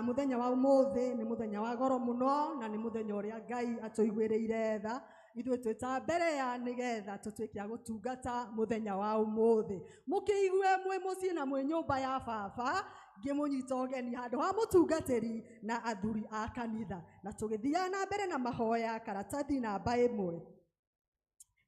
Mũthenya wa ũmũthĩ nĩ mũthenya wa goro mũno na nĩ mũthenya ũrĩa Ngai atũiguĩrĩire tha ithuĩ twĩ ta mbere ya nĩgetha tũtuĩke a gũtungata mũthenya wa ũmũthĩ. Mũkĩigue mwĩ mũciĩ na mwĩ nyũmba ya baba ngĩmũnyita ũgeni handũ ha mũtungatĩri na athuri a kanitha, na tũgĩthiaga na mbere na mahoya karatathi namba 1.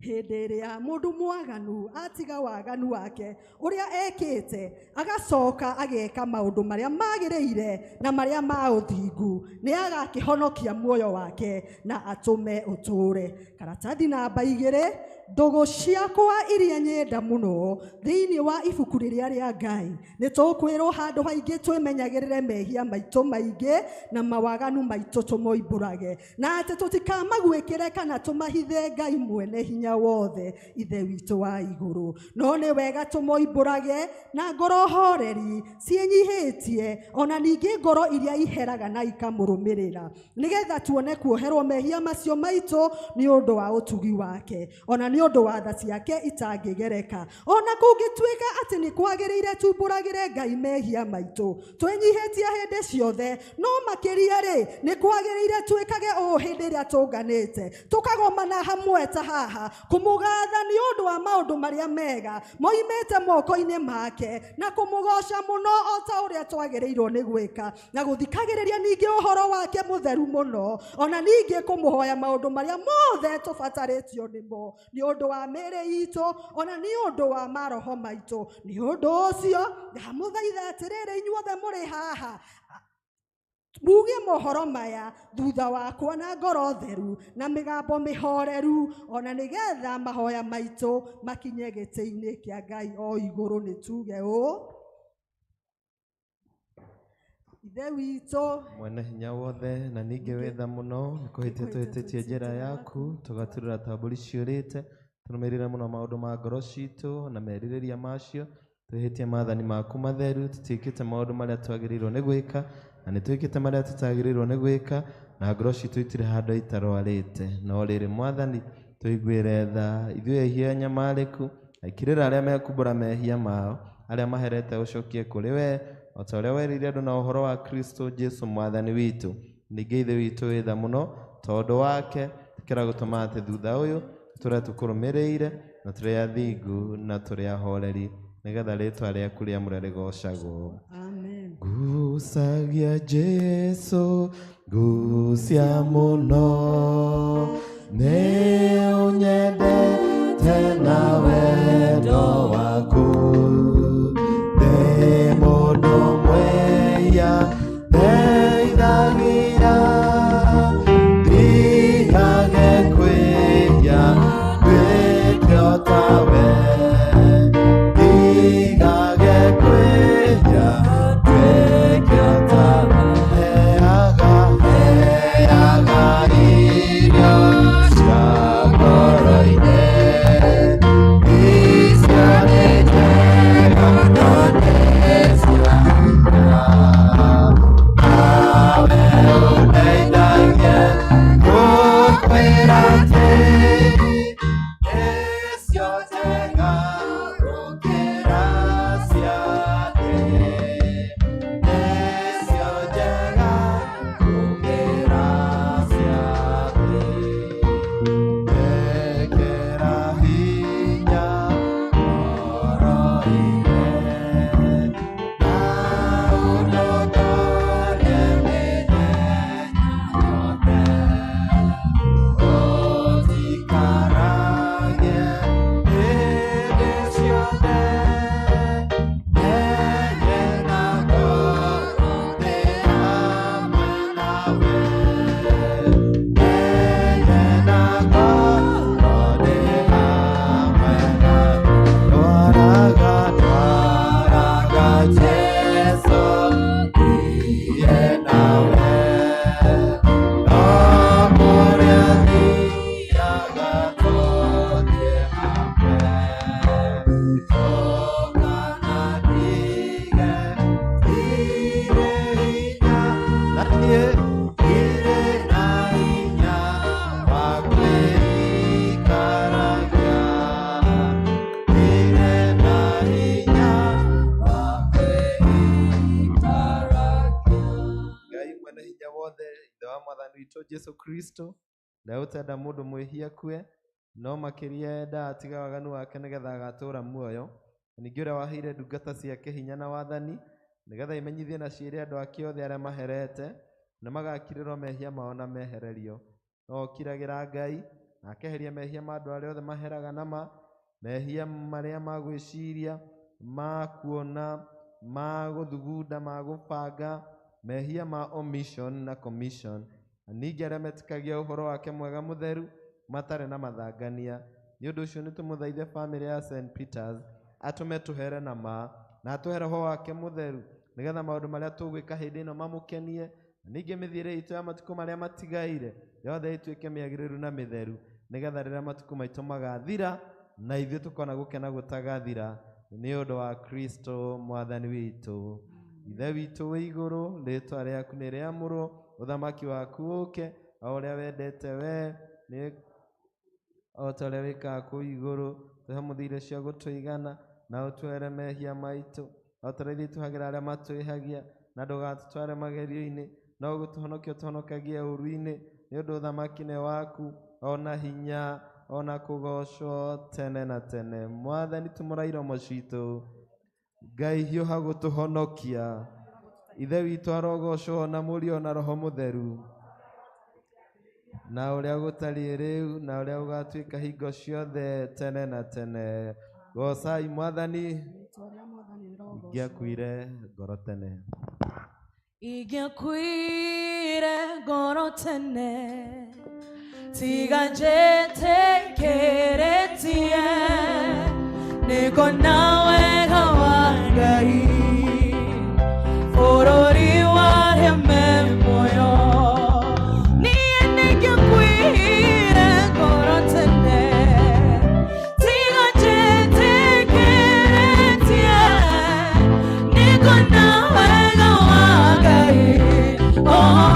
Hĩndĩ ĩrĩa mũndũ mwaganu atiga waganu wake ũrĩa ekĩte, agacoka ageka maũndũ marĩa magĩrĩire na marĩa ma ũthingu, nĩ agakĩhonokia muoyo wake na atũme ũtũũre. Karatathi namba 2, ndũgũ ciakwa iria nyenda mũno thĩinĩ wa ibuku rĩrĩa rĩa Ngai, nĩ tũkwĩrwo handũ haingĩ twĩmenyagĩrĩre mehia maitũ maingĩ na mawaganu maitũ tũmoimbũrage, na atĩ tũtikamaguĩkĩre kana tũmahithe Ngai mwene hinya wothe Ithe witũ wa igũrũ. No nĩ wega tũmoimbũrage na ngoro horeri ciĩnyihĩtie, ona ningĩ ngoro iria iheraga na ikamũrũmĩrĩra, nĩgetha tuone kuoherwo mehia macio maitũ nĩ ũndũ wa ũtugi wake, ona nĩ ũndũ wa tha ciake itangĩgereka. Ona kũngĩtuĩka atĩ nĩ kwagĩrĩire tumbũragĩre Ngai mehia maitũ twĩnyihĩtie hĩndĩ ciothe, no makĩria rĩ, nĩ kwagĩrĩire twĩkage ũũ hĩndĩ ĩrĩa tũnganĩte tũkagomana hamwe ta haha kũmũgatha nĩ ũndũ wa maũndũ marĩa mega moimĩte moko-inĩ make, na kũmũgoca mũno o ta ũrĩa twagĩrĩirwo nĩ gwĩka, na gũthikagĩrĩria ningĩ ũhoro wake mũtheru mũno, ona ningĩ kũmũhoya maũndũ marĩa mothe tũbatarĩtio nĩmo nĩ ũndũ wa mĩĩrĩ itũ, ona nĩ ũndũ wa maroho maitũ. Nĩ ũndũ ũcio ndamũthaitha atĩrĩrĩ inyuothe mũrĩ haha, muge mohoro maya thutha wakwa na ngoro theru na mĩgambo mĩhoreru, ona nĩgetha mahoya maitũ makinye gĩtĩ-inĩ kĩa Ngai o igũrũ. Nĩ tuge ũũ: Ithe witũ mwene hinya wothe na ningĩ wĩ tha mũno, nĩ kũhĩtia tũhĩtĩtie njĩra yaku, tũgaturĩra ta mbũri ciũrĩte, tũrũmĩrĩre mũno maũndũ ma ngoro citũ na merirĩria macio, twĩhĩtie maathani maku matheru, tũtiĩkĩte maũndũ marĩa twagĩrĩirwo nĩ gwĩka, na nĩ twĩkĩte marĩa tũtagĩrĩirwo nĩ gwĩka, na ngoro citũ itirĩ handũ itarwarĩte. No rĩrĩ Mwathani, tũiguĩre tha ithuĩ ehia nyamarĩku, aikĩrĩra arĩa mekumbũra mehia mao, arĩa maherete ũcokie kũrĩ we, o ta ũrĩa werĩire andũ na ũhoro wa Kristo Jesu Mwathani witũ. Ningĩ Ithe witũ wĩ tha mũno, tondũ wake tũkĩra gũtũma atĩ thutha ũyũ tũtũre tũkũrũmĩrĩire na tũrĩ athingu na tũrĩ ahoreri, nĩgetha rĩtwa rĩaku rĩamũre rĩgocagwo. Amen. Ngucagia Jesu, ngucia mũno, nĩ ũnyendete na wendo waku, ndĩ mũndũ mwĩhia ndeithagĩra, ndigage kwĩhia nduĩke o tawe, ndigage kwĩhia nduĩke o tawe. Heaga, heaga irio cia ngoro. wothe, Ithe wa Mwathani witũ Jesu Kristo, ũrĩa ũtenda mũndũ mwĩhia akue, no makĩria endaga atige waganu wake nĩgetha agatũũra muoyo. Na ningĩ ũrĩa waheire ndungata ciake hinya na wathani, nĩgetha imenyithie na ciĩre andũ ake othe arĩa maherete, na magakirĩrwo mehia mao na mehererio. No ũkiragĩra Ngai, na akeheria mehia ma andũ arĩa othe maheraga na ma, mehia marĩa ma gwĩciria, ma kuona, ma gũthugunda, ma gũbanga, mehia ma omission na commission. Na ningĩ arĩa metĩkagia ũhoro wake mwega mũtheru, matarĩ na mathangania. Nĩ ũndũ ũcio nĩtũmũthaithe bamĩrĩ ya St. Peters, atũme tũhere na ma, na atũhe roho wake mũtheru, nĩgetha maũndũ marĩa tũgwĩka hĩndĩ ĩno mamũkenie, na ningĩ mĩthiĩre itũ ya matukũ marĩa matigaire yothe ĩtuĩke mĩagĩrĩru na mĩtheru, nĩgetha rĩrĩa matukũ maitũ magathira, na ithuĩ tũkona gũkena gũtagathira, nĩ ũndũ wa Kristo Mwathani witũ. Ithe witũ wĩ igũrũ, rĩĩtwa rĩaku nĩ rĩamũrwo, ũthamaki waku ũũke, o ũrĩa wendete we, nĩ o ta ũrĩa wĩkaga kũu igũrũ. Tũhe mũthia cia gũtũigana, na ũtwere mehia maitũ, o ta ũrĩa ithuĩ tũhagĩra arĩa matwĩhagia, na ndũgatũtware magerio-inĩ, no gũtũhonokia ũtũhonokagie ũũru-inĩ, nĩ ũndũ ũthamaki nĩ waku, ona hinya, ona kũgoocwo tene na tene. Mwathani, tumũra iromo citũ, Ngai hiũha gũtũhonokia. Ithe witũ arogocwo na Mũriũ na Roho Mũtheru, na ũrĩa gũtariĩ rĩu, na ũrĩa ũgatuĩka hingo ciothe tene na tene. Goocai Mwathani. Rĩĩtwa rĩa Mwathani rĩrogocwo. Ingĩakuire ngoro tene. Ingĩakuire ngoro tene, tiga njetĩkĩrĩtie, nĩngona wega wa Ngai, bũrũri wa arĩa me muoyo. Niĩ nĩingĩakuire ngoro tene, tiga njetĩkĩrĩtie, nĩngona wega wa Ngai, oh,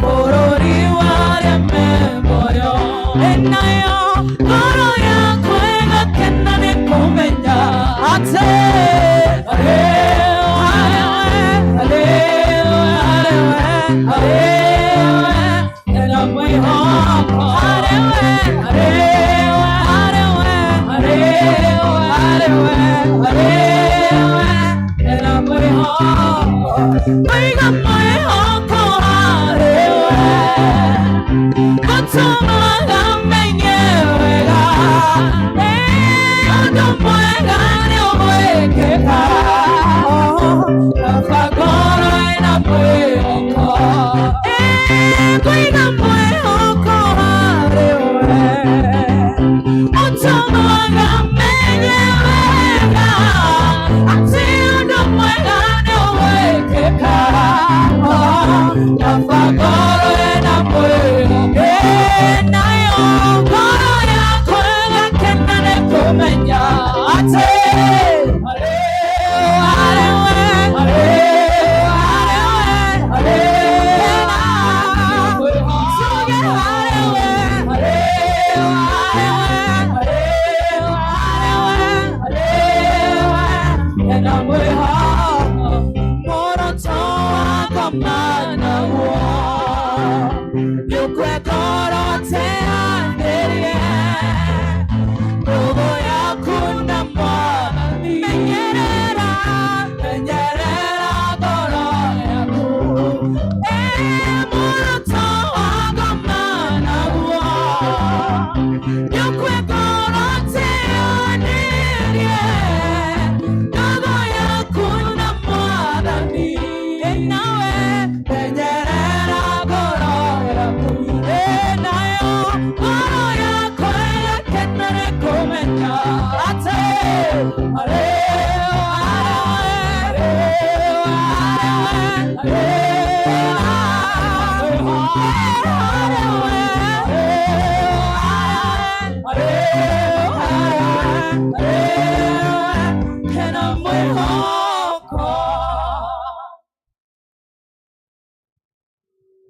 bũrũri wa arĩa me muoyo. Enayo ngoro yakwa ĩgakena nĩ kũmenya atĩ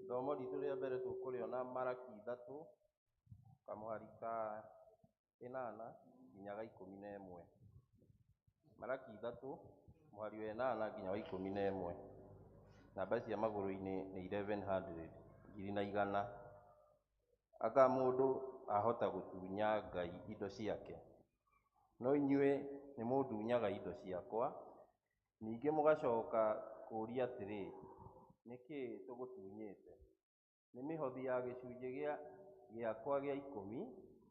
Ithomo ritũ rĩa mbere tũkũrĩona Maraki 3 kamũhari ka 8 nginya ga 11. Maraki 3 mũhari wa 8 nginya wa 11. Namba cia magũrũ-inĩ nĩ 1100, ngiri na igana. Anga mũndũ ahota gũtunya Ngai indo ciake? No inyuĩ nĩmũndunyaga indo ciakwa. Ningĩ mũgacoka kũũria atĩrĩ, nĩ kĩĩ tũgũtunyĩte? Nĩ mĩhothi ya gĩcunjĩ gĩakwa gĩa ikũmi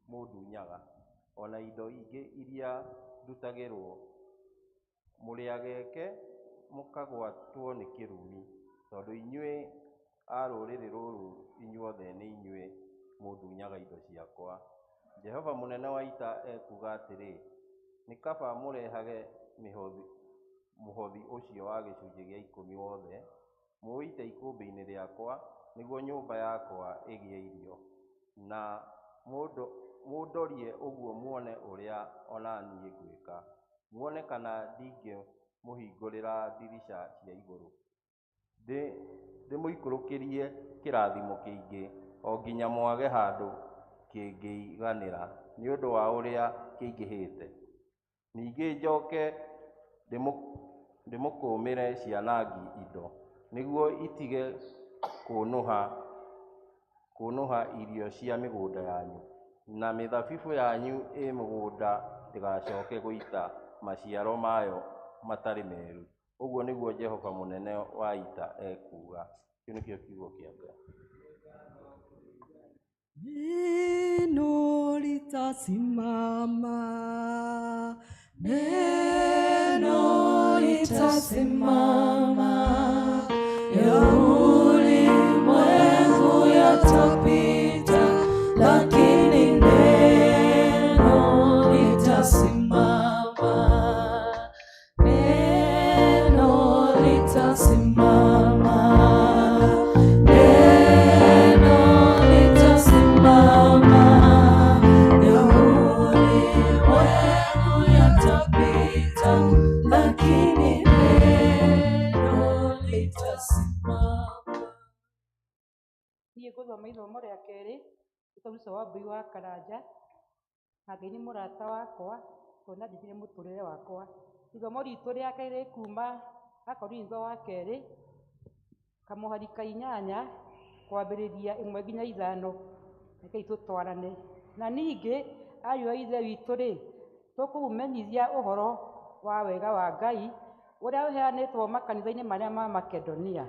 mũndunyaga, ona indo ingĩ iria ndutagĩrwo. Mũrĩ ageke mũkagwatwo nĩ kĩrumi, tondũ inyuĩ a rũrĩrĩ rũrũ inyuothe nĩ inyuĩ mũndunyaga indo ciakwa. Jehova mũnene wa ita ekuuga atĩrĩ, nĩ kaba mũrehage mũhothi ũcio wa gĩcunjĩ gĩa ikũmi wothe, mũũite ikũmbĩ-inĩ rĩakwa, nĩguo nyũmba yakwa ĩgĩe irio, na mũndorie ũguo muone ũrĩa o na niĩ ngwĩka, muone kana ndingĩmũhingũrĩra ndirica cia igũrũ, ndĩmũikũrũkĩrie kĩrathimo kĩingĩ, o nginya mwage handũ kĩngĩiganĩra nĩ ũndũ wa ũrĩa kĩingĩhĩte. Ningĩ njoke ndĩmũkũmĩre cianangi indo, nĩguo itige kũnũha irio cia mĩgũnda yanyu, na mĩthabibũ yanyu ĩ mũgũnda ndĩgacoke gũita maciaro mayo matarĩ meru. Ũguo nĩguo Jehova mũnene wa ita ekuuga. Kĩu nĩkĩo kiugo kĩa Ngai. Neno litasimama, Neno litasimama, ya ulimwengu yatapita, lakini neno litasimama. Neno litasimama, neno litasimama, ya ulimwengu yatapita, lakini neno litasimama. Niĩ ngũthoma ithomo rĩa kerĩ nĩ wa Mbui wa Karanja, na Ngai nĩ mũrata wakwa tondũ nĩanjĩkire mũtũrĩre wakwa. Ithomo ritũ rĩa kerĩ rĩ kuma Akorintho wa kerĩ kamũhari ka 8 kwambĩrĩria 1 nginya 5. Rekei tũtwarane. Na ningĩ ariũ a Ithe witũ rĩ, tũkũmũmenyithia ũhoro wa wega wa Ngai ũrĩa ũheanĩtwo makanitha-inĩ marĩa ma Makedonia.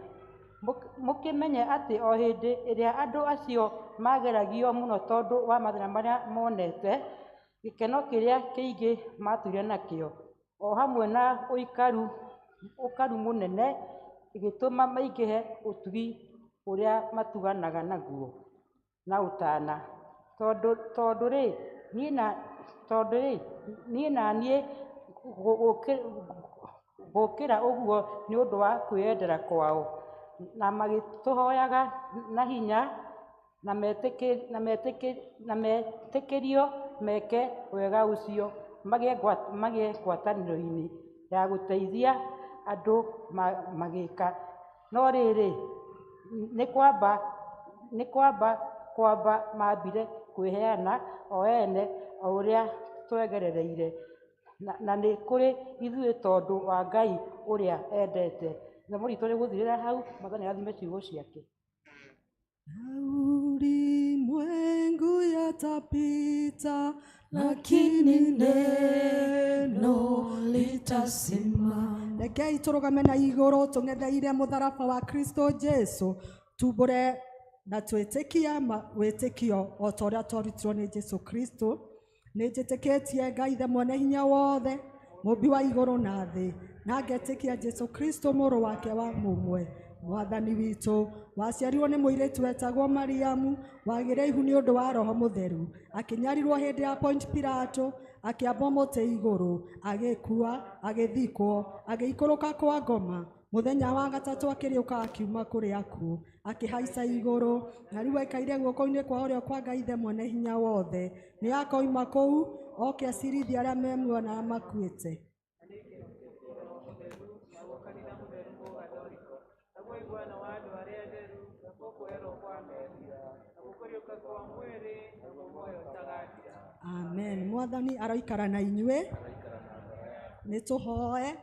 Mũkĩmenye atĩ o hĩndĩ ĩrĩa andũ acio mageragio mũno tondũ wa mathĩna marĩa monete, gĩkeno kĩrĩa kĩingĩ matũire nakĩo, o hamwe na ũkaru mũnene, gĩgĩtũma maingĩhe ũtugi ũrĩa matuganaga naguo na ũtana. Tondũ rĩ, niĩ na niĩ gũkĩra ũguo nĩ ũndũ wa kwĩyendera kwao, na magĩtũhoyaga na hinya na metĩkĩrio meke wega ũcio, magĩe ngwatanĩro-inĩ ya gũteithia andũ magĩka. No rĩrĩ, nĩ kwamba maambire kwĩheana o ene o ũrĩa twegerereire, na nĩ kũrĩ ithuĩ tondũ wa Ngai ũrĩa endete. Ithomo ritũ rĩgũthirĩra hau. Mwathani arathime ciugo ciake. Ulimwengu yatapita, lakini neno litasimama. Rekei tũrũgame na igũrũ tũng'etheire mũtharaba wa Kristo Jesu, tumbũre na twĩtĩkie wĩtĩkio o ta ũrĩa twarutirwo nĩ Jesu Kristo. Nĩ njĩtĩkĩtie Ngai Ithe mwene hinya wothe, mũmbi wa igũrũ na thĩ, na ngetĩkia Jesu Kristo mũrũ wake wa mũmwe, Mwathani witũ, waciarirwo nĩ mũirĩtu wetagwo Mariamu, wagĩire ihu nĩ ũndũ wa Roho Mũtheru, akĩnyarirwo hĩndĩ ya Ponti Pilato, akĩambwo mũtĩ igũrũ, agĩkua, agĩthikwo, agĩikũrũka kwa ngoma. Mũthenya wa gatatũ akĩrĩũka akiuma kũrĩ akuũ, akĩhaica igũrũ, na rĩu aikaire guoko-inĩ kwa ũrĩo kwa Ngai Ithe mwene hinya wothe. Nĩ akoima kũu oke acirithie arĩa me muoyo na arĩa makuĩte. Amen. Mwathani aroikara na inyuĩ. Nĩ tũhoe.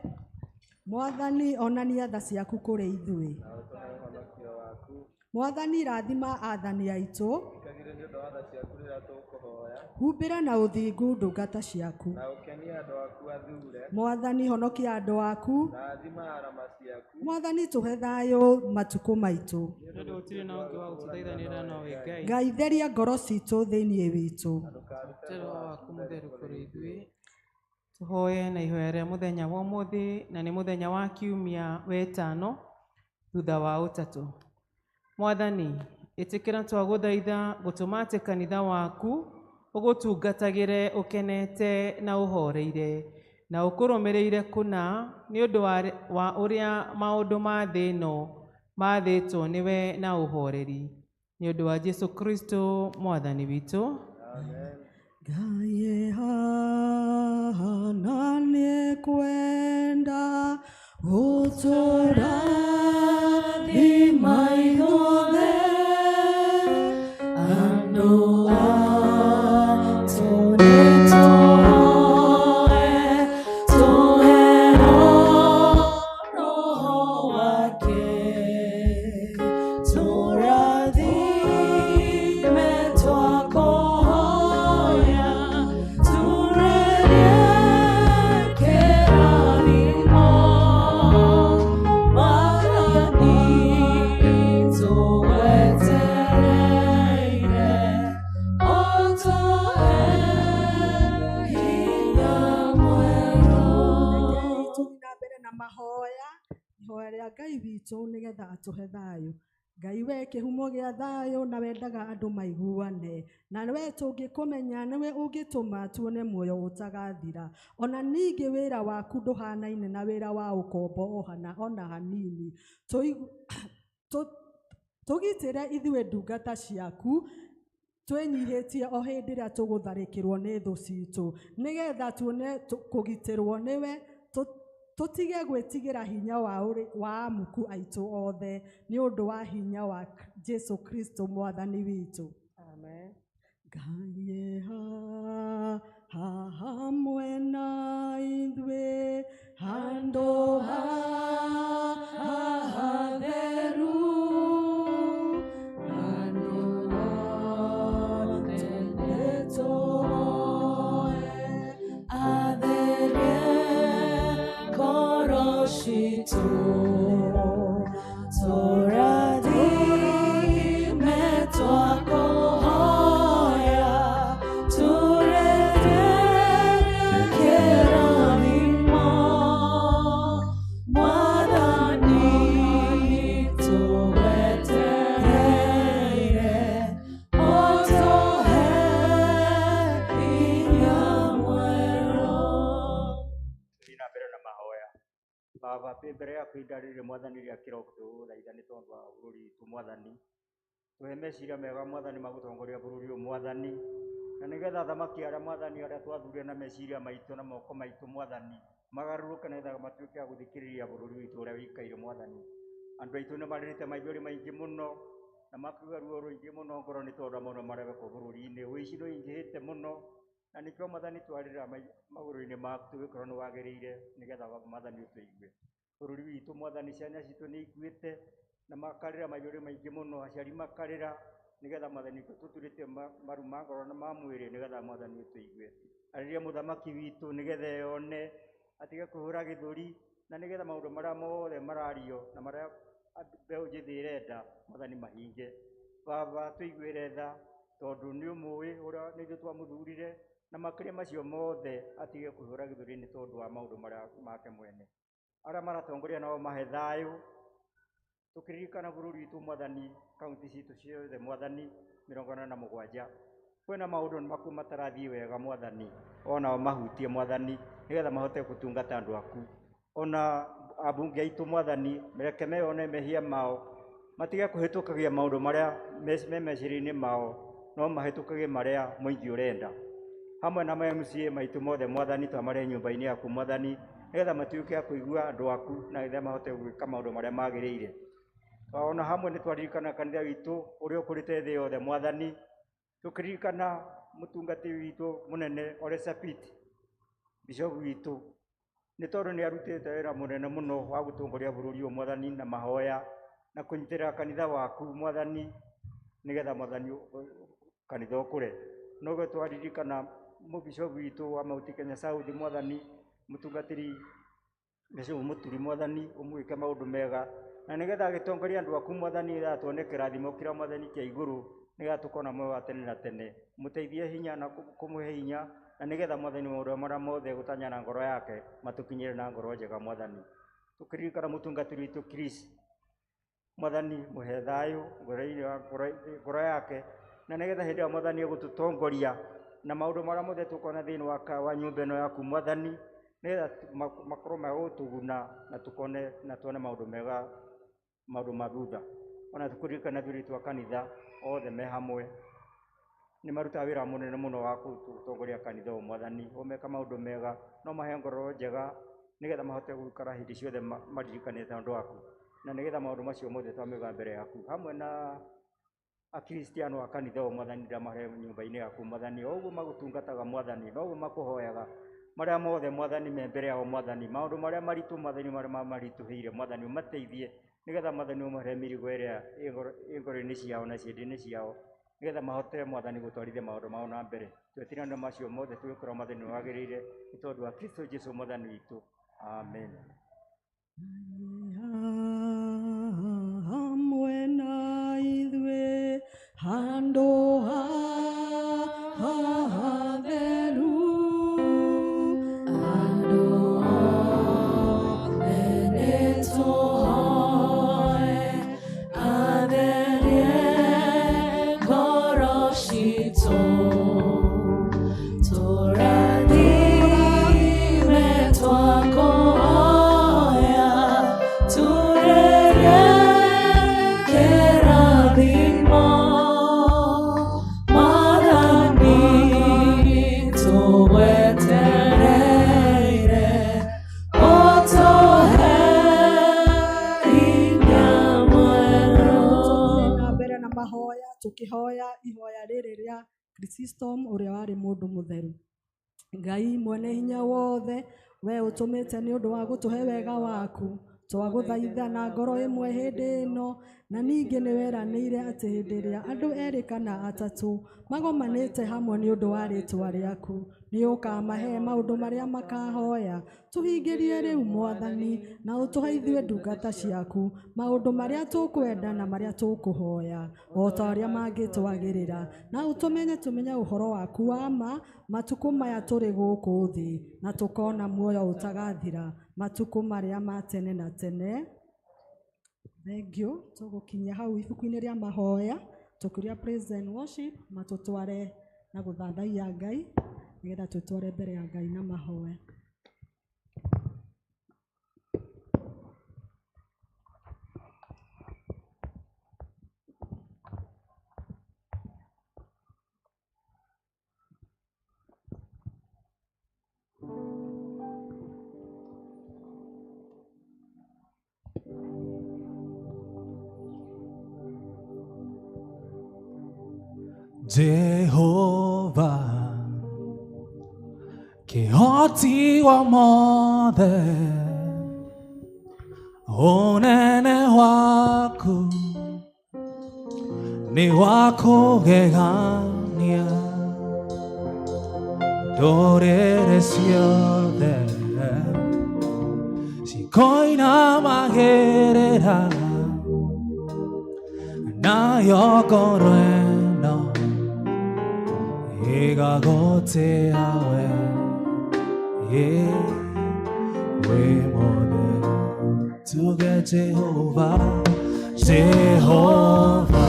Mwathani onania tha ciaku kũrĩ ithuĩ. Na ũtũhe ũhonokio waku. Mwathani rathima athani aitũ. Twĩkagĩre nĩ ũndũ wa tha ciaku rĩrĩa tũkũhoya. Humbĩra na ũthingu ndungata ciaku. Na ũkenie andũ aku athure. Mwathani honokia andũ aku. Rathima arama ciaku. Mwathani tũhe thayũ matukũ maitũ. Nĩ ũndũ gũtirĩ na ũngĩ wa gũtũthaithanĩrĩra nowe Ngai. Ngai theria ngoro citũ thĩinĩ witũ. Rute Roho waku mũtheru kũrĩ ithuĩ. Tũhoye na ihoya rĩa mũthenya wa ũmũthĩ, na nĩ mũthenya wa kiumia wetano thutha wa ũtatũ. Mwathani, ĩtĩkĩra twagũthaitha gũtũma atĩ kanitha waku ũgũtungatagĩre ũkenete na ũhoreire na ũkũrũmĩrĩire kũna nĩ ũndũ wa ũrĩa maũndũ ma thĩ ĩno mathĩtwo nĩwe na ũhoreri. Nĩ ũndũ wa Jesu Kristo Mwathani witũ. Amen. Ngai haha na nĩkwenda gũtũrathima ithuothe andũ atũ nĩtũhoe tũhe Roho wake tũrathime twakohoya turerie kĩrathimo Mwathani tũgwetereire ũtũhe hinya mwerũ. Rekei tũthiĩ na mbere na mahoya, ihoya rĩa Ngai witũ nĩgetha atũhe thayũ. Ngai we kĩhumo gĩa thayũ na wendaga andũ maiguane, na we tũngĩkũmenya nĩwe ũngĩtũma tuone muoyo ũtagathira. Ona ningĩ wĩra waku ndũhanaine na wĩra wa ũkombo ona hanini. Tũgitĩre ithuĩ ndungata ciaku twĩnyihĩtie o hĩndĩ ĩrĩa tũgũtharĩkĩrwo nĩ thũ citũ, nĩgetha tuone kũgitĩrwo nĩwe, tũtige gwĩtigĩra hinya wa amuku aitũ othe, nĩ ũndũ wa hinya wa Jesu Kristo Mwathani witũ. Amen. Ngai haha hamwe na ithuĩ handũ haha hatheru, andũ othe nĩtũhoe atherie ngoro citũ tũrathime twakohoya turerie kĩrathimo Mwathani tũgwetereire ũtũhe hinya mwerũ. Thiĩ na mbere na mahoya. Baba, twĩ mbere yaku ihinda rĩrĩ Mwathani rĩa kĩroko tũgũthaitha nĩ tondũ wa bũrũri witũ Mwathani. Tũhe meciria mega Mwathani ma gũtongoria bũrũri ũyũ Mwathani, na nĩgetha athamaki arĩa Mwathani arĩa twathurire na meciria maitũ na moko maitũ Mwathani magarũrũke nĩgetha matuĩke a gũthikĩrĩria bũrũri witũ ũrĩa wĩikaire Mwathani. Andũ aitũ nĩ marĩrĩte maithori maingĩ mũno na makauga ruo rũingĩ mũno ngoro nĩ tondũ wa maũndũ marĩa mekwo bũrũri-inĩ. Ũici nĩ ũingĩhĩte mũno na nĩkĩo Mwathani twarĩra magũrũ-inĩ maku tũgĩkorwo nĩ wagĩrĩire nĩgetha Mwathani ũtũigue. Bũrũri witũ Mwathani, ciana citũ nĩ ikuĩte na makarĩra maithori maingĩ mũno, aciari makarĩra nĩgetha Mwathani tũturĩte maru ma ngoro na ma mwĩrĩ nĩgetha Mwathani ũtũigue. Arĩria mũthamaki witũ nĩgetha eyone atige kũhũra gĩthũri na nĩgetha maũndũ marĩa mothe marario na marĩa mbeũ njĩthĩ ĩrenda Mwathani mahinge. Baba, tũiguĩre tha tondũ nĩ ũmũĩ ũrĩa nĩ ithuĩ twamũthurire na makĩria macio mothe atige kũhũra gĩthũri nĩ tondũ wa maũndũ marĩa make mwene. Arĩa maratongoria nao mahe thayũ, tũkĩririkana bũrũri witũ Mwathani, kaunti citũ ciothe Mwathani 87 kwĩna maũndũ makuo matarathiĩ wega Mwathani, onao mahutie Mwathani nĩgetha mahote gũtungata andũ aku. Ona ambunge aitũ Mwathani, reke meyone mehia mao, matige kũhĩtũkagia maũndũ marĩa me meciria-inĩ mao, no mahĩtũkagie marĩa mũingĩ ũrenda. Hamwe na MCA maitũ mothe Mwathani, twamarehe nyũmba-inĩ yaku Mwathani nĩgetha matuĩke a kũigua andũ aku na nĩgetha mahote gwĩka maũndũ marĩa magĩrĩire. Ona hamwe nĩ twaririkana kanitha witũ ũrĩa ũkũrĩte thĩ yothe Mwathani, tũkĩririkana mũtungatĩri witũ mũnene Ole Sapit, bishop witũ. Nĩ tondũ nĩ arutĩte wĩra mũnene mũno wa gũtongoria bũrũri ũyũ Mwathani na mahoya na kũnyitĩrĩra kanitha waku Mwathani, nĩgetha Mwathani kanitha ũkũre. Noguo twaririkana mũbishopu witũ wa Mount Kenya South Mwathani, mũtungatĩri Bishop Mũturi Mwathani, ũmwĩke maũndũ mega na nĩgetha agĩtongoria andũ aku Mwathani, nĩgetha tuone kĩrathimo kĩrĩa Mwathani kĩa igũrũ, nĩgetha tũkona muoyo wa tene na tene. Mũteithie hinya na kũmũhe hinya, na nĩgetha Mwathani maũndũ marĩa mothe gũtanya na ngoro yake matũkinyĩre na ngoro njega Mwathani. Tũkĩririkana mũtungatĩri witũ Chris Mwathani, mũhe thayũ ngoro yake, na nĩgetha hĩndĩ ĩrĩa Mwathani egũtũtongoria na maũndũ marĩa mothe tũkona thĩinĩ wa nyũmba ĩno yaku Mwathani, nĩgetha makorwo ma gũtũguna na tũkone na tuone maũndũ mega, maũndũ ma thutha. Ona tũkĩririkana athuri aitũ a kanitha othe me hamwe nĩ marutaga wĩra mũnene mũno wa gũtongoria kanitha ũyũ Mwathani, ũmeka maũndũ mega no mahe ngoro njega nĩgetha mahote gũikara hĩndĩ ciothe maririkanĩte ũndũ waku, na nĩgetha maũndũ macio mothe twamaiga mbere yaku hamwe na akristiano a kanitha ũyũ Mwathani, ndamahe nyũmba-inĩ yaku Mwathani, o ũguo magũtungataga Mwathani, noguo makũhoyaga marĩa mothe Mwathani me mbere yao Mwathani, maũndũ marĩa maritũ Mwathani, marĩa maritũhĩire Mwathani, ũmateithie nĩgetha Mwathani ũmahe mĩrigo ĩrĩa ĩ ngoro-inĩ ciao na ciĩndĩ-inĩ ciao, nĩgetha mahote Mwathani gũtwarithia maũndũ mao na mbere. Twetirana macio mothe tũgĩkorwo Mwathani nĩwagĩrĩire nĩ tondũ wa Kristo Jesu Mwathani witũ. Amen. Hamwe na ithuĩ handũ hatheru, Andũ othe nĩtũhoe, atherie ngoro citũ, tũrathime twakũhoya, turĩrie kĩrathimo, Mwathani tũgwetereire, ũtũhe hinya mwerũ. Na mbere na mahoya, tũkĩhoya ihoya rĩrĩ rĩa Chrysostom ũrĩa warĩ mũndũ mũtheru. Ngai mwene hinya wothe, we ũtũmĩte nĩ ũndũ wa gũtũhe wega waku, twagũthaitha na ngoro ĩmwe hĩndĩ ĩno, na ningĩ nĩ weranĩire atĩ hĩndĩ ĩrĩa andũ erĩ kana atatũ magomanĩte hamwe nĩ ũndũ wa rĩĩtwa rĩaku, nĩ ũkamahe maũndũ marĩa makahoya. Tũhingĩrie rĩu Mwathani, na ũtũhe ithuĩ ndungata ciaku maũndũ marĩa tũkwenda na marĩa tũkũhoya, o ta ũrĩa mangĩtwagĩrĩra, na ũtũmenye tũmenye ũhoro waku wa ma matukũ maya tũrĩ gũkũ thĩ, na tũkona muoyo ũtagathira matukũ marĩa ma tene na tene. Thengiũ. Tũgũkinyia hau ibuku-inĩ rĩa mahoya, tũkĩũria praise and worship matũtware na gũthathaiya Ngai, nĩgetha twĩtware mbere ya Ngai na mahoya. Jehova kĩhoti wa mothe, ũnene waku nĩ wa kũgegania, ndũrĩrĩ ciothe cikoinamagĩrĩra, nayo ngoro ĩno ĩgagũtĩa we, wĩ mũtheru. Tuge Jehova, Jehova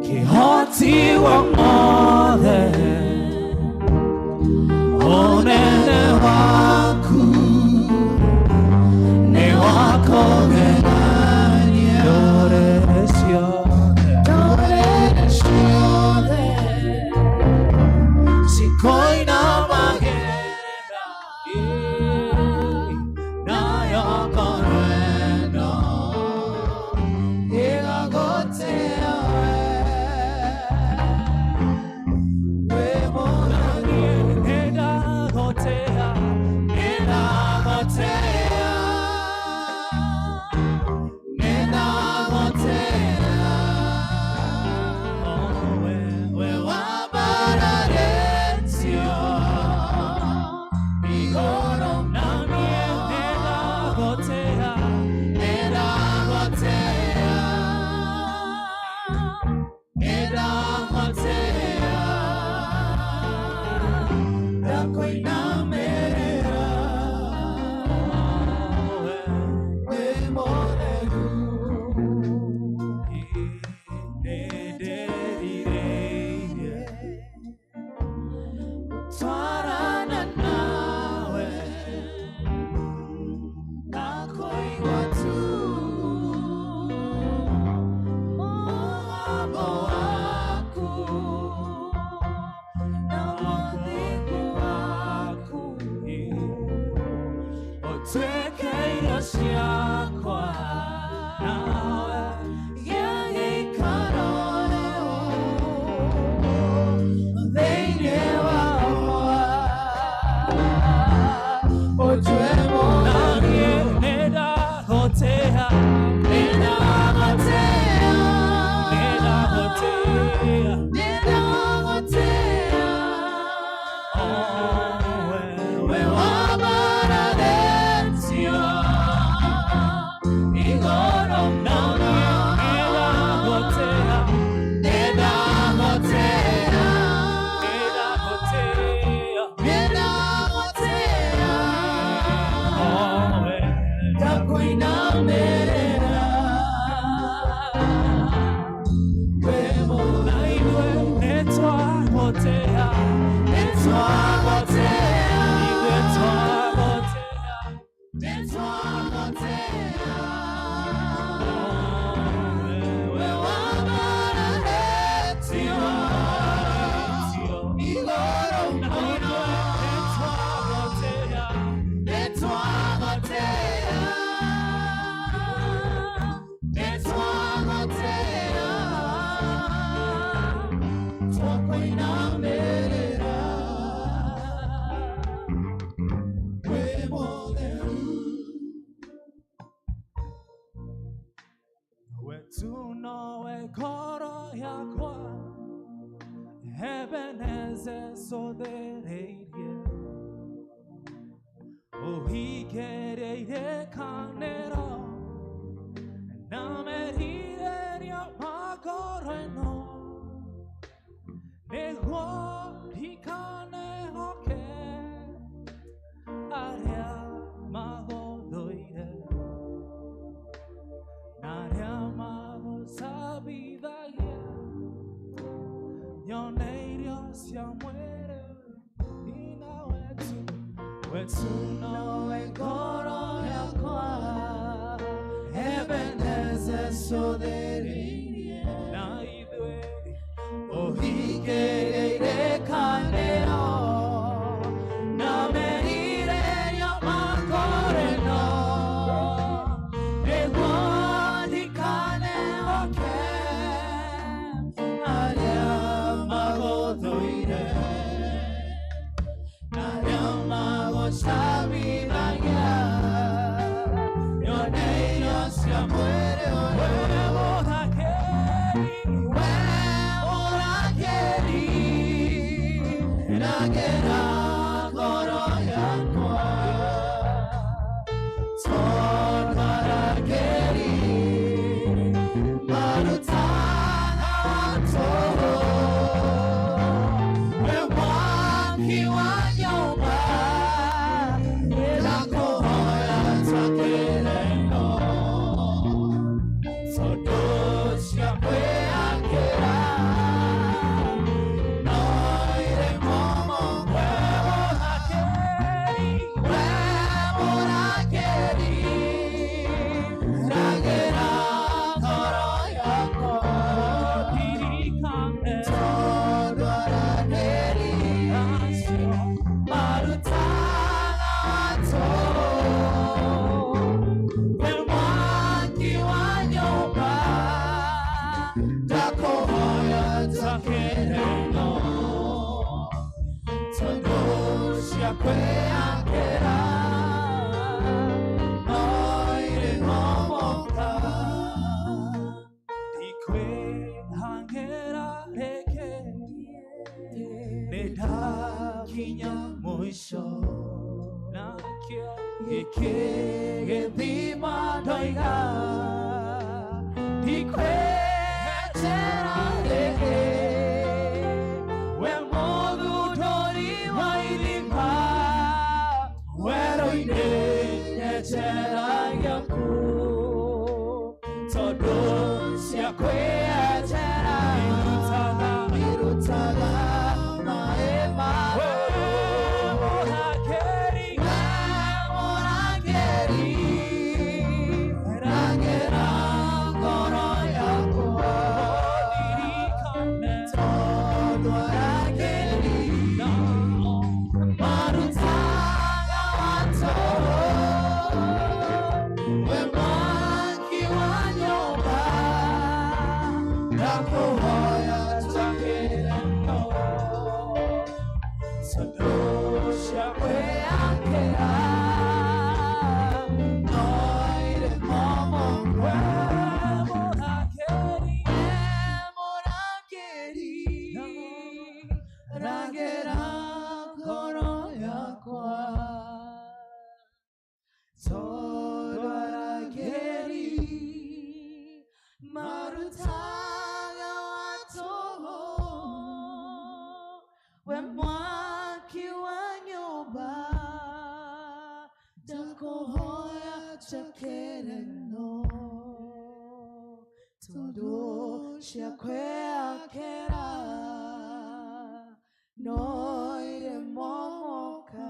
kĩhoti wa mothe, ũnene waku nĩ wa kũgegania, ndũrĩrĩ ciothe, Ndũrĩrĩ ciothe cikoinamagĩrĩra, nayo ngoro ĩno Cia kwĩakĩra no irĩmomoka.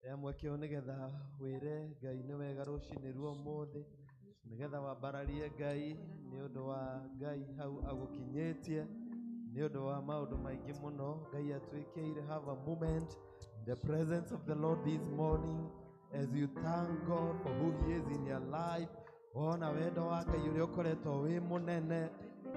Ya mweke ũyũ nĩgetha wĩre Ngai nĩ wega rũcinĩ rwa ũmũthĩ, nĩgetha wambararie Ngai nĩ ũndũ wa Ngai hau agũkinyĩtie, nĩ ũndũ wa maũndũ maingĩ mũno Ngai atwĩkĩire. Have a moment in the presence of the Lord this morning as you thank God for who he is in your life. Wona wendo wa Ngai ũrĩa ũkoretwo wĩ mũnene,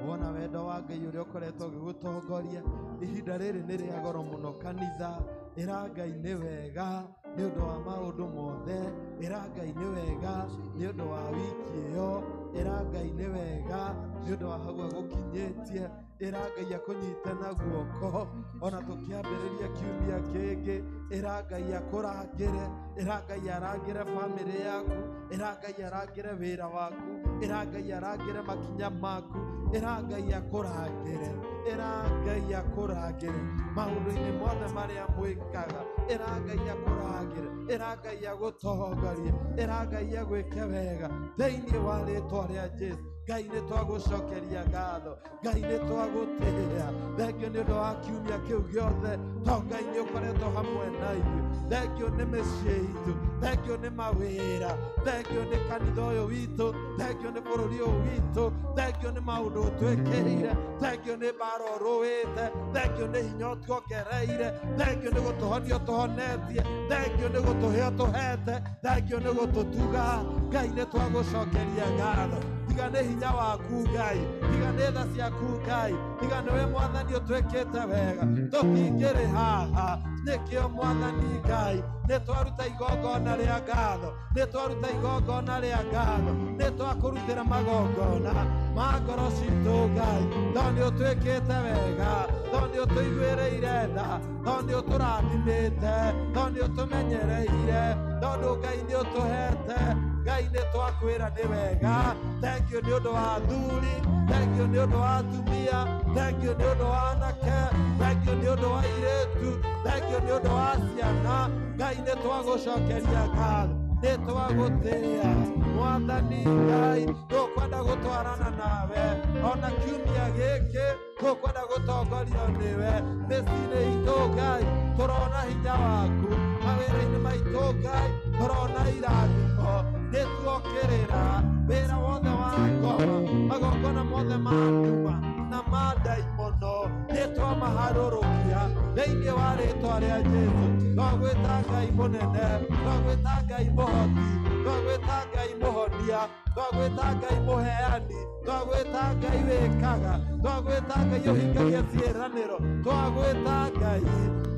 wona wendo wa Ngai ũrĩa ũkoretwo ũgĩgũtongoria. Ihinda rĩrĩ nĩ rĩa goro mũno kanitha. Ĩra Ngai nĩ wega nĩ ũndũ wa maũndũ mothe. Ĩra Ngai nĩ wega nĩ ũndũ wa wiki ĩyo. Ĩra Ngai nĩ wega nĩ ũndũ wa hau agũkinyĩtie. Ĩra Ngai akũnyite na guoko ona tũkĩambĩrĩria kiumia kĩngĩ. Ĩra Ngai akũrangĩre. Ĩra Ngai arangĩre bamĩrĩ yaku. Ĩra Ngai arangĩre wĩra waku. Ĩra Ngai arangĩre makinya maku. Ĩra Ngai akũrangĩre. Ĩra Ngai akũrangĩre maũndũ-inĩ mothe marĩa mwĩkaga. Ĩra Ngai akũrangĩre. Ĩra Ngai agũtongorie. Ĩra Ngai agwĩke wega thĩinĩ wa rĩtwa rĩa Jesu. Ngai nĩ twagũcokeria ngatho. Ngai nĩ twagũtĩĩa. Thengio nĩ ũndũ wa kiumia kĩu gĩothe, to Ngai nĩ ũkoretwo hamwe na ithuĩ. Thengio nĩ mĩciĩ itũ, thengio nĩ mawĩra, thengio nĩ kanitha ũyũ witũ, thengio nĩ bũrũri ũyũ witũ, thengio nĩ maũndũ ũtwĩkĩire, thengio nĩ mbara ũrũĩte, thengio nĩ hinya ũtuongereire, thengio nĩ gũtũhonia ũtũhonetie, thengio nĩ gũtũhe ũtũhete, thengio nĩ gũtũtuga. Ngai nĩ twagũcokeria ngatho. Tiga nĩ hinya waku Ngai, tiga nĩ tha ciaku Ngai, tiga nĩwe Mwathani ũtwĩkĩte wega, tũtingĩrĩ haha. Nĩkĩo Mwathani Ngai nĩ twaruta igongona rĩa ngatho, nĩ twaruta igongona rĩa ngatho, nĩ twakũrutĩra magongona ma ngoro citũ Ngai, tondũ nĩ ũtwĩkĩte wega, tondũ nĩ ũtũiguĩrĩire tha, tondũ nĩ ũtũrathimĩte, tondũ nĩ ũtũmenyereire, tondũ Ngai nĩ ũtũhete. Ngai nĩ twakwĩra nĩ wega. Thank you nĩ ũndũ wa athuri, thank you nĩ ũndũ wa atumia, thank you nĩ ũndũ wa anake, thank you nĩ ũndũ wa airĩtu, thank you nĩ ũndũ wa ciana. Ngai nĩ twagũcokeria ngatho, nĩ twagũtĩĩa Mwathani Ngai. Tũkwenda gũtwarana nawe ona kiumia gĩkĩ, tũkwenda gũtongorio nĩwe mĩciĩ-inĩ itũ Ngai. Tũrona hinya waku mawĩra-inĩ maitũ Ngai, tũrona irathimo. Nĩ tuokĩrĩra wĩra wothe wa ngoma, magongona mothe ma nduma na ma ndaimono, nĩ twamaharũrũkia thĩinĩ wa rĩtwa rĩa Jesu. Twagwĩta Ngai mũnene, twagwĩta Ngai mũhoti, twagwĩta Ngai mũhonia, twagwĩta Ngai mũheani, twagwĩta Ngai wĩkaga, twagwĩta Ngai ũhingagia ciĩranĩro, twagwĩta Ngai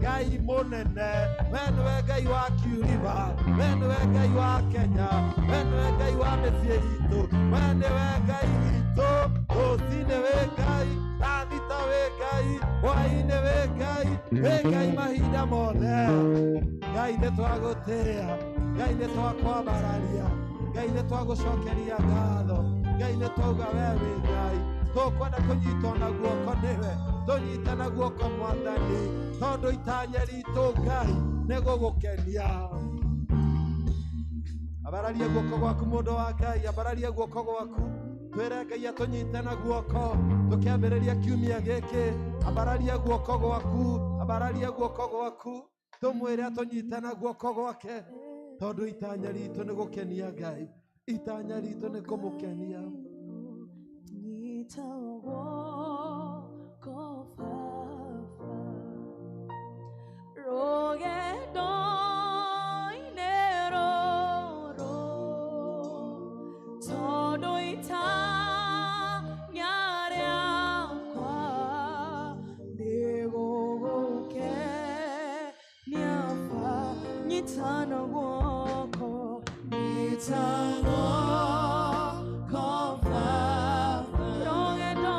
Ngai mũnene. We nĩwe Ngai wa Kiuriba, we nĩwe Ngai wa Kenya, we nĩwe Ngai wa mĩciĩ itũ, we nĩwe Ngai witũ. Rũcinĩ wĩ Ngai, thaa thita wĩ Ngai, hwaĩ-inĩ wĩ Ngai, wĩ Ngai mahinda mothe. Ngai nĩ twagũtĩĩa, Ngai nĩ twakwambararia, Ngai nĩ twagũcokeria ngatho, Ngai nĩ twauga we wĩ Ngai. Tũkwenda kũnyitwo na guoko nĩwe, tũnyite na guoko Mwathani, tondũ itanya ritũ Ngai nĩ gũgũkenia. Ambararia guoko gwaku mũndũ wa Ngai, ambararia guoko gwaku, twĩre Ngai atũnyite na guoko tũkĩambĩrĩria kiumia gĩkĩ. Ambararia guoko gwaku, ambararia guoko gwaku, tũmwĩre atũnyite na guoko gwake, tondũ itanya ritũ nĩ gũkenia Ngai, itanya ritũ nĩ kũmũkenia. Nyita guoko Baba, rũgendo-inĩ rũrũ, tondũ itanya rĩakwa nĩ gũgũkenia Baba. Nyita na guoko, nyita guoko Baba, rũgendo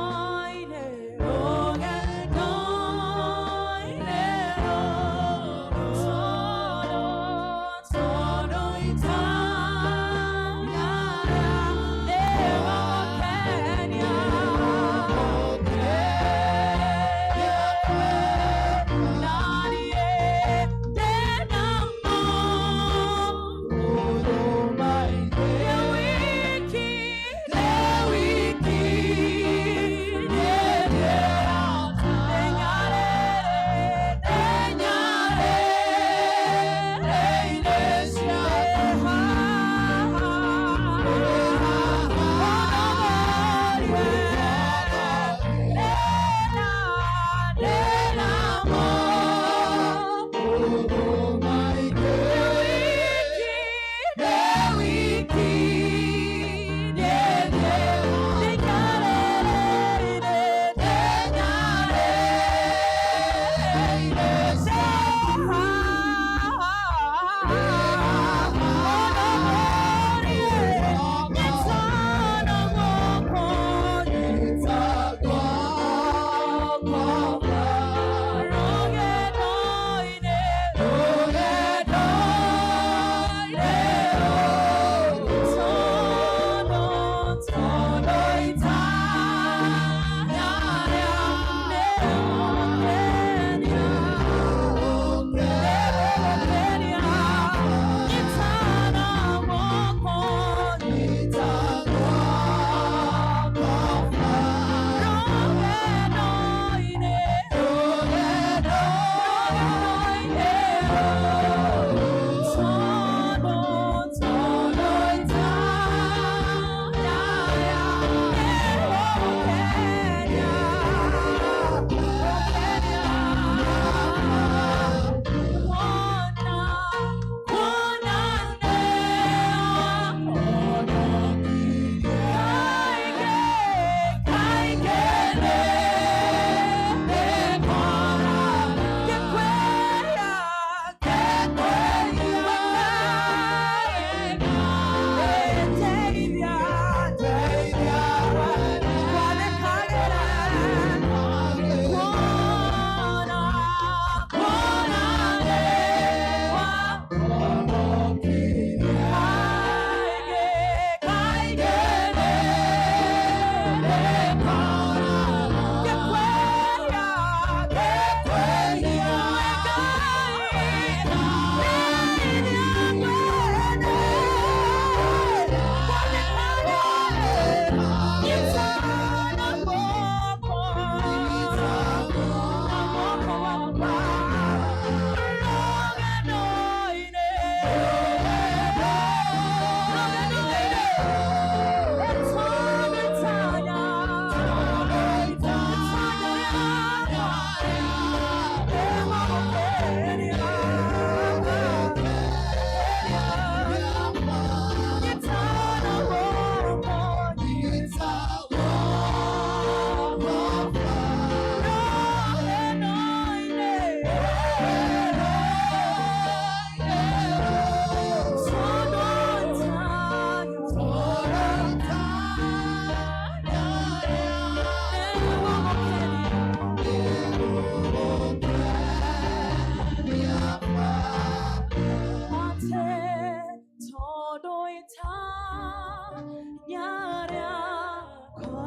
rĩakwa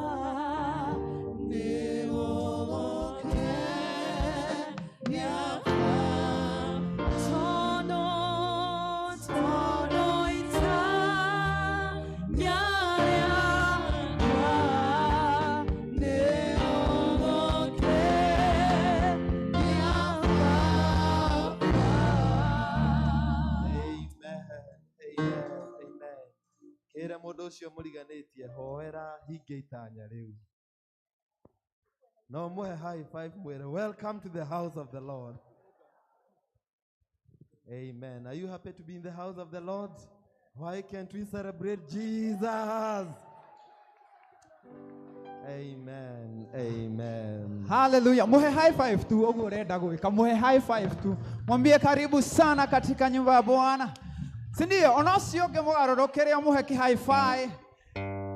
nĩ gũgũkenia tondũ tondũ itanya rĩakwa nĩ gũgũkenia Baba. Amen. Amen. Amen. Kĩra mũndũ ũcio mũriganĩtie hoera hinge itanya rĩu. No mũhe high five mwĩre welcome to the house of the Lord. Amen. Are you happy to be in the house of the Lord? Why can't we celebrate Jesus? Amen. Amen. Haleluya. Muhe high five tu ũguo ũrenda gwĩka. Muhe high five tu. Mwambie karibu sana katika nyumba ya Bwana. Si ndio? Ona ũcio ũngĩ mũgarũrũkĩre ũmũhe kĩ high five.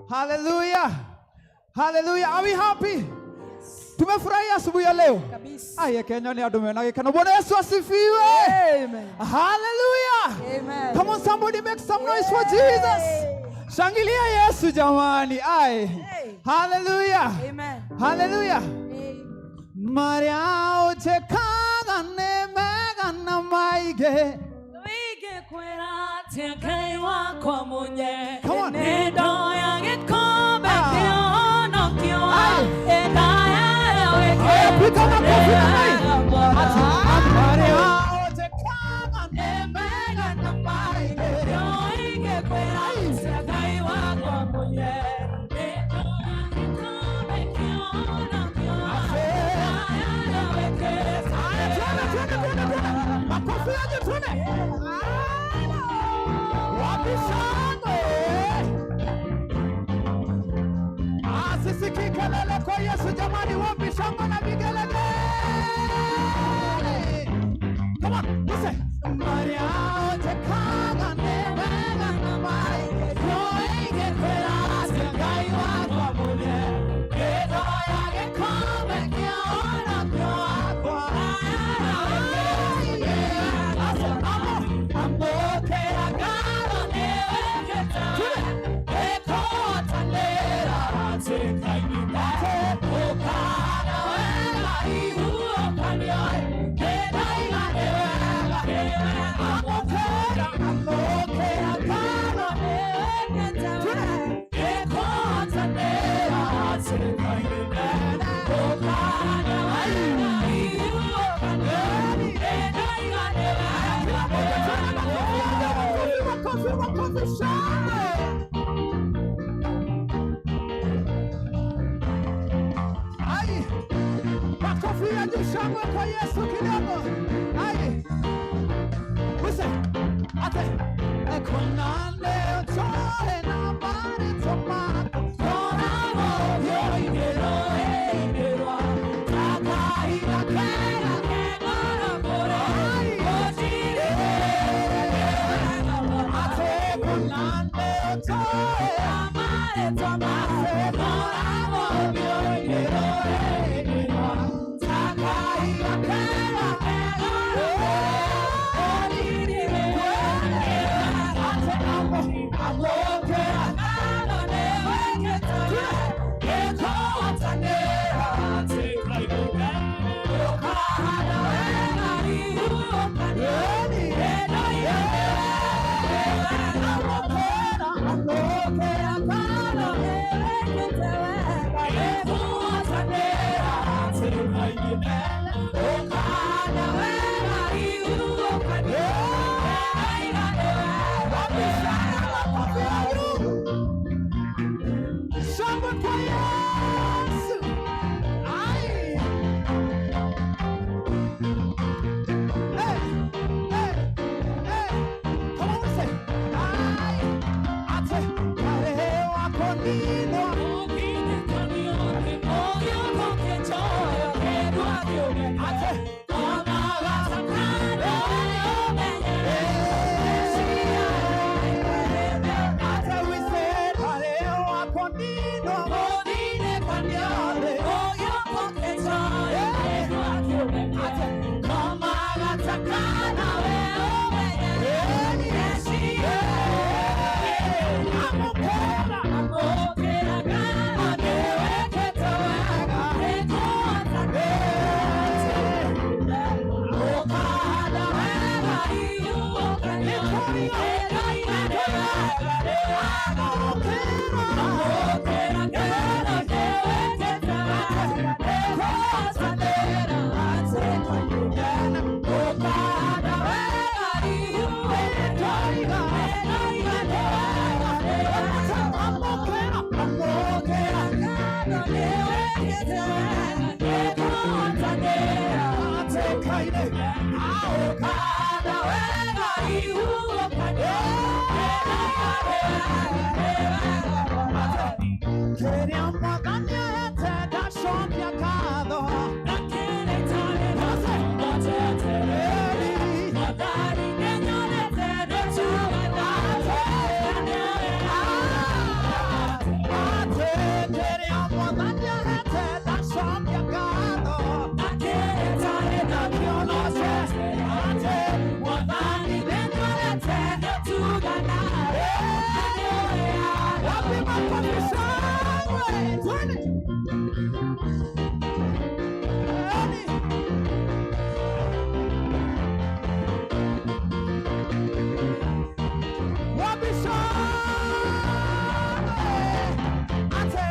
Haleluya. Haleluya. Are we happy? Tumefurahia asubuhi ya leo. Kabisa. Aye, Kenya ni andũ mena gĩkeno. Bwana Yesu asifiwe. Amen. Hallelujah. Amen. Come on, somebody make some noise for Jesus. Shangilia Yesu jamani. Aye. Hey. Hallelujah. Amen. Hallelujah. Amen. Maria ũnjĩkaga nĩ mega na maingĩ. Ingĩkwĩra atĩa Ngai wakwa mũnye Come on. nĩ ndoya gĩkombe Ah. kĩa ũhonokio Aye. ndayaya Aya, piga makofi namna hii. wĩkĩte Maria ũnjĩkaga nĩ mega na maingĩ. Ingĩkwĩra atĩa Ngai wakwa mũnye nĩ ndoya gĩkombe kĩa ũhonokio ndayaya wĩkĩte Aya, twende, twende, twende, twende. Makofi yaje, twende. Wapi shangwe? Ah, sisikii kelele kwa Yesu jamani, wapi shangwe na vigelegele? Come on, listen. Maria ũnjĩkaga nĩ mega na maingĩ. No ingĩkwĩra atĩa Ngai wakwa mũnene. Nĩ ndoya gĩkombe kĩa ũhonokio wakwa. Amũkĩra ngatho nĩ wĩkĩte. Ĩkũhotanĩra ũkana wega ihuũkanio. Nĩndaiga nĩ wega. Amũkĩra, amũkĩra ngatho nĩ wĩkĩte. Ĩkũhotanĩra ũkana wega ihuũkanio. Nĩndaiga nĩ wega. Makofi, makofi, shangwe. Ai, makofi ya juu, shangwe kwa Yesu kidogo. Ai, wise ate kuna leo toe na mari tomako kona moyo inero inero takaira kera Ai, ate kuna leo toe ate kona moyo inero inero takaira kera ate amo amokera Shangwe kwa Yesu. Ai. Hey, hey, hey. Come on, say. Ai. Ate kare wako nino. Ate. Ate we said kare wako nino. Amokera. kanitha-inĩ Aũkana wega ihurũkania Kĩrĩa mwathani ahete ndacokia ngatho Na kĩrĩa itarĩ nakĩo njeterere Mwathani nĩnyonete nĩtuganaga Atĩ kĩrĩa mwathani ahete ndacokia ngatho Na kĩrĩa itarĩ nakĩo no njeterere Atĩ Mwathani nĩnyonete nĩtuganaga wapi makofi shangwe twende Yaani. Wapi shangwe ate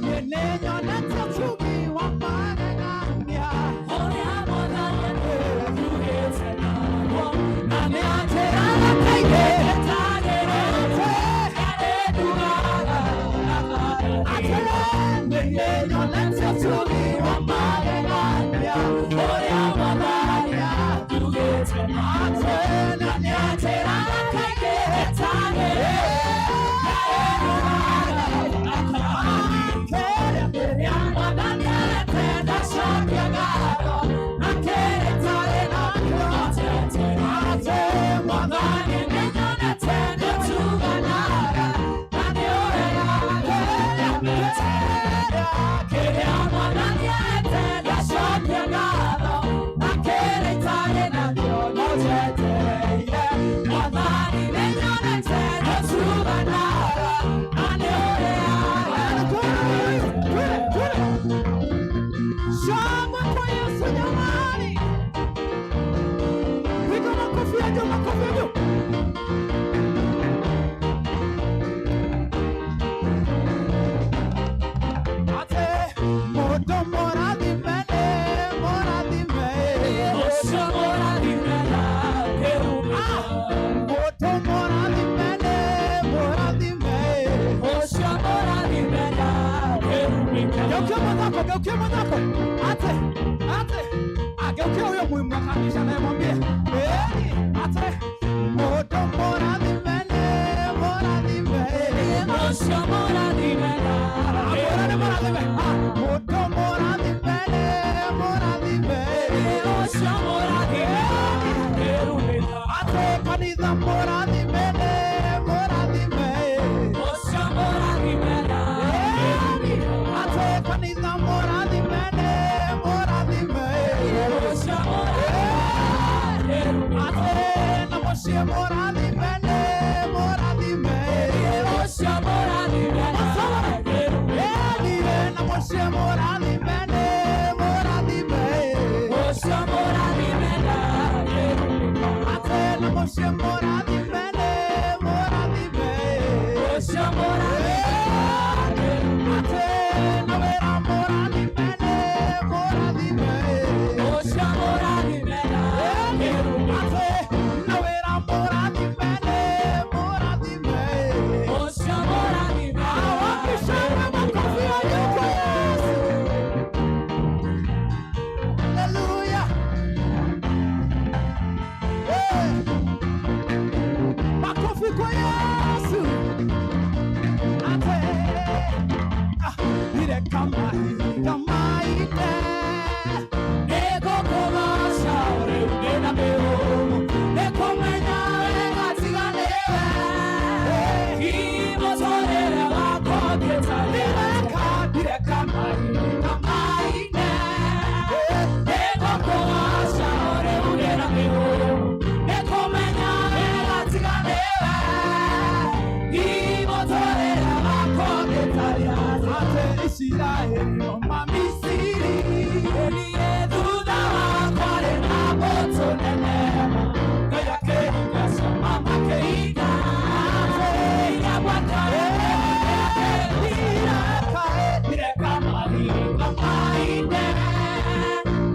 nĩnyonete ũtugi wa magegania Ũrĩa Mwathani atugĩte naguo na nĩanjĩraga kaingĩ ndetagĩrĩte na nĩndugaga ate nĩnyonete ũtugi wa magegania Ũrĩa Mwathani atugĩte naguo ate na nĩanjĩraga kaingĩ ndetagĩrĩte na nĩndugaga kĩrĩa Kĩrĩa Mwathani arete ndacokia ngatho na kĩrĩa itarĩ nakĩo njeterere ate Mwathani nĩnyonete nĩtuganaga na nĩũheaga Kĩrĩa Mwathani arete ndacokia ngatho na kĩrĩa itarĩ nakĩo no njetereire Mwathani nĩnyonete nĩtuganaga na nĩũheaga Shangwe kwa Yesu jamani! Piga makofi ya juu, makofi ya juu. Ate mũndũ mũrathime nĩ mũrathime. Ũcio mũrathime na kĩrumĩka Mũndũ mũrathime nĩ mũrathime. Ũcio mũrathime na kĩrumĩka Geukia mwenzako, geukia mwenzako. Ate, ate. Ageukia huyo mwimwakamisha naye mwambie. Eni, ate. Mũndũ mũrathime nĩ mũrathime. Ũcio mũrathime na Amwĩra nĩ mũrathime. Ah, mũndũ mũrathime nĩ mũrathime. Ũcio mũrathime na kĩrumĩka Ate kanitha mũrathime nĩ mũrathime. Ũcio mũrathime na Eni, ate kanitha mũrathime nĩ mũrathime. Ũcio mũrathime na kĩrumĩka Ate na mũciĩ mũrathime nĩ mũrathime. Ũcio mũrathime na kĩrumĩka Eni, na mũciĩ mũrathime nĩ mũrathime. Ũcio mũrathime na kĩrumĩka Ate na mũciĩ mũrathime nĩ mũrathime. Ũcio mũrathime na kĩrumĩka Ate na wĩra mũrathime nĩ mũrathime. Ũcio mũrathime na kĩrumĩka Ate na wĩra mũrathime nĩ mũrathime. Ũcio mũrathime na Wapi shangwe makofi ya juu kwa Yesu. Haleluya. Eh. Makofi kwa Yesu. Ate. Ah, ile kama hii, kama ile. Nĩngũkũgooca rĩu ndĩna mĩhũmũ, nĩkũmenya wega tiga nĩwe. Mũtũũrĩre wakwa ũngĩtarĩ Ndire kama hii, kama ine. Nĩngũkũgooca rĩu ndĩna mĩhũmũ, nĩkũmenya wega tiga nĩwe. Mũtũũrĩre wakwa ũngĩtarĩ Ate Isiraeli oma Misiri. Niĩ thutha wakwa rĩ na mbũtũ nene, Ngai akĩringa ciama makĩringa. Iria gwaka Ndireka mahinda maine.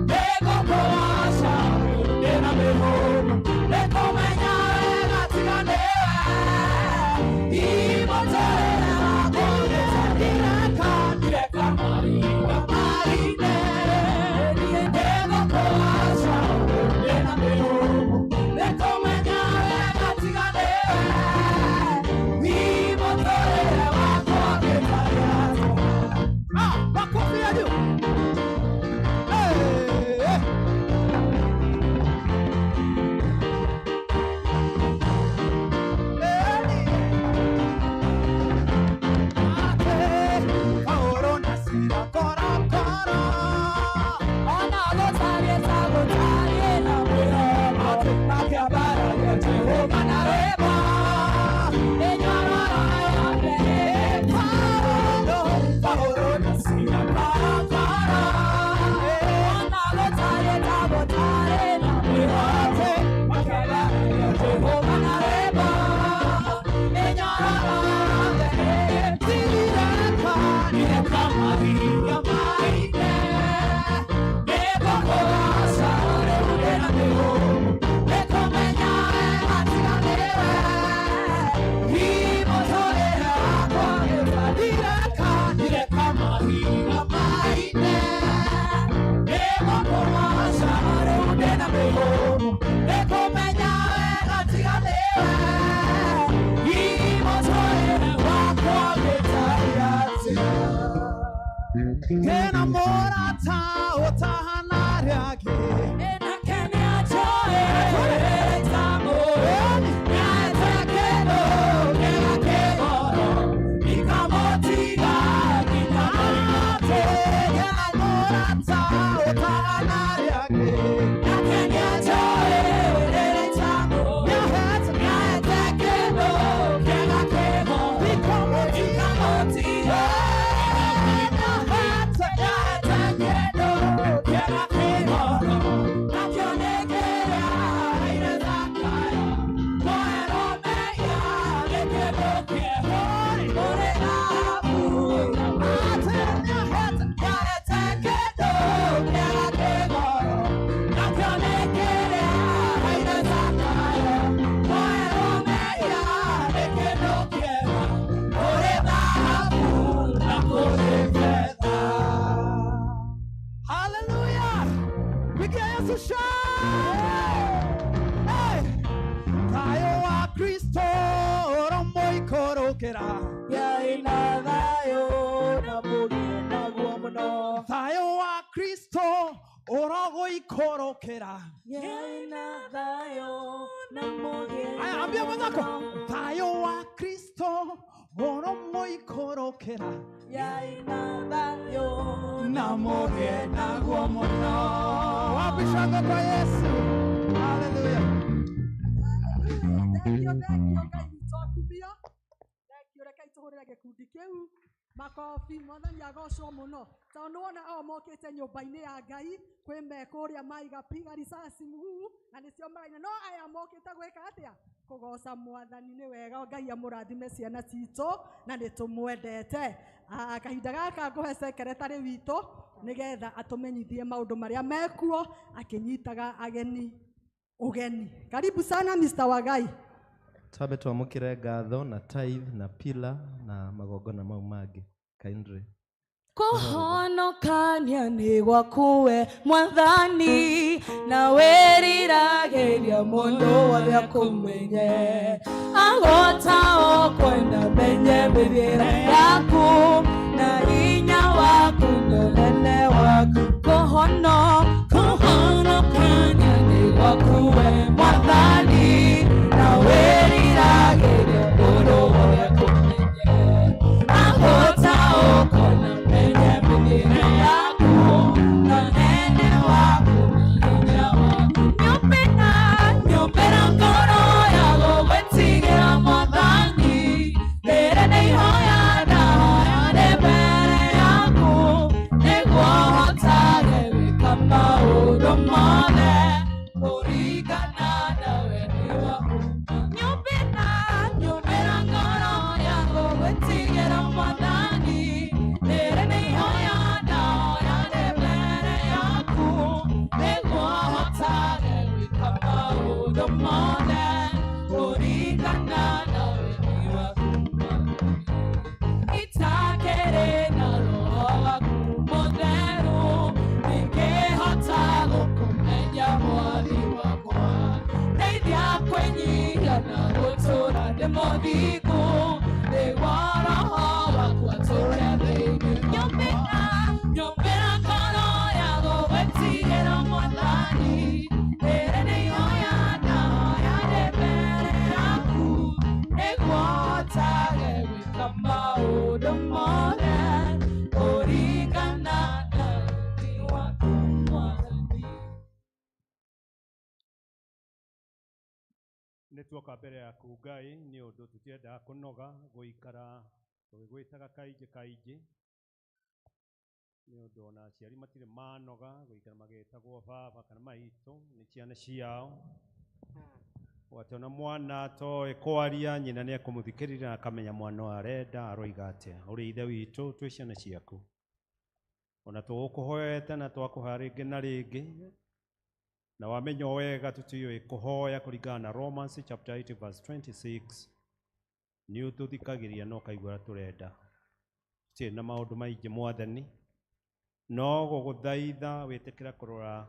Nĩngũkũgooca rĩu ndĩna mĩhũmũ, nĩkũmenya wega tiga nĩwe. Mũtũũrĩre wakwa ũngĩtarĩ Ndireka Ndireka mahinda Kena morata otahana ryake. Hallelujah! Pigia Yesu shangwe! Hey! Thayo wa Kristo oromoikorokera. Thayo wa Kristo orogoikorokera. Aya, ambia mwenzako, thayo wa Kristo oromoikorokera. Na mugie naguo muno. Wapi shangwe kwa Yesu? Hallelujah. Thengio, thengio Ngai witũ akumio. Thengio, rekei tũhũrĩre gĩkundi kĩu makobi. Mwathani agocwo mũno tondũ nĩwona o mokĩte nyũmba-inĩ ya Ngai kwĩ me kũrĩa maiga piga risasi mguu na nĩcio maraina, no aya mokĩte gwĩka atĩa? Kũgoca Mwathani. Nĩ wega, Ngai amũrathime ciana citũ na nĩ tũmwendete. Kahinda gaka ngũhe secretary witũ nĩgetha atũmenyithie maũndũ marĩa mekuo akĩnyitaga ageni ũgeni. Karibu sana Mr. Wagai. Twambe twamũkĩre ngatho na tithe na pila na magongona mau mangĩ kindly. Kũhonokania nĩ gwakuwe Mwathani, na wĩriragĩria mũndũ wothe akũmenye. Agota o kwenda menye mĩthiĩre yaku na hinya waku na ũnene waku. Kũhonokania nĩ gwakuwe Mwathani, na wĩriragĩria mũndũ wothe akũmenye. Agota o kwenda menye mĩthiĩre yaku na ũnene waku na hinya waku. Nyũmbĩra, nyũmbĩra ngoro ya gũgwĩtigĩra Mwathani, rĩrĩ nĩ ihoya ndahoya ndĩ mbere yaku, nĩguo hotage gwĩka maũndũ mothe kũringana na wendi waku. Nyũmbĩra, nyũmbĩra ngoro ya gũgwĩtigĩra Mwathani, rĩrĩ nĩ ihoya ndahoya ndĩ mbere yaku, nĩguo hotage gwĩka maũndũ mothe kũringana na wendi waku. Itakĩrĩ na roho waku mũtheru, ndingĩhota gũkũmenya Mwathi wakwa. Ndeithia kwĩnyihia na gũtũũra ndĩ mũthingu, nĩguo roho waku atũũre thĩinĩ wakwa. Nyũmbĩra ngoro ya gũgwĩtigĩra Mwathani, rĩrĩ nĩ ihoya ndahoya ndĩ mbere yaku, nĩguo hotage gwĩka maũndũ mothe kũringana na wendi waku Mwathani. Nĩ tuoka mbere yaku Ngai nĩ ũndũ tũtiendaga kũnoga gũikara tũgĩgwĩtaga kaingĩ kaingĩ, nĩ ũndũ ona aciari matirĩ manoga gũikara magĩtagwo baba kana maitũ nĩ ciana ciao. Watona mwana atoĩ kwaria, nyina nĩ ekũmũthikĩrĩria na akamenya mwana ũyũ arenda aroiga atĩa. Ũrĩ ithe witũ, twĩ ciana ciaku, ona tũgũkũhoete na twakũhoya rĩngĩ na rĩngĩ, na wamenya o wega tũtiũĩ kũhoya kũringana na Romans chapter 8 verse 26, nĩ ũtũthikagĩria na ũkaigua ũrĩa tũrenda. Tũtirĩ na maũndũ maingĩ Mwathani, no gũgũthaitha wĩtĩkĩra kũrora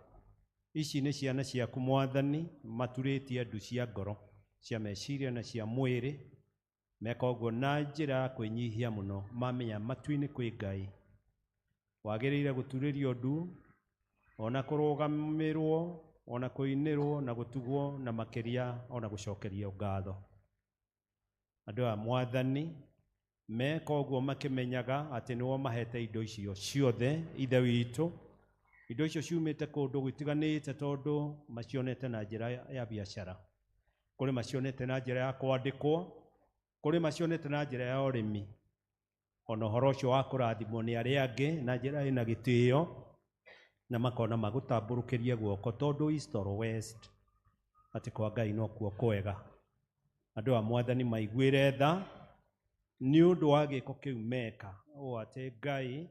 ici nĩ ciana ciaku Mwathani, maturĩtie ndu cia ngoro cia meciria na cia mwĩrĩ, meka ũguo na njĩra ya kwĩnyihia mũno, mamenya matu-inĩ kwĩ Ngai. Wagĩrĩire gũturĩrio ndu, ona kũrũgamĩrwo, ona kũinĩrwo na gũtugwo, na makĩria ona gũcokerio ngatho. Andũ aya Mwathani meka ũguo makĩmenyaga atĩ nĩwe mahete indo icio ciothe, Ithe witũ. Indo icio ciumĩte kũndũ gũtiganĩte tondũ macionete na njĩra ya biacara, kũrĩ macionete na njĩra ya kwandĩkwo, kũrĩ macionete na njĩra ya ũrĩmi, ona ũhoro ũcio wa kũrathimwo nĩ arĩa angĩ na njĩra ĩna gĩtĩo, na makona magũtambũrũkĩrie guoko tondũ east or west atĩ kwa Ngai nokuo kwega. Andũ a Mwathani maiguĩre tha nĩ ũndũ wa gĩko kĩu meka, ũũ atĩ Ngai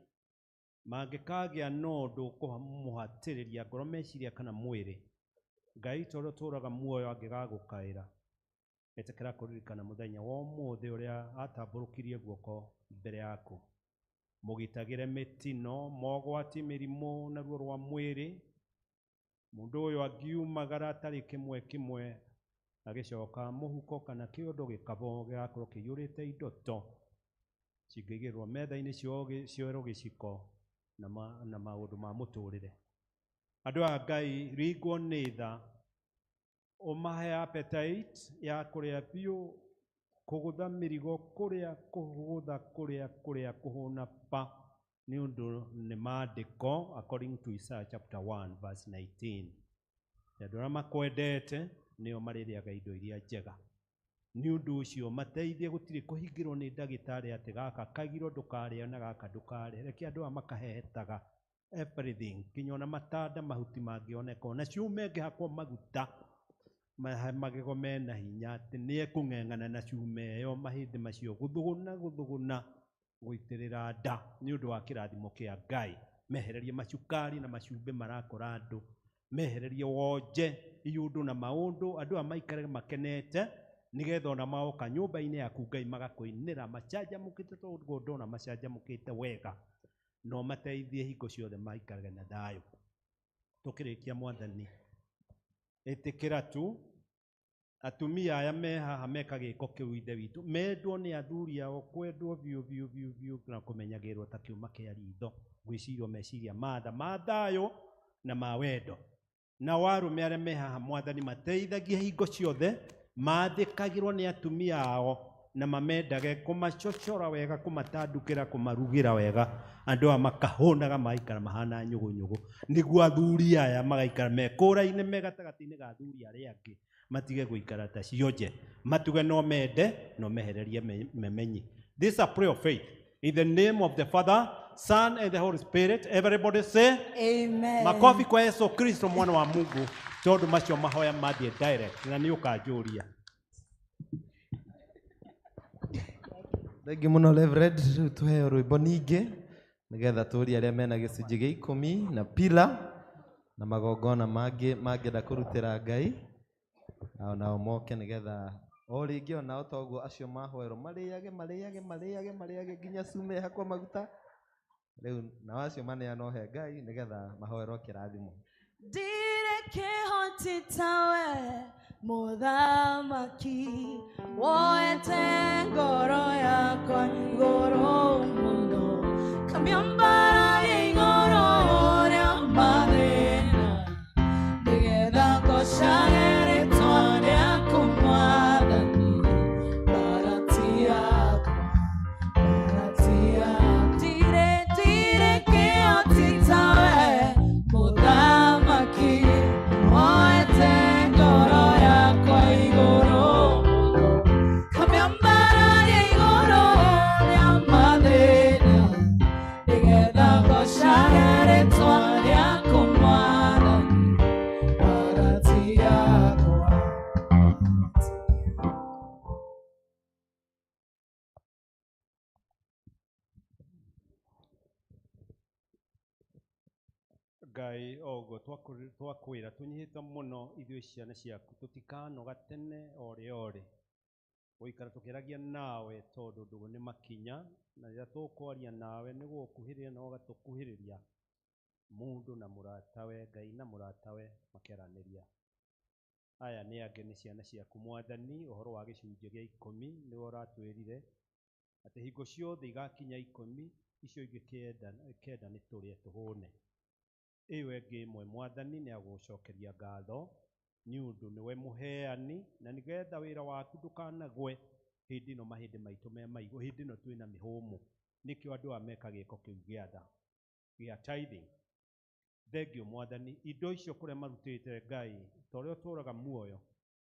mangĩkagĩa na ũndũ ũkũmũhatĩrĩria ngoro, meciria kana mwĩrĩ, Ngai tondũ tũraga muoyo angĩgagũkaĩra, ĩtĩkĩra kũririkana mũthenya wa ũmũthĩ ũrĩa atambũrũkirie guoko mbere yaku. Mũgitagĩre mĩtino, mogwati, mĩrimũ na ruo rwa mwĩrĩ. Mũndũ ũyũ angiumagara atarĩ kĩmwe kĩmwe, agĩcoka mũhuko kana kĩondo gĩkabo gĩgakorwo kĩiyũrĩte indo to cingĩigĩrwo metha-inĩ cioerwo gĩciko na maũndũ ma mũtũrĩre. Andũ a Ngai, ringwo nĩ tha, ũmahe appetite ya kũrĩa biũ, kũgũtha mĩrigo, kũrĩa, kũgũtha, kũrĩa, kũrĩa, kũhũna pa, nĩ ũndũ nĩ maandĩko according to Isaiah chapter 1 verse 19. Andũ arĩa makwendete nĩo marĩrĩaga indo iria njega. Nĩ ũndũ ũcio mateithie, gũtirĩ kũhingĩrwo nĩ ndagĩtarĩ atĩ gaka kagiro ndũkarĩe na gaka ndũkarĩe. Reke andũ aya makahehetaga everything, nginya ona matanda mahuti mangĩoneka, ona ciume ĩngĩhakwo maguta magego mena hinya atĩ nĩ ekũng'eng'ana na cuma ĩyo, mahĩndĩ macio gũthũgũna gũthũgũna gũitĩrĩra nda nĩ ũndũ wa kĩrathimo kĩa Ngai. Mehererie macukari na macumbĩ marakora andũ, mehererie wonje iũndũ na maũndũ, andũ aya maikare makenete nĩgetha ona maoka nyũmba-inĩ yaku Ngai magakũinĩra macanjamũkĩte, tondũ ndona macanjamũkĩte wega, no mateithie hingo ciothe maikarage na thayũ. Tũkĩrĩkia Mwathani, ĩtĩkĩra tu atumia aya me haha meka gĩko kĩu, Ithe witũ, mendwo nĩ athuri ao, kwendwo biũ biũ biũ biũ na kũmenyagĩrwo ta kĩũma kĩa ritho, gwĩcirio meciria ma tha, ma thayũ na ma wendo. Na arũme arĩa me haha Mwathani mateithagie hingo ciothe, mathĩkagĩrwo nĩ atumia ao na mamendage, kũmacocora wega, kũmatandukĩra, kũmarugĩra wega, andũ aya makahũnaga magaikara mahana nyũgũnyũgũ, nĩguo athuri aya magaikara mekũraine me gatagatĩ-inĩ ga athuri arĩa angĩ, matige gũikara ta cionje, matuge no mende no mehererie memenyi. This is a prayer of faith. In the name of the Father, Son and the Holy Spirit, everybody say Amen. Makofi kwa Yesu Kristo mwana wa Mungu, tondũ macio mahoya mathiĩ direct na nĩ ũkanjũria. Thengiũ mũno Reverend, rĩu tũheo rwĩmbo ningĩ nĩgetha tũrie arĩa mena gĩcunjĩ gĩa ikũmi na pila na magongona mangĩ mangĩenda kũrutĩra Ngai, nao nao moke nĩgetha o rĩngĩ onao toguo acio mahoerwo marĩage marĩage marĩage marĩage nginya cume ĩhakwo maguta, rĩu nao acio maneanwo he Ngai nĩgetha mahoerwo kĩrathimo. Ndirĩ kĩhoti tawe mũthamaki, woete ngoro yakwa igũrũ mũno, kamĩambararia igũrũ rĩa mathĩna, nĩgetha ngocage rĩtwa rĩaku Mwathani, barati yakwa, barati yakwa. Ndirĩ, ndirĩ kĩhoti tawe mũthamaki, woete ngoro yakwa igũrũ mũno, kamĩambararia igũrũ rĩa mathĩna, nĩgetha ngocage rĩtwa rĩaku Mwathani, barati yakwa. Ngai o ũguo twakwĩra tũnyihĩte mũno ithuĩ ciana ciaku, tũtikanoga tene o rĩ o rĩ gũikara tũkĩaragia nawe, tondũ ndũgũ nĩ makinya, na rĩrĩa tũkwaria nawe nĩ gũgũkuhĩrĩria na ũgatũkuhĩrĩria, mũndũ na mũratawe, Ngai na mũratawe makĩaranĩria. Aya nĩ angĩ nĩ ciana ciaku Mwathani, ũhoro wa gĩcunjĩ gĩa ikũmi nĩwe ũratwĩrire atĩ hingo ciothe igakinya ikũmi, Icio ingĩ kenda nĩ tũrĩe tũhũne. Ĩyo ĩngĩ ĩmwe mwathani nĩ agũcokeria ngatho nĩ ũndũ nĩwe mũheani, na nĩgetha wĩra waku ndũkanagwe hĩndĩ ĩno mahĩndĩ maitũ me maigũ, hĩndĩ ĩno twĩna mĩhũmũ. Nĩkĩo andũ aya meka gĩko kĩu gĩa tha gĩa tithing. Thengio mwathani, indo icio kũrĩa marutĩte Ngai ta ũrĩa ũtũũraga muoyo,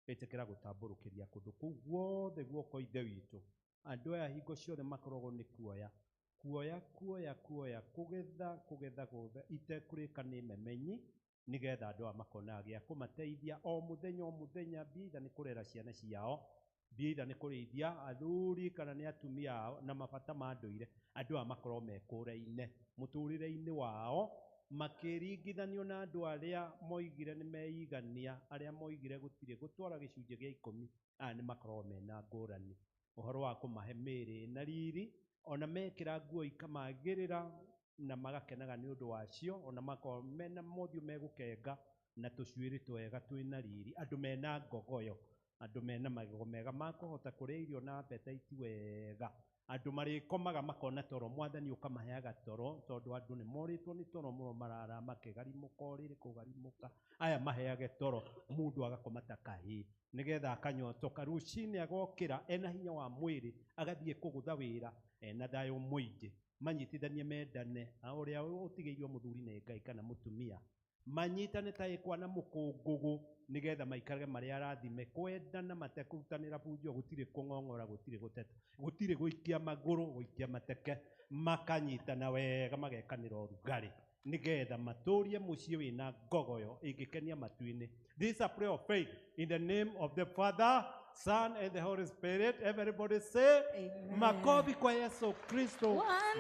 ĩtĩkĩra gũtambũrũkĩria kũndũ kũu guothe guoko Ithe witũ. Andũ aya hingo ciothe makoragwo nĩ kuoya kuoya kuoya kuoya, kũgetha kũgetha gũthe itekũrĩka nĩ memenyi, nĩgetha andũ aya makonaga gĩa kũmateithia o mũthenya o mũthenya, mbia either nĩ kũrera ciana ciao, mbia either nĩ kũrĩithia athuri kana nĩ atumia ao na mabata ma ndũire. Andũ aya makorwo mekũraine mũtũrĩre-inĩ wao, makĩringithanio na andũ arĩa moigire nĩ meigania, arĩa moigire gũtirĩ gũtwara gĩcunjĩ gĩa ikũmi. Aya nĩ makoragwo mena ngũrani ũhoro wa kũmahe mĩĩrĩ na riri, ona mekĩra nguo ikamagĩrĩra na magakenaga nĩ ũndũ wacio, ona makorwo mena mothiũ megũkenga na tũcuĩrĩ twega twĩna riri, andũ mena ngogoyo, andũ mena magego mega makũhota kũrĩa irio na appetite wega, andũ marĩkomaga makona toro. Mwathani ũkamaheaga toro, tondũ andũ nĩ morĩtwo nĩ toro mũno, marara makĩgarimũka ũrĩrĩ kũgarimũka. Aya maheage toro, mũndũ agakoma ta kahĩĩ nĩgetha akanyotoka rũcinĩ, agokĩra ena hinya wa mwĩrĩ, agathiĩ kũgũtha wĩra ena thayũ mũingĩ. Manyitithanie mendane, ũrĩa ũtigĩirio mũthuri nĩ Ngai kana mũtumia, manyitane ta ĩkwa na mũkũngũgũ, nĩgetha maikarage marĩ arathime, kwendana matekũrutanĩra bunjo, gũtirĩ kũng'ong'ora, gũtirĩ gũteta, gũtirĩ gũikia magũrũ, gũikia mateke, makanyitana wega, magekanĩra ũrugarĩ, nĩgetha matũrie mũciĩ wĩna ngogoyo ĩngĩkenia matu-inĩ. This is a prayer of faith in the name of the Father, Son and the Holy Spirit. Everybody say amen. Makofi kwa Yesu Kristo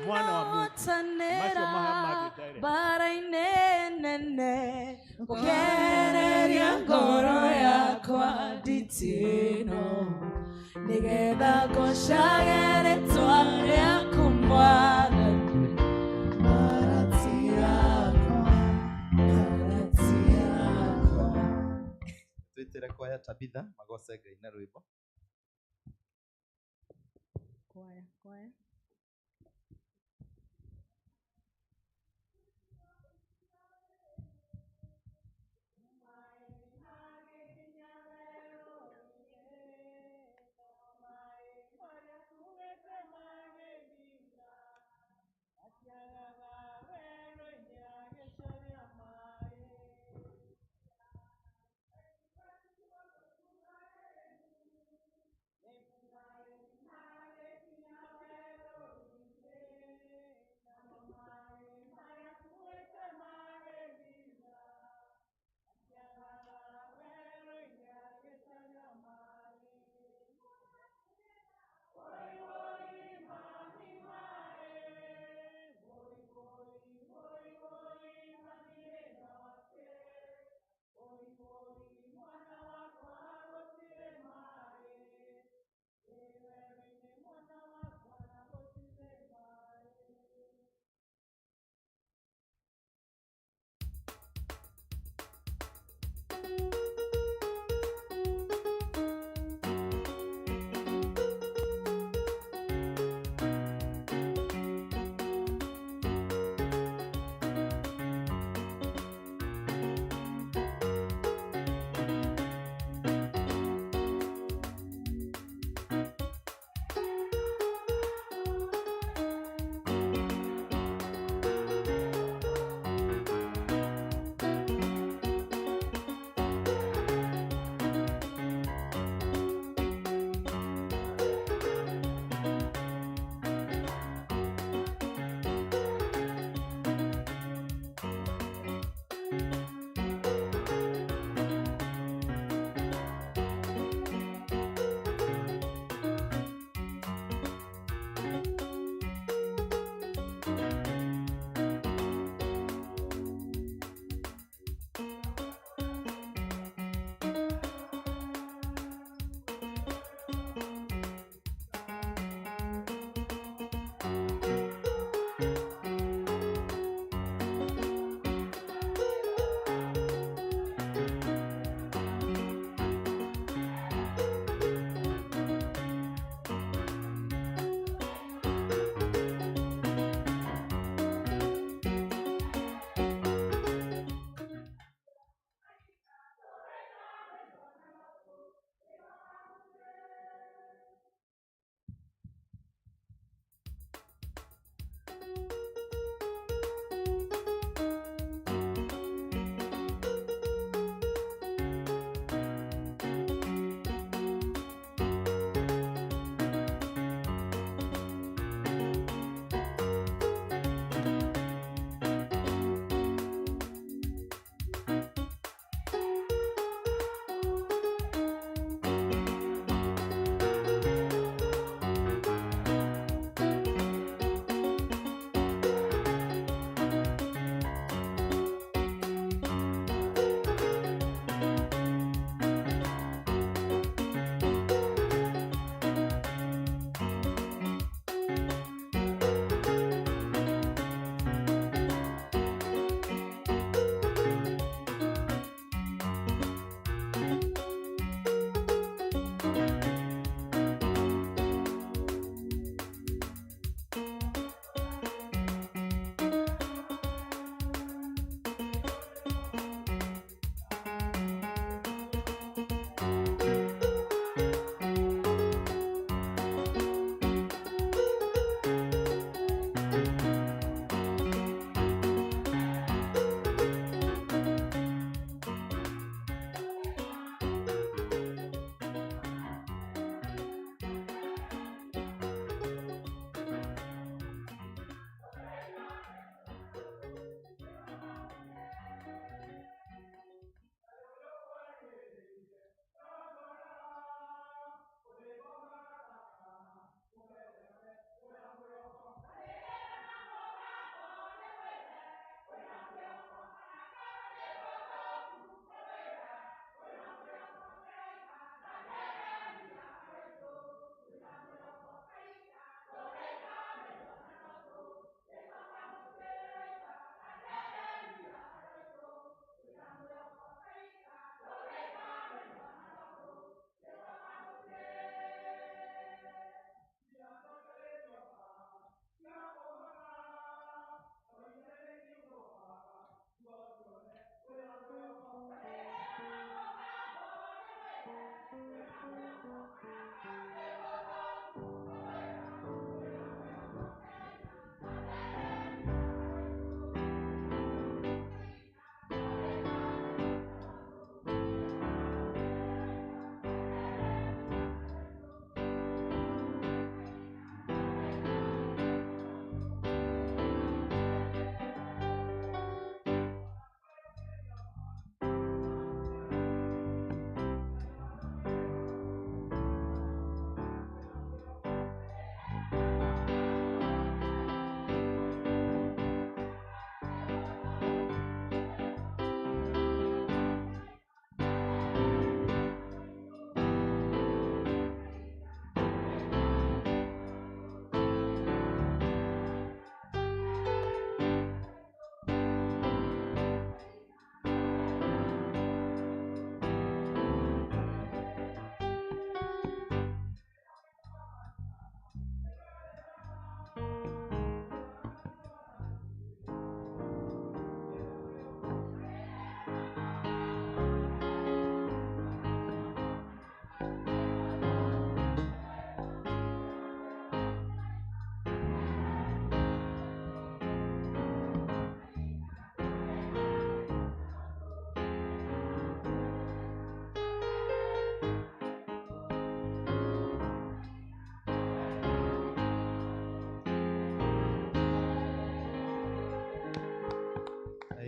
mwana wa Mungu. Macio mahamagĩ bara-inĩ nene ũkereria ngoro yakwa nditino nĩgetha ngocage rĩtwa rĩaku Mwathani. Karati yakwa, karati yakwa. Twĩtĩre kwaya Tabitha magoce Ngai na rwĩmbo. Kwaya, kwaya. Thank you.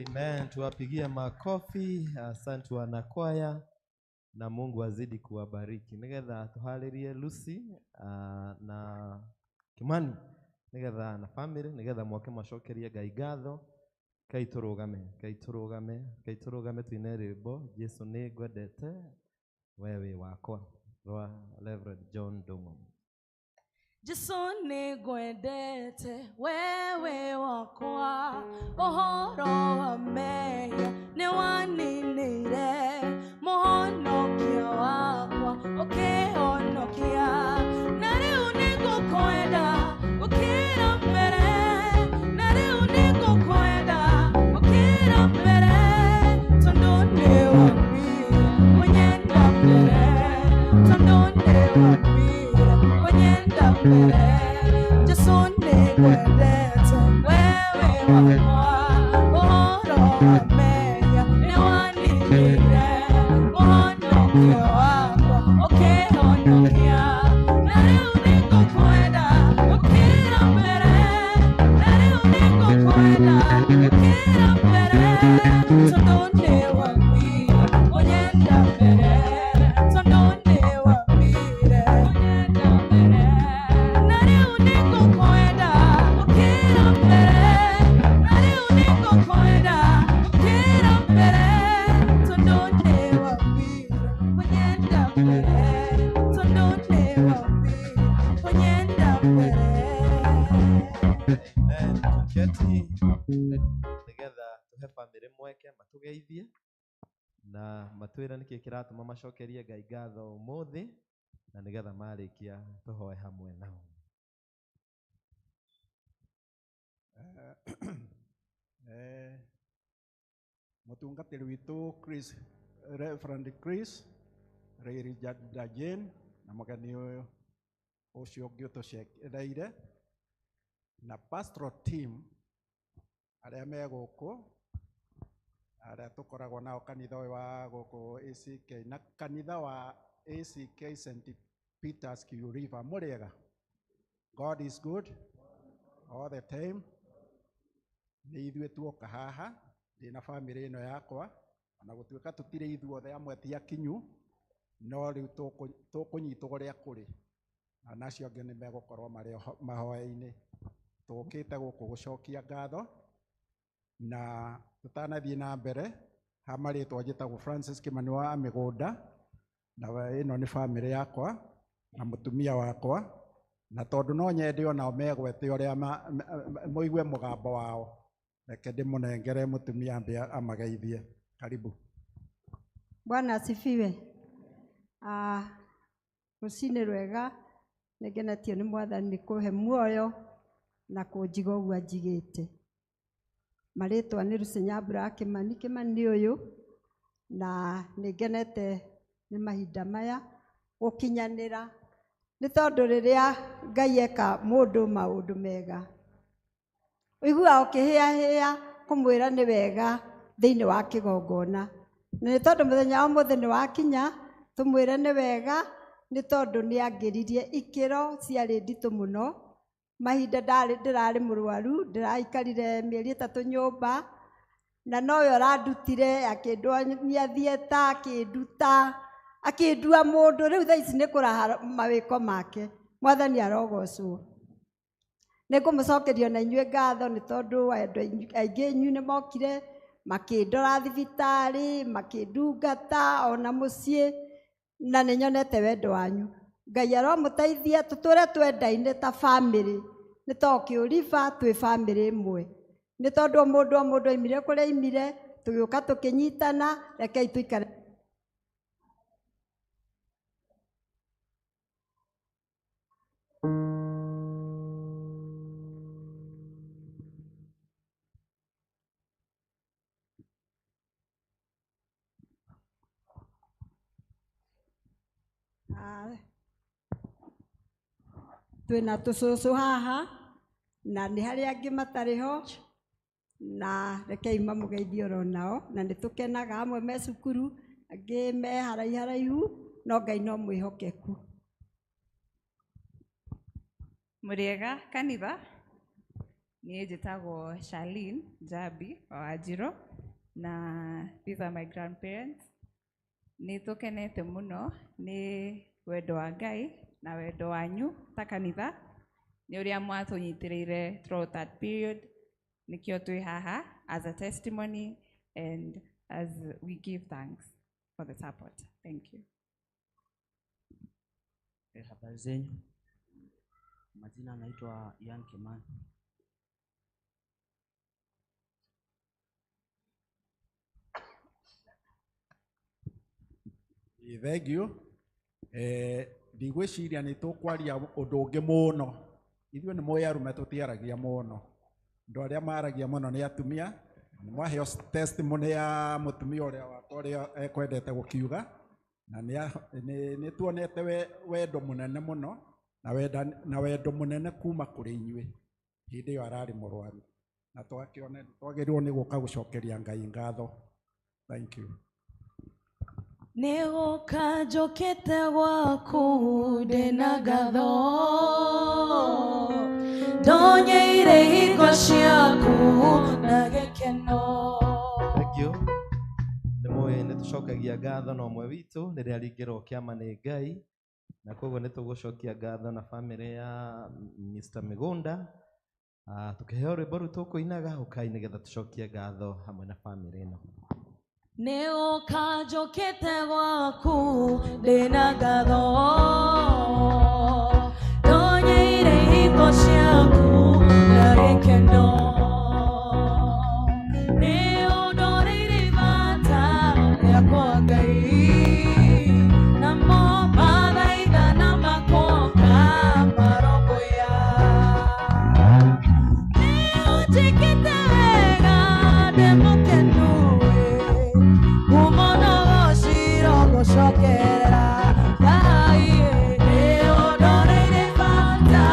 Amen. Tuwapigie makofi. Asante wanakwaya na Mungu azidi kuwabariki. Nigetha tuharirie Lucy na Kimani nigetha na family nigetha moke macokerie Ngai ngatho. Kai turugame, kai turugame, kai turugame tuine rwimbo Jesu nĩ ngwendete we wĩ wakwa rwa Reverend John Ndung'u. Jesu nĩngwendete wewe wakwa, ũhoro wa mehia nĩwaninire, mũhonokia wakwa ũkĩhonokia, na rĩu nĩngũkwenda gũkĩra mbere, na rĩu nĩngũkwenda gũkĩra mbere, tondũ nĩwambire kũnyenda mbere, tondũ nĩwambire kũnyenda mbere. Jesu nĩngwendete wewe wakwa, ũhoro wa mehia nĩwaninire, mũhonokia wakwa ũkĩhonokia, na rĩu nĩngũkwenda gũkĩra mbere, na rĩu nĩngũkwenda gũkĩra mbere, tondũ nĩwambire kũnyenda mbere, tondũ nĩwambire kũnyenda mbere, na rĩu nĩngũkwenda gũkĩra mbere, na rĩu nĩngũkwenda gũkĩra mbere, tondũ nĩwambire kũnyenda mbere, tondũ nĩwambire kũnyenda mbere. Amen. Tuketi nigetha tuhe family mweke matugeithie na matwĩre nĩkĩ kĩratũma macokerie Ngai ngatho ũmũthĩ na nigetha marĩkia tũhoe hamwe nao. Mũtungatĩri witũ Chris, Reverend Chris Rĩri Jane na mũgeni ũyũ ũcio ũngĩ ũtũcereire na pastoral team arĩa me gũkũ arĩa tũkoragwo nao kanitha ũyũ wa gũkũ ACK na kanitha wa ACK St. Peter's Kiu River. Mũrĩega? God is good all the time. Nĩ ithuĩ tuoka haha ndĩ na bamĩrĩ ĩno yakwa, ona gũtuĩka tũtirĩ ithuothe, amwe ti akinyu, no rĩu tũkũnyitwo ũrĩa kũrĩ na acio angĩ nĩ megũkorwo marĩ mahoya-inĩ. Tũkĩte gũkũ gũcokia ngatho na tũtanathiĩ na mbere ha marĩtwa njĩtagwo Francis Kimani wa Mĩgũnda na ĩno nĩ bamĩrĩ yakwa na mũtumia wakwa, na tondũ no nyende onao megwete ũrĩa mũigue mũgambo wao, reke ndĩmũnengere mũtumia ambe amageithie. Karibu. Bwana asifiwe. Rũcinĩ rwega, nĩngenetio nĩ Mwathani kũhe muoyo na kũnjiga ũguo anjigĩte. Marĩtwa nĩ Lucy Nyambura wa Kimani, Kimani ũyũ, na nĩngenete nĩ mahinda maya gũkinyanĩra, nĩ tondũ rĩrĩa Ngai eka mũndũ maũndũ mega, ũiguaga ũkĩhĩahĩa kũmwĩra nĩ wega thĩinĩ wa kĩgongona. Na nĩ tondũ mũthenya wa ũmũthĩ nĩ wakinya, tũmwĩre nĩ wega, nĩ tondũ nĩ angĩririe ikĩro ciarĩ nditũ mũno. Mahinda ndĩrarĩ mũrwaru, ndĩraikarire mĩeri 3 nyũmba, na nowe ũrandutire, akĩndwania theatre, akĩnduta, akĩndua mũndũ. Rĩu thaa ici nĩ kũraha mawĩko make. Mwathani arogocwo. Nĩngũmũcokeria ona inyuĩ ngatho nĩ tondũ andũ aingĩ inyuĩ nĩ mokire makĩndora thibitarĩ, makĩndungata ona mũciĩ, na nĩ nyonete wendo wanyu. Ngai aromũteithia tũtũre twendaine ta bamĩrĩ, nĩ tondũ Kĩũriba twĩ bamĩrĩ ĩmwe. Nĩ tondũ o mũndũ o mũndũ aimire kũrĩa aimire, tũgĩũka tũkĩnyitana, rekei tũikare. Twĩna tũcũcũ haha na nĩ harĩ angĩ matarĩ ho, na rekei mamũgeithie oro nao, na nĩ tũkenaga, amwe me cukuru, angĩ me haraiharaihu, no Ngai no mwĩhokeku. Mũrĩega kanitha, niĩ njĩtagwo Charlene Njambi wa Wanjirũ, Na these are my grandparents. Nĩ tũkenete mũno nĩ wendo wa Ngai na wendo wanyu ta kanitha nĩ ũrĩa mwatũnyitĩrĩire throughout that period. Nĩkĩo twĩ haha as a testimony and as we give thanks for the support. Thank you. Habari zenyu. Majina naitwa Ian Kimani. Thengiũ. Ndigwĩciria nĩ tũkwaria ũndũ ũngĩ mũno. Ithuĩ nĩ mũĩ arũme tũtiaragia mũno. Andũ arĩa maragia mũno nĩ atumia. Nĩ mwaheo testimony ya mũtumia ũrĩa wakwa ũrĩa ekwendete gũkiuga. Na nĩ tuonete wendo mũnene mũno na wendo mũnene kuma kũrĩ inyuĩ hĩndĩ ĩyo ararĩ mũrwaru. Na twakĩona twagĩrĩirwo nĩ gũka gũcokeria Ngai ngatho. Thank you. Nĩgũka njũkĩte gwaku ndĩna ngatho, ndonyeire hingo ciaku na gĩkeno. Thank you. Nĩ mũĩ nĩ tũcokagia ngatho na ũmwe witũ rĩrĩa aringĩrwo kĩama nĩ Ngai, na koguo nĩ tũgũcokia ngatho na bamĩrĩ ya Mr. Mĩgũnda. Tũkĩheo rwĩmbo rũu tũkũinaga, ũkai nĩgetha tũcokie ngatho hamwe na bamĩrĩ ĩno. Nĩgũka njũkĩte gwaku ndĩna ngatho, ndonyeire hingo ciaku na gĩkeno. Nĩũndoreire ibata rĩakwa Ngai, namo mathaitha na makoka marũmbũiya. Nĩũnjĩkĩte wega ndĩ mũkenu ĩ, ngumo na ũgooci gũcokerera Ngai ĩ. Nĩũndoreire ibata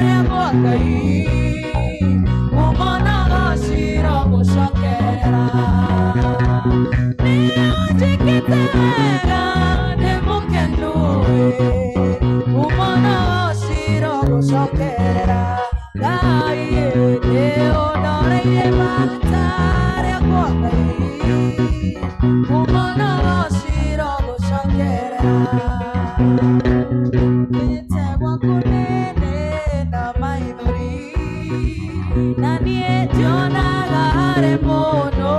rĩakwa Ngai, ngumo na ũgooci gũcokerera. Nĩũnjĩkĩte wega ndĩ mũkenu ĩ, ngumo na ũgooci gũcokerera Ngai ĩ. Nĩũndoreire ibata rĩakwa Ngai, ngumo na ũgooci gũcokerera. Ngĩte gwaku nene na maithori, na niĩ ndionaga harĩ mũndũ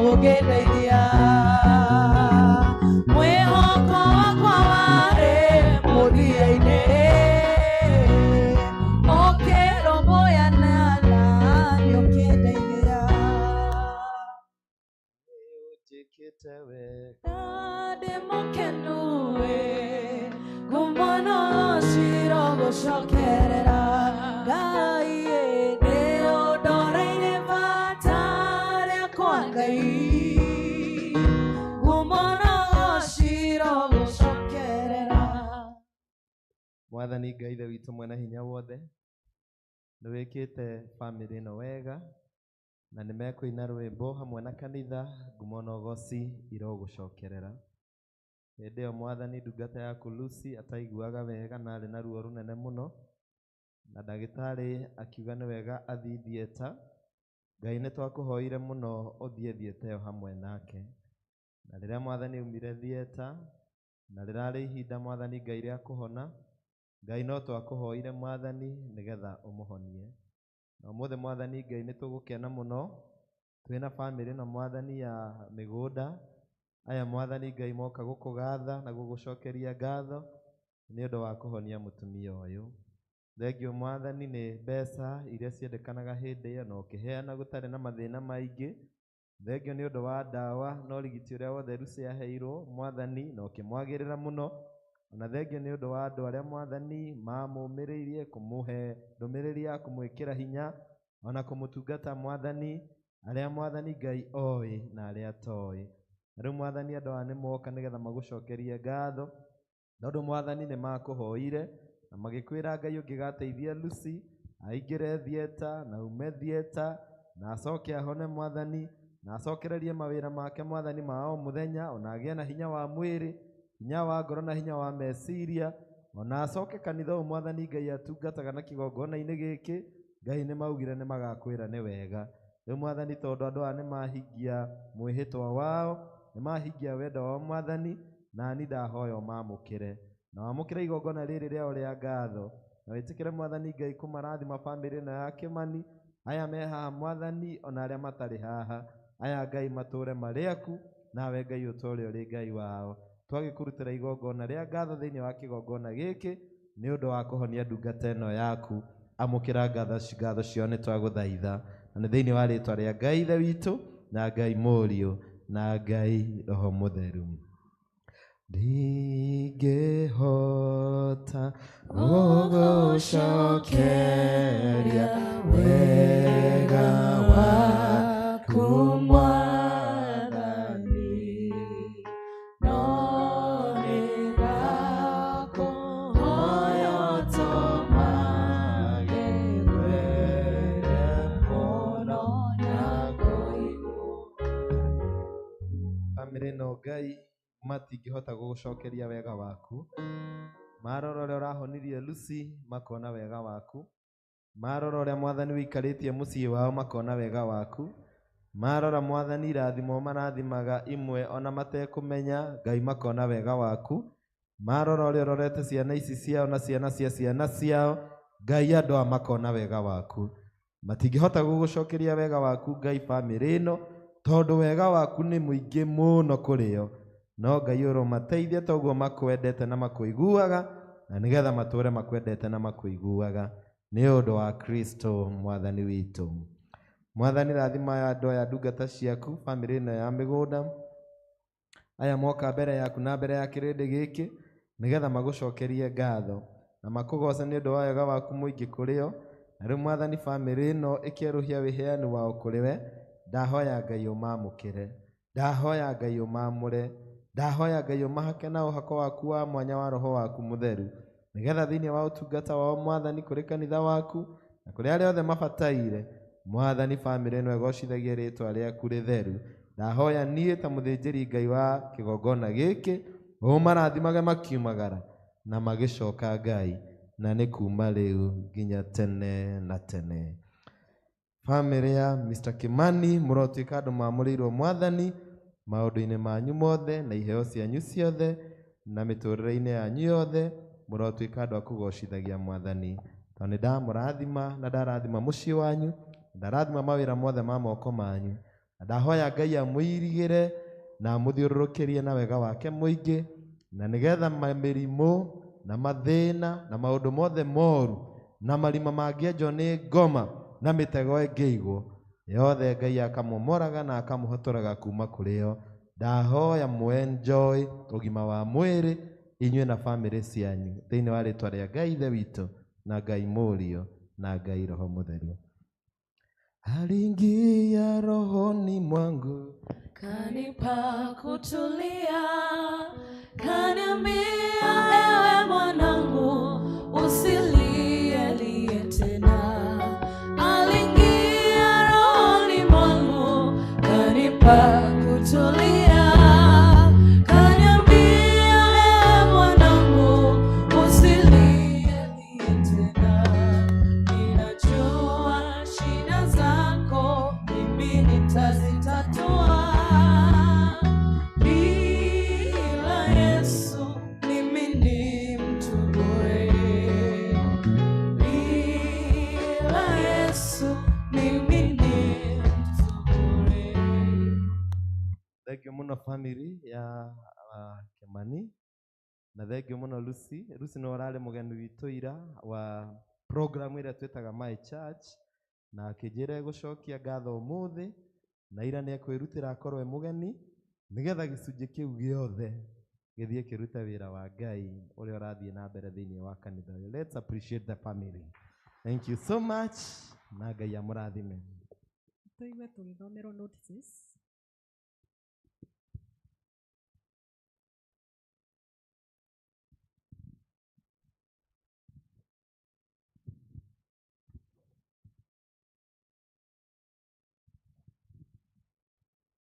ũngĩndeithia. Mwĩhoko wakwa warĩ mũthia-inĩ, ũkĩrũmbũyana naniĩ ũkĩndeithia. Nĩũnjĩkĩte wega. Na ndĩ mũkenu ĩ, ngumo na ũgooci gũcokerera Ngai ĩ. Nĩũndoreire bata rĩakwa Ngai, ngumo na ũgooci gũcokerera. Mwathani Ngai Ithe witũ mwene hinya wothe, nĩ wĩkĩte bamĩrĩ ĩno wega na nĩ mekũina rwĩmbo hamwe na kanitha, ngumo na ũgooci irogũcokerera. Hĩndĩ ĩyo Mwathani ndungata yaku Lucy ataiguaga wega na arĩ na ruo rũnene mũno, na ndagĩtarĩ akiuga nĩ wega athiĩ theatre. Ngai nĩ twakũhoire mũno ũthiĩ theatre ĩyo hamwe nake. Na rĩrĩa Mwathani aumire theatre, na rĩrarĩ ihinda Mwathani Ngai rĩa kũhona, Ngai no twakũhoire Mwathani nĩgetha ũmũhonie. Na ũmũthĩ Mwathani Ngai nĩ tũgũkena mũno twĩna bamĩrĩ ĩno Mwathani ya Mĩgũnda. Aya Mwathani Ngai moka gũkũgatha na gũgũcokeria ngatho nĩ ũndũ wa kũhonia mũtumia ũyũ. Thengiũ Mwathani nĩ mbeca iria ciendekanaga hĩndĩ ĩyo na ũkĩheana gũtarĩ na mathĩna maingĩ. Thengiũ nĩ ũndũ wa ndawa na ũrigiti ũrĩa wothe Lucy aheirwo Mwathani na ũkĩmwagĩrĩra mũno. Ona thengiũ nĩ ũndũ wa andũ arĩa Mwathani mamũmĩrĩirie kũmũhe ndũmĩrĩri ya kũmwĩkĩra hinya ona kũmũtungata Mwathani, arĩa Mwathani Ngai oĩ na arĩa atoĩ. Na rĩu Mwathani andũ aya nĩ moka nĩgetha magũcokerie ngatho, tondũ Mwathani nĩ makũhoire na magĩkwĩra Ngai ũngĩgateithia Lucy aingĩre theatre na aume theatre na acoke ahone Mwathani na acokererie mawĩra make Mwathani ma o mũthenya, ona agĩe na hinya wa mwĩrĩ, hinya wa ngoro na hinya wa meciria, ona acoke kanitha ũyũ Mwathani Ngai atungataga na kĩgongona-inĩ gĩkĩ. Ngai nĩ maugire nĩ magakwĩra nĩ wega. Rĩu Mwathani, tondũ andũ aya nĩmahingia mwĩhĩtwa wao, nĩmahingia wendo wao Mwathani, nani ndahoya ũmamũkĩre na wamũkĩre igongona rĩrĩ rĩao rĩa ngatho, na wĩtĩkĩre Mwathani Ngai kũmarathima bamĩrĩ ĩno ya Kĩmani, aya me haha Mwathani, ona arĩa matarĩ haha, aya Ngai matũre marĩ aku, nawe Ngai ũtũre ũrĩ Ngai wao. Twagĩkũrutĩra igongona rĩa ngatho thĩinĩ wa kĩgongona gĩkĩ nĩ ũndũ wa kũhonia ndungata ĩno yaku. Amũkĩra ngatho ciao nĩ twagũthaitha, na nĩ thĩinĩ wa rĩtwa rĩa Ngai Ithe witũ na Ngai Mũriũ na Ngai Roho Mũtheru. Ndingĩhota gũgũcokeria wega waku Mwathani, no nĩngakũhoya ũtũmage ngwende mũno na ngũigue. Bamĩrĩ ĩno Ngai matingĩhota gũgũcokeria wega waku. Marora ũrĩa ũrahonirie Lucy makona wega waku. Marora ũrĩa Mwathani wĩikarĩtie mũciĩ wao makona wega waku. Marora Mwathani irathimo marathimaga imwe ona matekũmenya, Ngai makona wega waku. Marora ũrĩa ũrorete ciana ici ciao na ciana cia ciana ciao, Ngai andũ aya makona wega waku. Matingĩhota gũgũcokeria wega waku Ngai bamĩrĩ ĩno, tondũ wega waku nĩ mũingĩ mũno kũrĩ o. No Ngai ũromateithia toguo makwendete na makũiguaga, na nĩgetha matũre makwendete na makũiguaga, nĩ ũndũ wa Kristo Mwathani witũ. Mwathani, rathima andũ aya ndungata ciaku, bamĩrĩ ĩno ya mĩgũnda, aya moka mbere yaku na mbere ya kĩrĩndĩ gĩkĩ, nĩgetha magũcokerie ngatho na makũgoce nĩ ũndũ wa wega waku mũingĩ kũrĩ o. Na rĩu Mwathani, bamĩrĩ ĩno ĩkĩerũhia wĩheani wao kũrĩ we, ndahoya Ngai ũmamũkĩre, ndahoya Ngai ũmamũre, ndahoya Ngai ũmahake na ũhako waku wa mwanya wa Roho waku Mũtheru, nĩgetha thĩinĩ wa ũtungata wao Mwathani kũrĩ kanitha waku na kũrĩ arĩa othe mabataire, Mwathani bamĩrĩ ĩno ĩgocithagie rĩtwa rĩaku rĩtheru. Ndahoya niĩ ta mũthĩnjĩri Ngai wa kĩgongona gĩkĩ, ũmarathimage makiumagara na magĩcoka Ngai, na nĩ kuma rĩu nginya tene na tene. Bamĩrĩ ya Mr. Kimani, mũrotuĩka andũ mamũrĩirwo Mwathani maũndũ-inĩ manyu mothe na iheo cianyu ciothe na mĩtũrĩre-inĩ yanyu yothe, mũrotuĩka andũ a kũgocithagia Mwathani. Tondũ nĩ ndamũrathima na ndarathima mũciĩ wanyu, ndarathima mawĩra mothe ma moko manyu, na ndahoya Ngai amũirigĩre na amũthiũrũrũkĩrie na wega wake mũingĩ, na nĩgetha mĩrimũ na mathĩna na maũndũ mothe moru na marima mangĩenjwo nĩ ngoma na mĩtego ĩngĩigwo yothe, Ngai akamumoraga na akamũhotoraga kuma kũrĩ o. Ndahoya mũenjoy ũgima wa mwĩrĩ inyuĩ na bamĩrĩ cianyu, thĩinĩ wa rĩtwa rĩa Ngai Ithe witũ na Ngai Mũriũ na Ngai Roho Mũtheru. Aliingia rohoni mwangu, kanipa kutulia, kaniambia ewe mwanangu usilie lie tena. Aliingia rohoni mwangu, kanipa kutulia, kaniambia ewe mwanangu usilie lie tena. Ninajua shida zako mimi nitazitatua. Bila Yesu mimi ni mtu bure. Bila Yesu mimi ni mtu bure. Thengio mũno family ya Kimani, na thengio mũno Lucy. Lucy nĩwe ũrarĩ mũgeni witũ ira wa program ĩrĩa twĩtaga My Church, na akĩnjĩra egũcokia ngatho ũmũthĩ, na ira nĩ ekwĩrutĩra akorwo e mũgeni, nĩgetha gĩcunjĩ kĩu gĩothe gĩthiĩ kĩrute wĩra wa Ngai ũrĩa ũrathiĩ na mbere thĩinĩ wa kanitha ũyũ. Let's appreciate the family. Thank you so much, na Ngai amũrathime. Tũigue tũgĩthomerwo notices.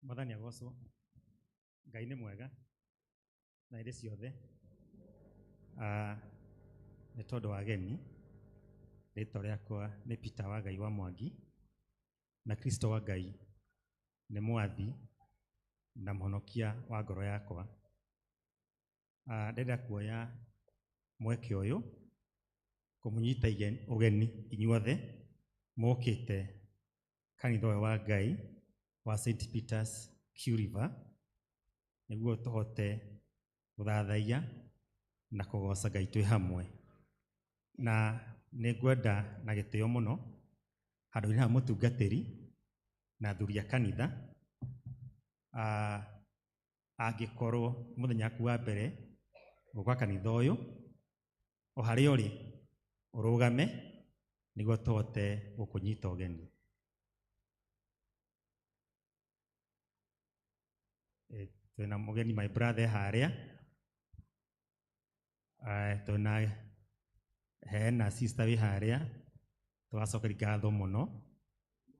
Mwathani agocwo. Ngai nĩ mwega na hĩndĩ ciothe. Nĩ tondũ wa ageni, rĩtwa rĩakwa nĩ Peter wa Ngai wa Mwangi, na Kristo wa Ngai nĩ mwathi na mũhonokia wa ngoro yakwa. Ndĩrenda kuoya mweke ũyũ kũmũnyita ũgeni inyuothe mũkĩte kanitha ũyũ wa Ngai wa St. Peter's Q River nĩguo tũhote gũthathaiya na kũgoca Ngai twĩ hamwe. Na nĩngwenda na gĩtĩo mũno handũ-inĩ ha mũtungatĩri na athuri a kanitha, angĩkorwo mũthenya waku wa mbere gũka kanitha ũyũ, o harĩa ũrĩ ũrũgame nĩguo tũhote gũkũnyita ũgeni. Twĩna mũgeni my brother harĩa, twĩna hena sister wĩ harĩa, tũgacokeria ngatho mũno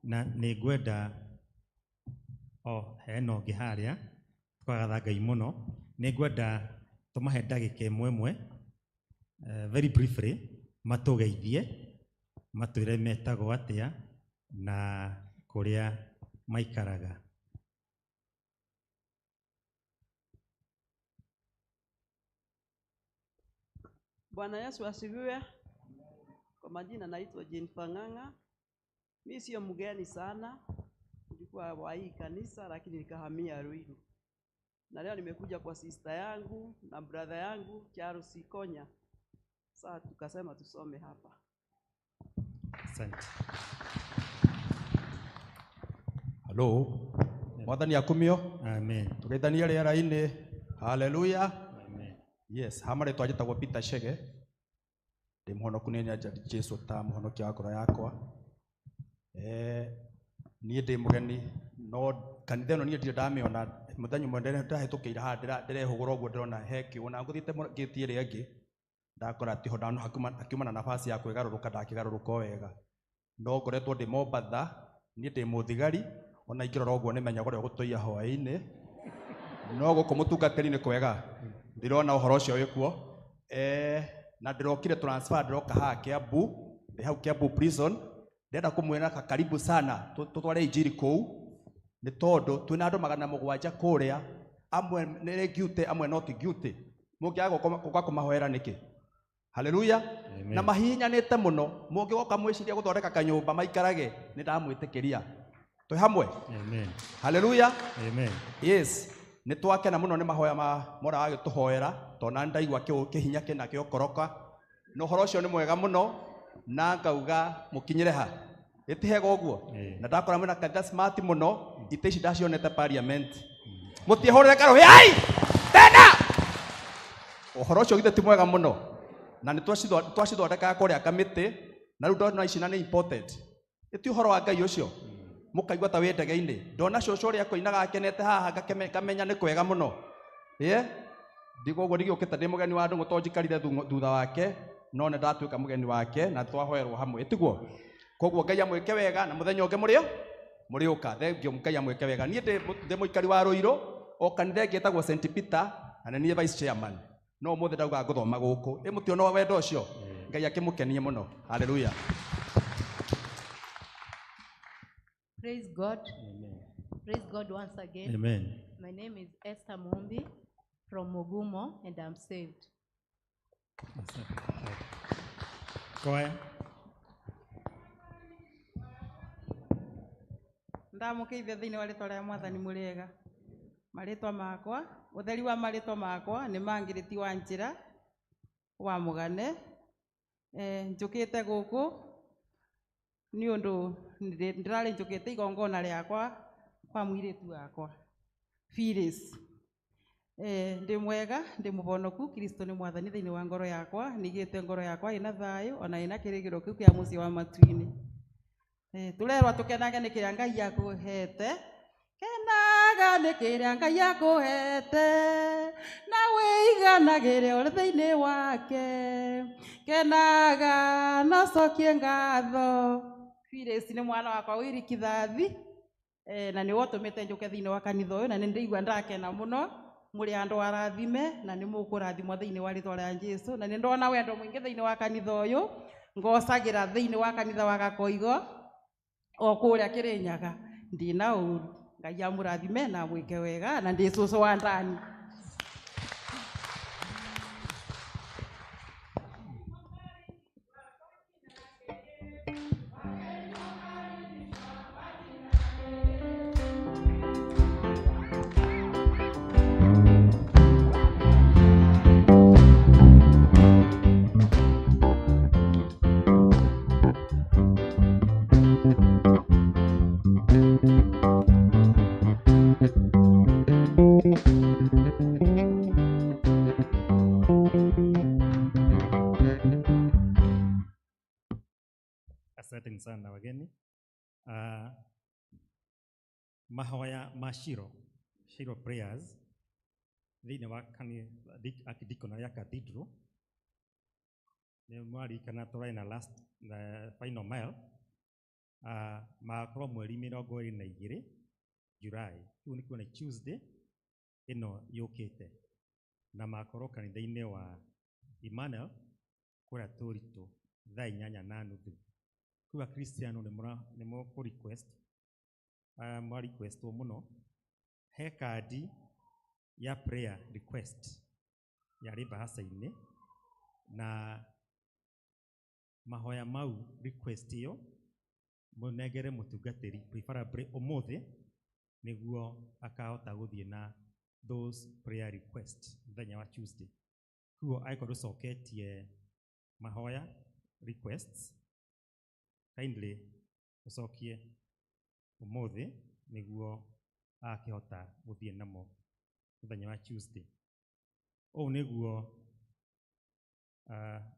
na nĩngwenda o hena ũngĩ harĩa tũkagatha Ngai mũno. Nĩngwenda tũmahe ndagĩka ĩmwe ĩmwe, very briefly, matũgeithie, matwĩre metagwo atĩa na kũrĩa maikaraga. Bwana Yesu asifiwe. Kwa majina naitwa Jane Fang'ang'a. Mimi sio mgeni sana, nilikuwa wa hii kanisa lakini nikahamia Ruiru. Na leo nimekuja kwa sister yangu na brother yangu Charles Ikonya. Sasa tukasema tusome hapa. Asante. Hello. Mwathani akumio. Amen. Tugeithanie rĩera-inĩ. Hallelujah. Amen. Yes, ha marĩtwa njĩtagwo Peter Chege. Ndĩ mũhonoku nĩ nyanjari Jesu ta mũhonokia wa ngoro yakwa. Niĩ ndĩ mũgeni no kanitha ĩno niĩ ndirĩ ndamĩona. Mũthenya ũmwe ndahĩtũkĩire haha ndĩrehũgũra ũguo ndĩrona he kĩũ na ngũthiĩte ngĩti ĩrĩa ĩngĩ ndakora tiho hakiuma na nafasi ya kwĩgarũrũka ndakĩgarũrũka o wega. No ngoretwo ndĩ Mombatha, niĩ ndĩ mũthigari ona ingĩrora ũguo nĩmenyaga ũrĩa ũgũtũiya hwaĩ-inĩ. No gũkũ mũtungatĩri nĩ kwega, ndirona ũhoro ũcio wĩkuo. Na ndĩrokire transfer ndĩroka haha Kiambu, ndĩ hau Kiambu prison. Ndĩrenda kũmwĩra karibu sana tũtware injiri kũu nĩ tondũ twĩna andũ 700 kũrĩa, amwe nĩ guilty amwe not guilty. Mũngĩaga gũka kũmahoera nĩkĩ? Hallelujah. Na mahihinyanĩte mũno, mũngĩgoka mwĩcirie gũthondeka kanyũmba maikarage, nĩ ndamwĩtĩkĩria. Twĩ hamwe? Amen. Hallelujah. Amen. Yes. Nĩ twakena mũno nĩ mahoya ma mora agĩtũhoera tondũ na ndaigua kĩhinya kĩna kĩokoroka. Na ũhoro ũcio nĩ mwega mũno na ngauga mũkinyĩre ha. Ĩtihega ũguo. Na ndakora mwĩna kanitha smart mũno, itĩ ici ndacionete parliament. Mũtiĩhũrĩre karũhĩ ai! Tena! Ũhoro ũcio githĩ ti mwega mũno. Na nĩ twacithondekaga kũrĩa kamĩtĩ, na rĩu ndona ici na nĩ imported. Ĩti ũhoro wa Ngai ũcio. Mũkaigua ta wĩ ndege-inĩ. Ndona cũcũ ũrĩa akũinaga akenete haha ngamenya nĩ kwega mũno. Ĩĩ? Ndigwo ũguo ndigĩũkĩte ndĩ mũgeni wa ndũng'ũ tondũ njikarire thutha wake, no nĩ ndatuĩka mũgeni wake na twahoerwo hamwe. Ĩtiguo? Koguo Ngai amwĩke wega na mũthenya ũngĩ mũrĩo mũrĩũka. Thengiũ Ngai amwĩke wega. Niĩ ndĩ mũikari wa Ruiru, o kanitha ĩngĩ ĩtagwo St. Peter, na nĩ niĩ vice chairman. No ũmũthĩ ndauga ngũthoma gũkũ. Ĩ mũtiona wendo ũcio? Ngai akĩmũkenie mũno. Hallelujah. Praise God. Amen. Praise God once again. Amen. My name is Esther Mumbi from Mugumo, and I'm saved. Choir. Ndamũkeithia thĩinĩ wa rĩtwa rĩa Mwathani mũrĩega. Marĩtwa makwa, ũtheri wa marĩtwa makwa nĩ Mangĩrĩti wa njĩra wa mũgane. Njũkĩte gũkũ nĩ ũndũ ndĩrarĩ njũkĩte igongona rĩakwa kwa mũirĩtu wakwa Phyllis. Ndĩ mwega, ndĩ mũhonoku, Kristo nĩ Mwathani thĩinĩ wa ngoro yakwa, nĩigĩte ngoro yakwa ĩna thayũ ona ĩna kĩrĩgĩrĩro kĩu kĩa mũciĩ wa matu-inĩ. Tũrerwo tũkenage nĩ kĩrĩa Ngai akũhete, kenaga nĩ kĩrĩa Ngai akũhete, na wĩiganagĩre ũrĩ thĩinĩ wake, kenaga na ũcokie ngatho. Phyllis nĩ mwana wakwa wĩrikithathi, na nĩwe ũtũmĩte njũke thĩinĩ wa kanitha ũyũ, na nĩ ndĩigua ndakena mũno. Mũrĩ andũ arathime na nĩ mũkũrathimwo thĩinĩ wa rĩtwa rĩa Jesũ, na nĩ ndona wendo mũingĩ thĩinĩ wa kanitha ũyũ. Ngocagĩra thĩinĩ wa kanitha wa Gakoigo, O kũrĩa Kĩrĩnyaga ndina ũru. Ngai amũrathime na amwĩke wega na ndĩ cũcũ wa ndani. Asanteni sana wageni. Mahoya ma Shiro, Shiro prayers thĩinĩ wa Archdiaconal ya Cathedral nĩ mwaririkana tũrarĩ na last na final mile, magakorwo mweri 22 July, kĩu nĩkuo nĩ Tuesday ĩno yũkĩte, na magakorwo kanitha-inĩ wa Emmanuel kũrĩa Tũritũ thaa 8:30. Kũu Akristiano nĩ mũkũ request, mwa requestwo mũno he kandi ya prayer request yarĩ mbahaca-inĩ, na mahoya mau request ĩyo mũnengere mũtungatĩri preferably ũmũthĩ nĩguo akahota gũthiĩ na those prayer request mũthenya wa Tuesday. Koguo angĩkorwo ndũcoketie mahoya requests, kindly ũcokie ũmũthĩ nĩguo akĩhota gũthiĩ namo mũthenya wa Tuesday. Ũũ nĩguo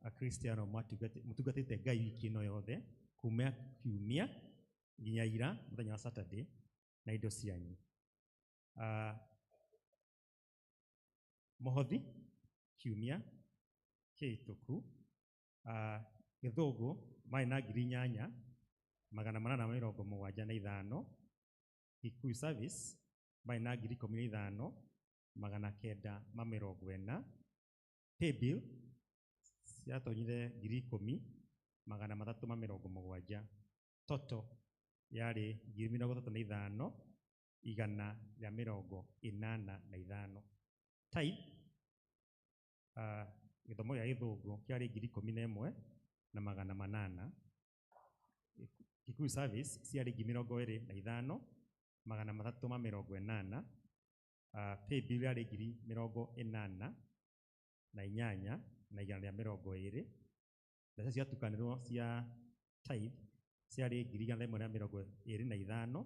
Akristiano mũtungatĩte Ngai wiki ĩno yothe kuma kiumia nginya ira mũthenya wa Saturday na indo cianyu. Mũhothi kiumia kĩhĩtũku, Gĩthũngũ marĩ na 8,875, Gĩkuyu service marĩ na 15,940, paybill ciatonyire 10,370, total yarĩ 35,185. Tithe, gĩthomo gĩa Gĩthũngũ kĩarĩ 11,800, Gĩkuyu service ciarĩ 25,380, paybill yarĩ 88,120, mbeca ciatukanĩrwo cia tithe ciarĩ 125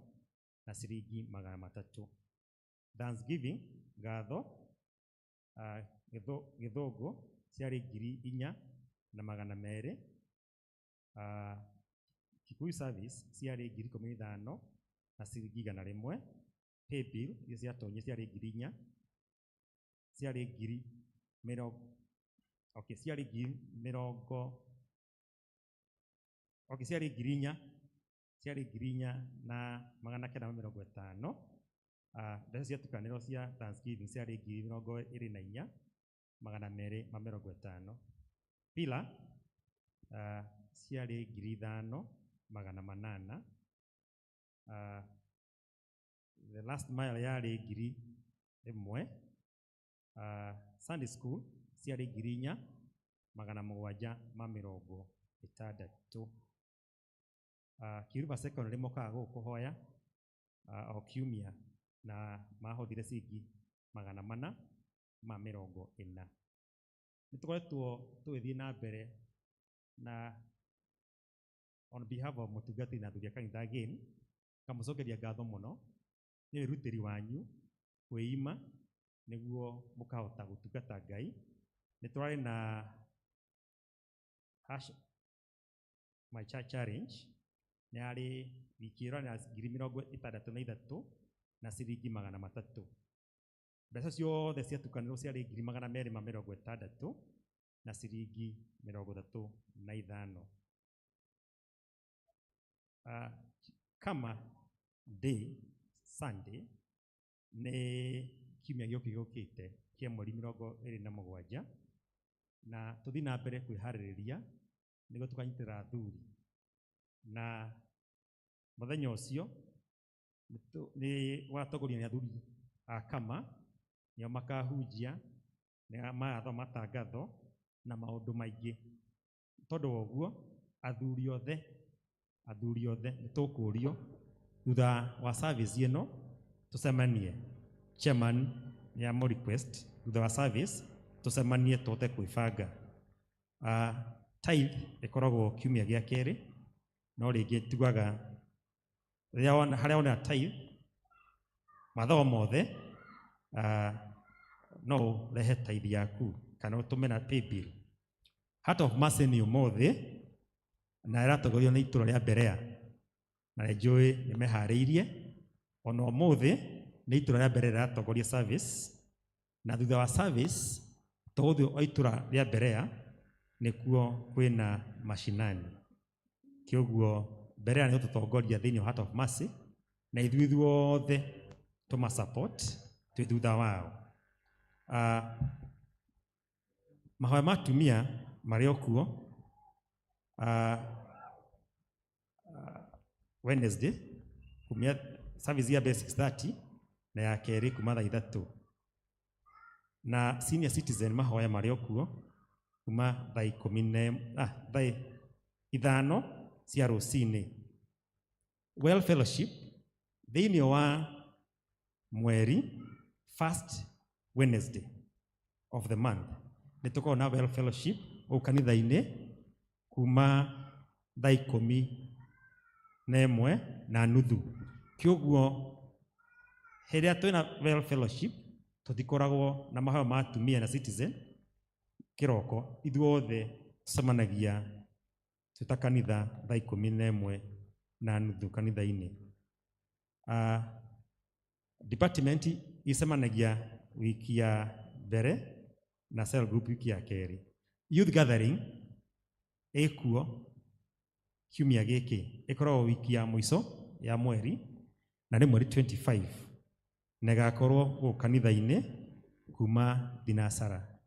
na ciringi 300. Thanksgiving ngatho, Gĩthũngũ ciarĩ 4,200, Kikuyu service ciarĩ 15,000 na ciringi 100, paybill iria ciatonyire ciarĩ 4,000, ciarĩ ngiri mĩrongo, okay, ciarĩ ngiri mĩrongo, okay, ciarĩ 4,000, ciarĩ 4,950. Mbeca ciatukanĩrwo cia Thanksgiving ciarĩ 24,250. Pillar, ciarĩ 5,800. The last mile yarĩ 1,000. Sunday school ciarĩ 4,760. Kiruba Secondary mokaga gũkũ kũhoya o kiumia na mahothire ciringi 440. Nĩ tũkoretwo tũgĩthiĩ na mbere na on behalf of mũtungatĩri na athuri a kanitha again, ngamũcokeria ngatho mũno nĩ wĩrutĩri wanyu kwĩima nĩguo mũkahota gũtungata Ngai. Nĩ tũrarĩ na hash my church challenge, nĩ yarĩ wiki ĩyo na 63,000 na ciringi 300. Mbeca ciothe ciatukanĩrwo ciarĩ 260,000 na ciringi 35. Kama day Sunday nĩ kiumia gĩũkĩ gĩũkĩte kĩa mweri 27, na tũthiĩ na mbere kwĩharĩrĩria nĩguo tũkanyitĩrĩra athuri na Mũthenya ũcio nĩ watongorio nĩ athuri a kama, nĩo makahunjia, nĩ magathoma matangatho na maũndũ maingĩ. Tondũ wa ũguo, athuri othe nĩ tũkũrio thutha wa service ĩno tũcemanie. Chairman nĩ amũ request thutha wa service tũcemanie tũhote kwĩbanga. Tithe ĩkoragwo kiumia gĩa kerĩ, no rĩngĩ tugaga rĩrĩa wona harĩa wona tithe mathomo mothe, no ũrehe tithe yaku kana ũtũme na paybill. Heart of Mercy nĩ ũmũthĩ na ĩratongorio nĩ itũra rĩa Berea, na nĩ njũĩ nĩ meharĩirie. Ona ũmũthĩ nĩ itũra rĩa Berea rĩratongoria service, na thutha wa service tũgũthiĩ o itũra rĩa Berea nĩkuo kwĩna mashinani. Kĩoguo Berea nĩ ũtũtongoria thĩinĩ wa Heart of Mercy, na ithuĩ ithuothe tũma support twĩ thutha wao. Mahoya ma atumia marĩ o kuo, Wednesday kumia service ya mbere 6:30 na ya kerĩ kuma thaa 3, na senior citizen mahoya marĩ o kuo kuma thaa ikũmi na thaa 5 cia rũcinĩ. Well Fellowship thĩinĩ wa mweri first Wednesday of the month nĩ tũkoragwo na Well Fellowship gũkũ kanitha-inĩ kuma thaa 11:30. Kĩoguo hĩndĩ ĩrĩa twĩna Well Fellowship tũtikoragwo na mahoya ma atumia na citizen kĩroko, ithuothe tũcemanagia twĩ ta kanitha thaa 11:30 kanitha-inĩ. Department icemanagia wiki ya mbere na cell group wiki ya kerĩ. Youth gathering ĩkuo kiumia gĩkĩ, ĩkoragwo wiki ya mũico ya mweri, na nĩ mweri 25, na ĩgakorwo gũkũ kanitha-inĩ kuma thinacara.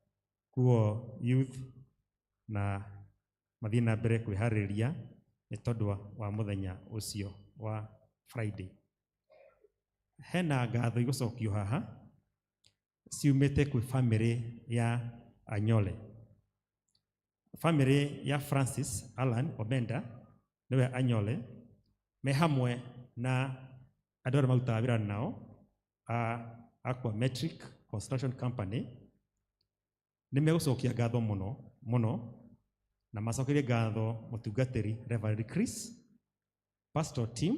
Kuo youth na mathiĩ na mbere kwĩharĩrĩria nĩ tondũ wa mũthenya ũcio wa Friday. Hena ngatho igũcokio haha ciumĩte kwĩ family ya Anyole. Family ya Francis Alan Omenda nĩwe Anyole, me hamwe na andũ arĩa marutaga wĩra nao a Aqua Metric Construction Company, nĩ megũcokia ngatho mũno mũno, na macokerie ngatho mũtungatĩri Reverend Chris, Pastor Tim,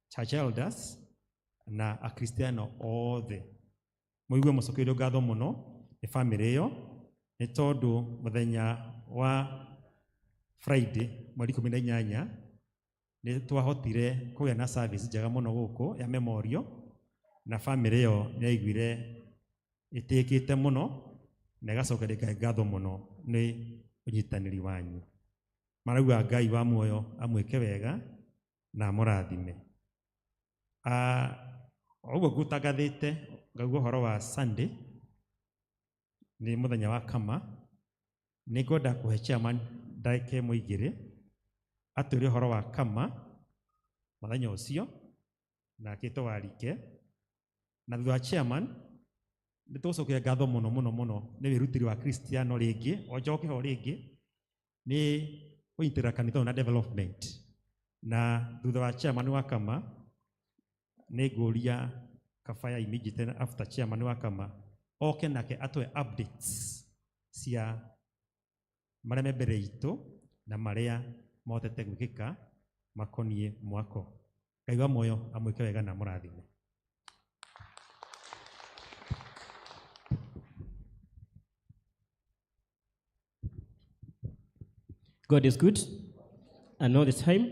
Church Elders na Akristiano othe. Mũigue mũcokerio ngatho mũno nĩ family ĩyo, nĩ tondũ mũthenya wa Friday mweri 18 nĩ twahotire kũgĩa na service njega mũno gũkũ ya memorial, na family ĩyo nĩ yaiguire ĩtĩkĩte mũno na ĩgacokeria Ngai ngatho mũno nĩ ũnyitanĩri wanyu. Marauga Ngai wa muoyo amwĩke wega na amũrathime. Ũguo ngũtangathĩte ngauga ũhoro wa Sunday nĩ mũthenya wa kama, nĩ ngwenda kũhe chairman ndagĩka ĩmwe igĩrĩ atwĩre ũhoro wa kama mũthenya ũcio na akĩtwo warike, na thutha wa chairman nĩ tũgũcokia ngatho mũno mũno mũno nĩ wĩrutĩri wa Kristiano rĩngĩ, o njoke ho rĩngĩ nĩ kũnyitĩrĩra kanitha ũyũ na development. Na thutha wa chairman wa kama nĩ ngũria Kabaya immediately after chairman wa kama oke nake atũhe updates cia marĩa me mbere itũ na marĩa mahotete gwĩkĩka makoniĩ mwako. Ngai wa muoyo amwĩke wega na amũrathime. God is good and all the time,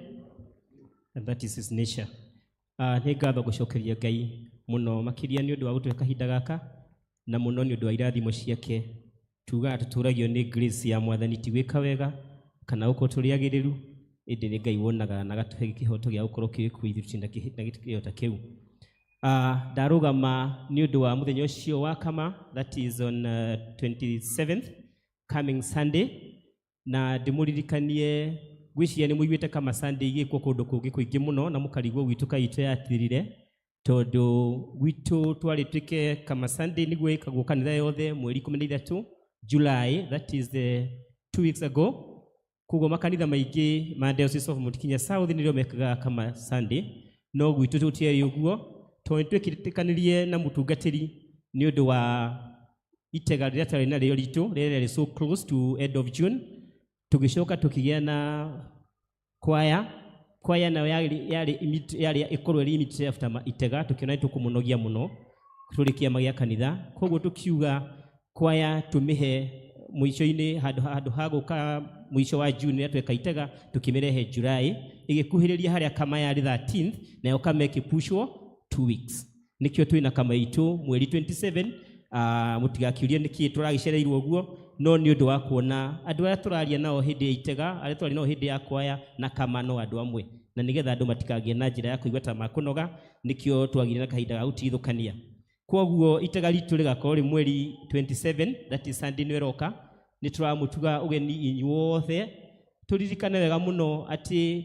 and that is his nature. Nĩ ngatho gũcokeria Ngai mũno makĩria nĩ ũndũ wa gũtũhe kahinda gaka na mũno nĩ ũndũ wa irathimo ciake. Tugaga tũtũragio nĩ grace ya Mwathani, ti gwĩka wega kana gũkorwo tũrĩ agĩrĩru, ĩndĩ nĩ Ngai wonaga na agatũhe kĩhoto gĩa gũkorwo kĩrĩ kuo ithuĩ tũtirĩ na kĩhota kĩu. Ndarũgama nĩ ũndũ wa mũthenya ũcio wa kama, that is on 27th coming Sunday, na ndĩmũririkanie Ngwĩciria nĩ mũiguĩte kama Sunday igĩkwo kũndũ kũngĩ kũingĩ mũno na mũkarigwo gwitũ kaĩ itũ yatirire, tondũ gwitũ twarĩ twĩke kama Sunday nĩguo ĩkagwo kanitha yothe mweri 13 July, that is the 2 weeks ago. Koguo makanitha maingĩ ma Diocese of Mount Kenya South nĩrĩo mekaga kama Sunday, no gwitũ tũtiarĩ ũguo tondũ nĩtwĩtĩkanirie na mũtungatĩri nĩ ũndũ wa itega rĩrĩa twarĩ narĩo ritũ rĩrĩa rĩarĩ so close to end of June. Tũgĩcoka tũkĩgĩa na kwaya nayo yarĩ ĩkorwo ĩrĩ immediately after itega. Tũkĩona nĩ tũkũmũnogia mũno tũrĩ kĩama gĩa kanitha, koguo tũkiuga kwaya tũmĩhe mũico-inĩ handũ ha gũka mũico wa June rĩrĩa tweka itega, tũkĩmĩrehe July ĩgĩkuhĩrĩria harĩa kama yarĩ 13th, nayo kama ĩkĩpushwo 2 weeks. Nĩkĩo twĩna kama itũ mweri 27. Mũtigakiurie nĩkĩ tũragĩcereirwo ũguo, no nĩ ũndũ wa kuona andũ arĩa tũraria nao hĩndĩ ya itega, arĩa tũraria nao hĩndĩ ya kwaya na kama no andũ amwe, na nĩgetha andũ matikagĩe na njĩra ya kũigua ta makũnoga, nĩkĩo twagire na kahinda ga gũtigithũkania. Koguo itega ritũ rĩgakorwo rĩ mweri 27, that is Sunday nĩ ĩroka. Nĩ tũramũtuga ũgeni inyuothe. Tũririkane wega mũno atĩ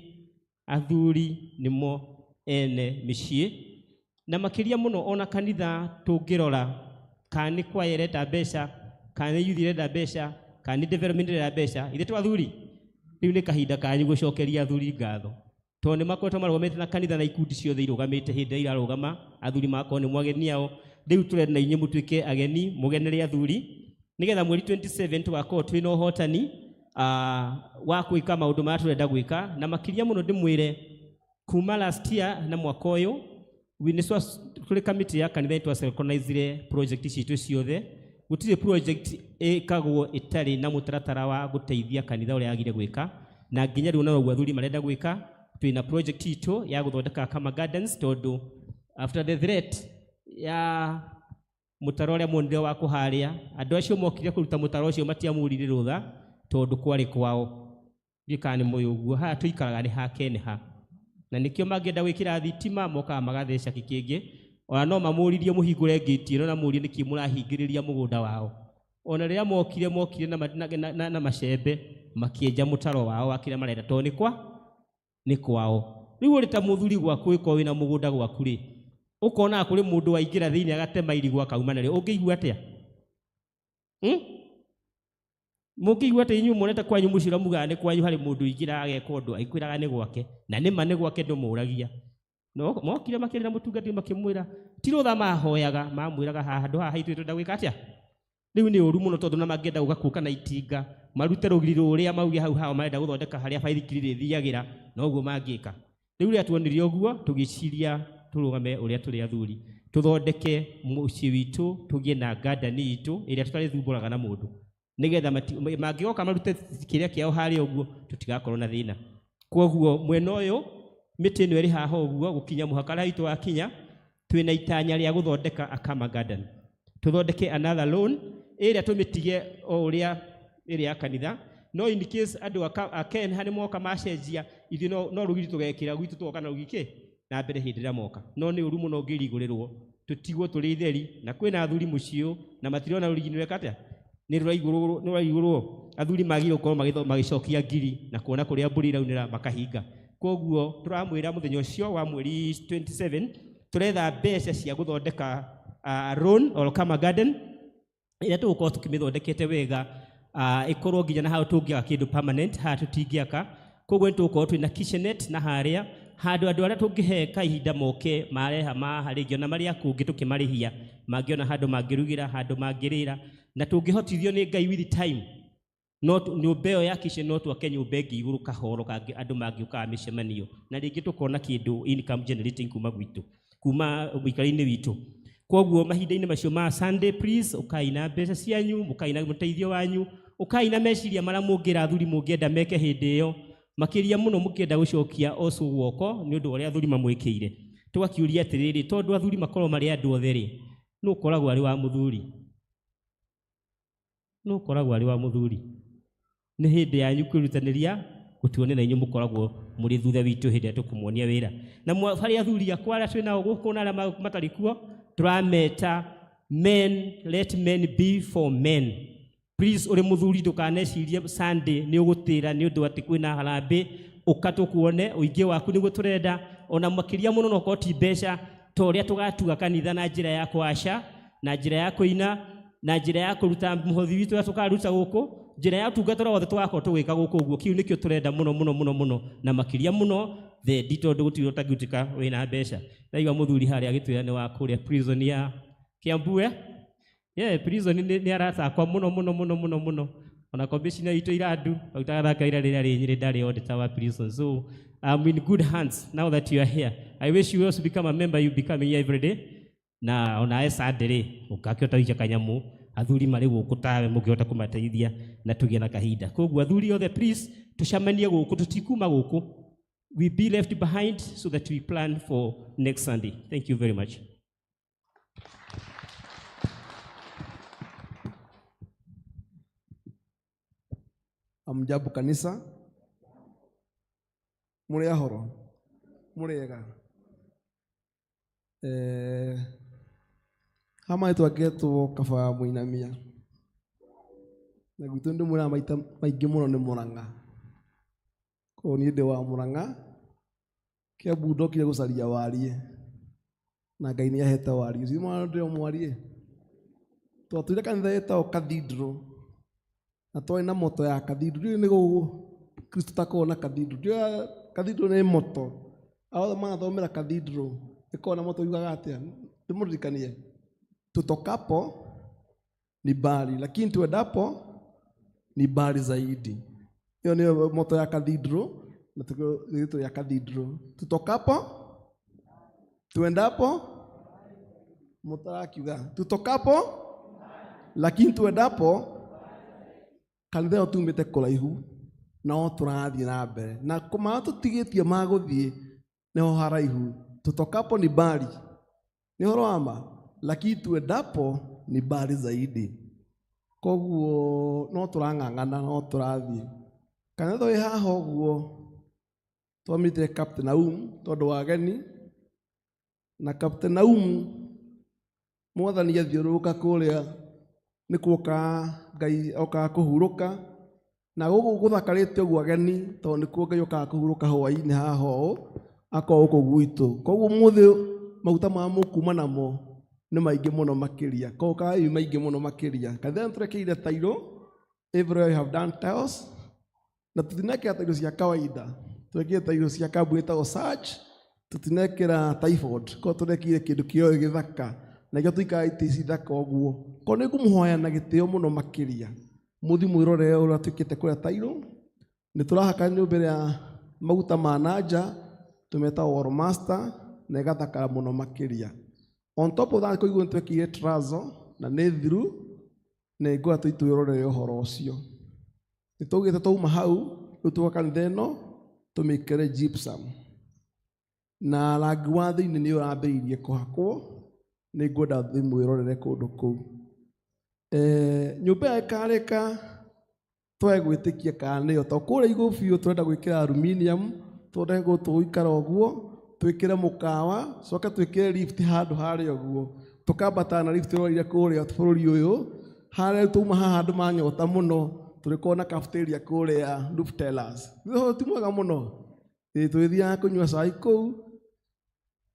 athuri nĩmo ene mĩciĩ, na makĩria mũno ona kanitha tũngĩrora kana nĩ kwaya ĩrenda mbeca, kana nĩ youth ĩrenda mbeca, kana nĩ development ĩrenda mbeca, ithe tũ athuri rĩu nĩ kahinda kanyu gũcokeria athuri ngatho, tondũ nĩ makoretwo marũgamĩte na kanitha na ikundi ciothe irũgamĩte. Hĩndĩ ĩrĩa irarũgama, athuri magakorwo nĩ mwageni ao. Rĩu tũrenda na inyuĩ mũtuĩke ageni, mũgenere athuri, nĩgetha mweri 27 tũgakorwo twĩna ũhotani wa gwĩka maũndũ marĩa tũrenda gwĩka. Na makĩria mũno ndĩmwĩre kuma last year na mwaka ũyũ nĩ tũrĩ kamĩtĩ ya kanitha nĩ twasynchronize project citũ ciothe. Gũtirĩ project ĩkagwo ĩtarĩ na mũtaratara wa gũteithia kanitha ũrĩa yagire gwĩka, na nginya rĩu noguo athuri marenda gwĩka. Twĩna project itũ ya gũthondeka Kama Gardens, tondũ after the threat ya mũtaro ũrĩa muonire wa kũharĩa, andũ acio mokire kũruta mũtaro ũcio matiamũrire rũtha tondũ kwarĩ kwao. Ndiũĩ kana nĩ mũĩ ũguo, haha tũikaraga nĩ ha Kenha, na nĩkĩo mangĩenda gwĩkĩra thitima mokaga magatheca kĩkĩngĩ. Ona no mamũririe mũhingũre ngĩti ĩno na mũrie nĩkĩ mũrahingĩrĩria mũgũnda wao. Ona rĩrĩa mokire na macembe makĩenja mũtaro wao wa kĩrĩa marenda, tondũ nĩ kwao. Rĩu ũrĩ ta mũthuri gwaku ũgĩkorwo wĩna mũgũnda gwaku rĩ, ũkonaga kũrĩ mũndũ waingĩra thĩinĩ agatema irigũ akauma narĩo, ũngĩigua atĩa? Mũngĩigua atĩa inyuĩ muonete kwanyu mũciĩ ũrĩa mugaga nĩ kwanyu, harĩ mũndũ ũingĩraga ageka ũndũ aikwĩraga nĩ gwake, na nĩma nĩ gwake, ndũmũragia? No mokire makĩrĩra mũtungatĩri makĩmwĩra ti rũtha mahoyaga, mamwĩraga haha handũ haha haitũ tũrenda gwĩka atĩa. Rĩu nĩ ũru mũno, tondũ na mangĩenda gũka kũka na itinga marute rũgiri rũrĩa mauge hau hao marenda gũthondeka harĩa baithikiri rĩthiagĩra, noguo mangĩka. Rĩu rĩrĩa tuonire ũguo, tũgĩciria tũrũgame ũrĩa tũrĩ athuri tũthondeke mũciĩ witũ, tũgĩe na garden itũ ĩrĩa tũtarĩthumbũraga na mũndũ, nĩgetha mangĩgoka marute kĩrĩa kĩao harĩa ũguo tũtigakorwo na thĩna. Koguo mwena ũyũ mĩtĩ ĩno ĩrĩ haha ũguo gũkinya mũhaka harĩa witũ wakinya, twĩna itanya rĩa gũthondeka Akama Garden, tũthondeke another lawn ĩrĩa tũmĩtige o ũrĩa ĩrĩ ya kanitha, no in case andũ a Kenha nĩ moka macenjia, ithuĩ no rũgiri tũgekĩra gwitũ, tũgoka na rũgiri kĩ na mbere hĩndĩ ĩrĩa moka. No nĩ ũru mũno ũngĩrigũrĩrwo tũtigwo tũrĩ itheri, na kwĩna athuri mũciĩ ũyũ na matirona rũrigi nĩ rweka atĩa, nĩ rũraigũrwo. Athuri magĩrĩirwo gũkorwo magĩcokia ngiri na kuona kũrĩa mbũri iraunĩra makahinga. Koguo tũramwĩra mũthenya ũcio wa mweri 27 tũretha mbeca cia gũthondeka lawn or Kama Garden ĩrĩa tũgũkorwo tũkĩmĩthondekete wega, ĩkorwo nginya na hau tũngĩaka kĩndũ permanent, haha tũtingĩaka. Koguo nĩ tũgũkorwo twĩna kitchenette na harĩa handũ andũ arĩa tũngĩhe kahinda moke mareha maha rĩngĩ ona marĩa kũngĩ tũkĩmarĩhia mangĩona handũ mangĩrugĩra, handũ mangĩrĩra, na tũngĩhotithio nĩ Ngai with time no nyũmba ĩyo ya kitchen no twake nyũmba ĩngĩ igũrũ kahoro kangĩ andũ mangĩũkaga mĩcemanio, na rĩngĩ tũkona kĩndũ income generating kuma gwitũ, kuma mũikarĩre-inĩ witũ. Koguo mahinda-inĩ macio ma Sunday, please ũkai na mbeca cianyu, mũkai na mũteithio wanyu, ũkai na meciria marĩa mũngĩra athuri mũngĩenda meke hĩndĩ ĩyo, makĩria mũno mũkĩenda gũcokia oco guoko nĩ ũndũ wa ũrĩa athuri mamwĩkĩire. Tũgakiũria atĩrĩrĩ, tondũ athuri makorwo marĩ andũ othe rĩ, nũ ũkoragwo arĩ wa mũthuri? Nũ ũkoragwo arĩ wa mũthuri? Nĩ hĩndĩ yanyu kwĩrutanĩria gũtuonia na inyuĩ mũkoragwo mũrĩ thutha witũ hĩndĩ ĩrĩa tũkũmuonia wĩra. Na harĩ athuri akwa arĩa twĩ nao gũkũ na arĩa matarĩ kuo, tũrameta men, let men be for men. Please uri muthuri ndukanecirie Sunday ni ugutira ni undu ati kwina harambĩ, uka tukuone uingi waku niguo turenda, ona makiria muno no korwo ti mbeca ta uria tugatuga kanitha na njira ya kwaca, na njira ya kuina, na njira ya kuruta muhothi witu uria tukaruta guku, njira ya utungata uria wothe tugakorwo tugika guku uguo. Kiu nikio turenda muno muno muno muno, na makiria muno thendi, tondu gutiri utangĩtuĩka wĩna mbeca. Ndaigua muthuri haria agĩtwĩra nĩ wa kũrĩa prison ya Kiambu, eh? Yeah, prison nĩ arata akwa muno muno muno muno muno. Ona commissioner itũ Irandu autaga ira rĩrĩa rĩ Nyĩrĩ ndarĩ auditor wa prison. So I'm in good hands now that you are here. I wish you also become a member, you become here every day. Na ona Sunday rĩ ũngakĩhota gũikia kanyamũ, athuri marĩ gũkũ tawe mũngĩhota kũmateithia na tũgĩe na kahinda. Koguo athuri othe please tũcemanie gũkũ, tũtikuma gũkũ. We be left behind so that we plan for next Sunday. Thank you very much. Amjambo kanisa, muri ahoro, muri ega. Hama yetu kaba muinamia na gwitũ ndĩ mwĩraga maita maingĩ mũno nĩ Mũrang'a. Koguo niĩ ndĩ wa Mũrang'a, Kiambu ndokire gũcaria warie na Ngai nĩ ahete warie ũcio. Mwana ndĩ o mwarie, twatũire kanitha ĩtagwo Cathedral na twarĩ na moto ya Cathedral. Ndiũĩ nĩ gũkũ Kristo takoragwo na Cathedral. Ndiũĩ Cathedral nĩ moto, othe manathomera Cathedral ĩkoragwo na moto yugaga atĩa? Ndĩmũririkanie, tutokapo ni mbali lakini tuendapo ni mbali zaidi. Hiyo ndio moto ya Cathedral na tukio ya Cathedral. Tutokapo tuendapo, mutarakiuga tutokapo lakini tuendapo. Kanitha ĩyo tumĩte kũraihu no tũrathiĩ na mbere na kũma tũtigĩtie magũthiĩ nĩho haraihu. Tutokapo ni mbali, nĩ ũhoro wa ma, lakini tuendapo ni mbali zaidi. Koguo no tũrang'ang'ana, no tũrathiĩ. Kanitha wĩ haha ũguo twamĩtire Captain Aum tondũ wa ageni, na Captain Aum mwathani athiũrũrũka kũrĩa nĩkuo Ngai okaga kũhurũka, na gũkũ gũthakarĩte ũguo ageni tondũ nĩkuo Ngai okaga kũhurũka hwaĩ-inĩ haha ũũ akorwo gũkũ gwitũ. Koguo ũmũthĩ maguta ma mũkuma namo nĩ maingĩ mũno makĩria, koguo kaĩ maingĩ mũno makĩria. Kanitha nĩ tũrekeire tairũ, everywhere you have done tiles, na tũtinekĩra tairũ cia kawaida, twekĩre tairũ cia kambuni ĩtagwo Surge, tũtinekĩra typhoid, koguo tũrekire kĩndũ kĩoĩ gĩthaka na nĩkĩo tũikaraga itĩ ici thaka ũguo. Koguo nĩ ngũmũhoya na gĩtĩo mũno makĩria mũthiĩ mwĩrorere ũrĩa twĩkĩte kũrĩa tairũ. Nĩ tũrahaka nyũmba ĩrĩa maguta ma nanja tũmetaga Wall Master na ĩgathakara mũno makĩria. On top of that, kũigua nĩ twekire trazo na nĩ thiru, na ngwenda tũthiĩ twĩrorere ũhoro ũcio. Nĩ twaugĩte twauma hau rĩu twoka kanitha ĩno tũmĩkĩre gypsum, na rangi wa thĩinĩ nĩ ũrambĩrĩirie kũhakwo. Nĩ ngwenda thiĩ mwĩrorere kũndũ kũu. Nyũmba ĩyo ĩkarĩka twage gwĩtĩkia kana nĩyo, tondũ kũrĩa igũrũ biũ tũrenda gwĩkĩra aluminium, tũrenda gũikara ũguo, twĩkĩre mũkawa, coke twĩkĩre lift handũ harĩa ũguo, tũkambata na lift ũroire kũrĩa bũrũri ũyũ. Harĩa rĩu twauma haha andũ manyota mũno, tũrĩkorwo na cafeteria kũrĩa roof terrace. Ũhoro ti mwega mũno. Ĩĩ, tũgĩthiaga kũnyua cai kũu,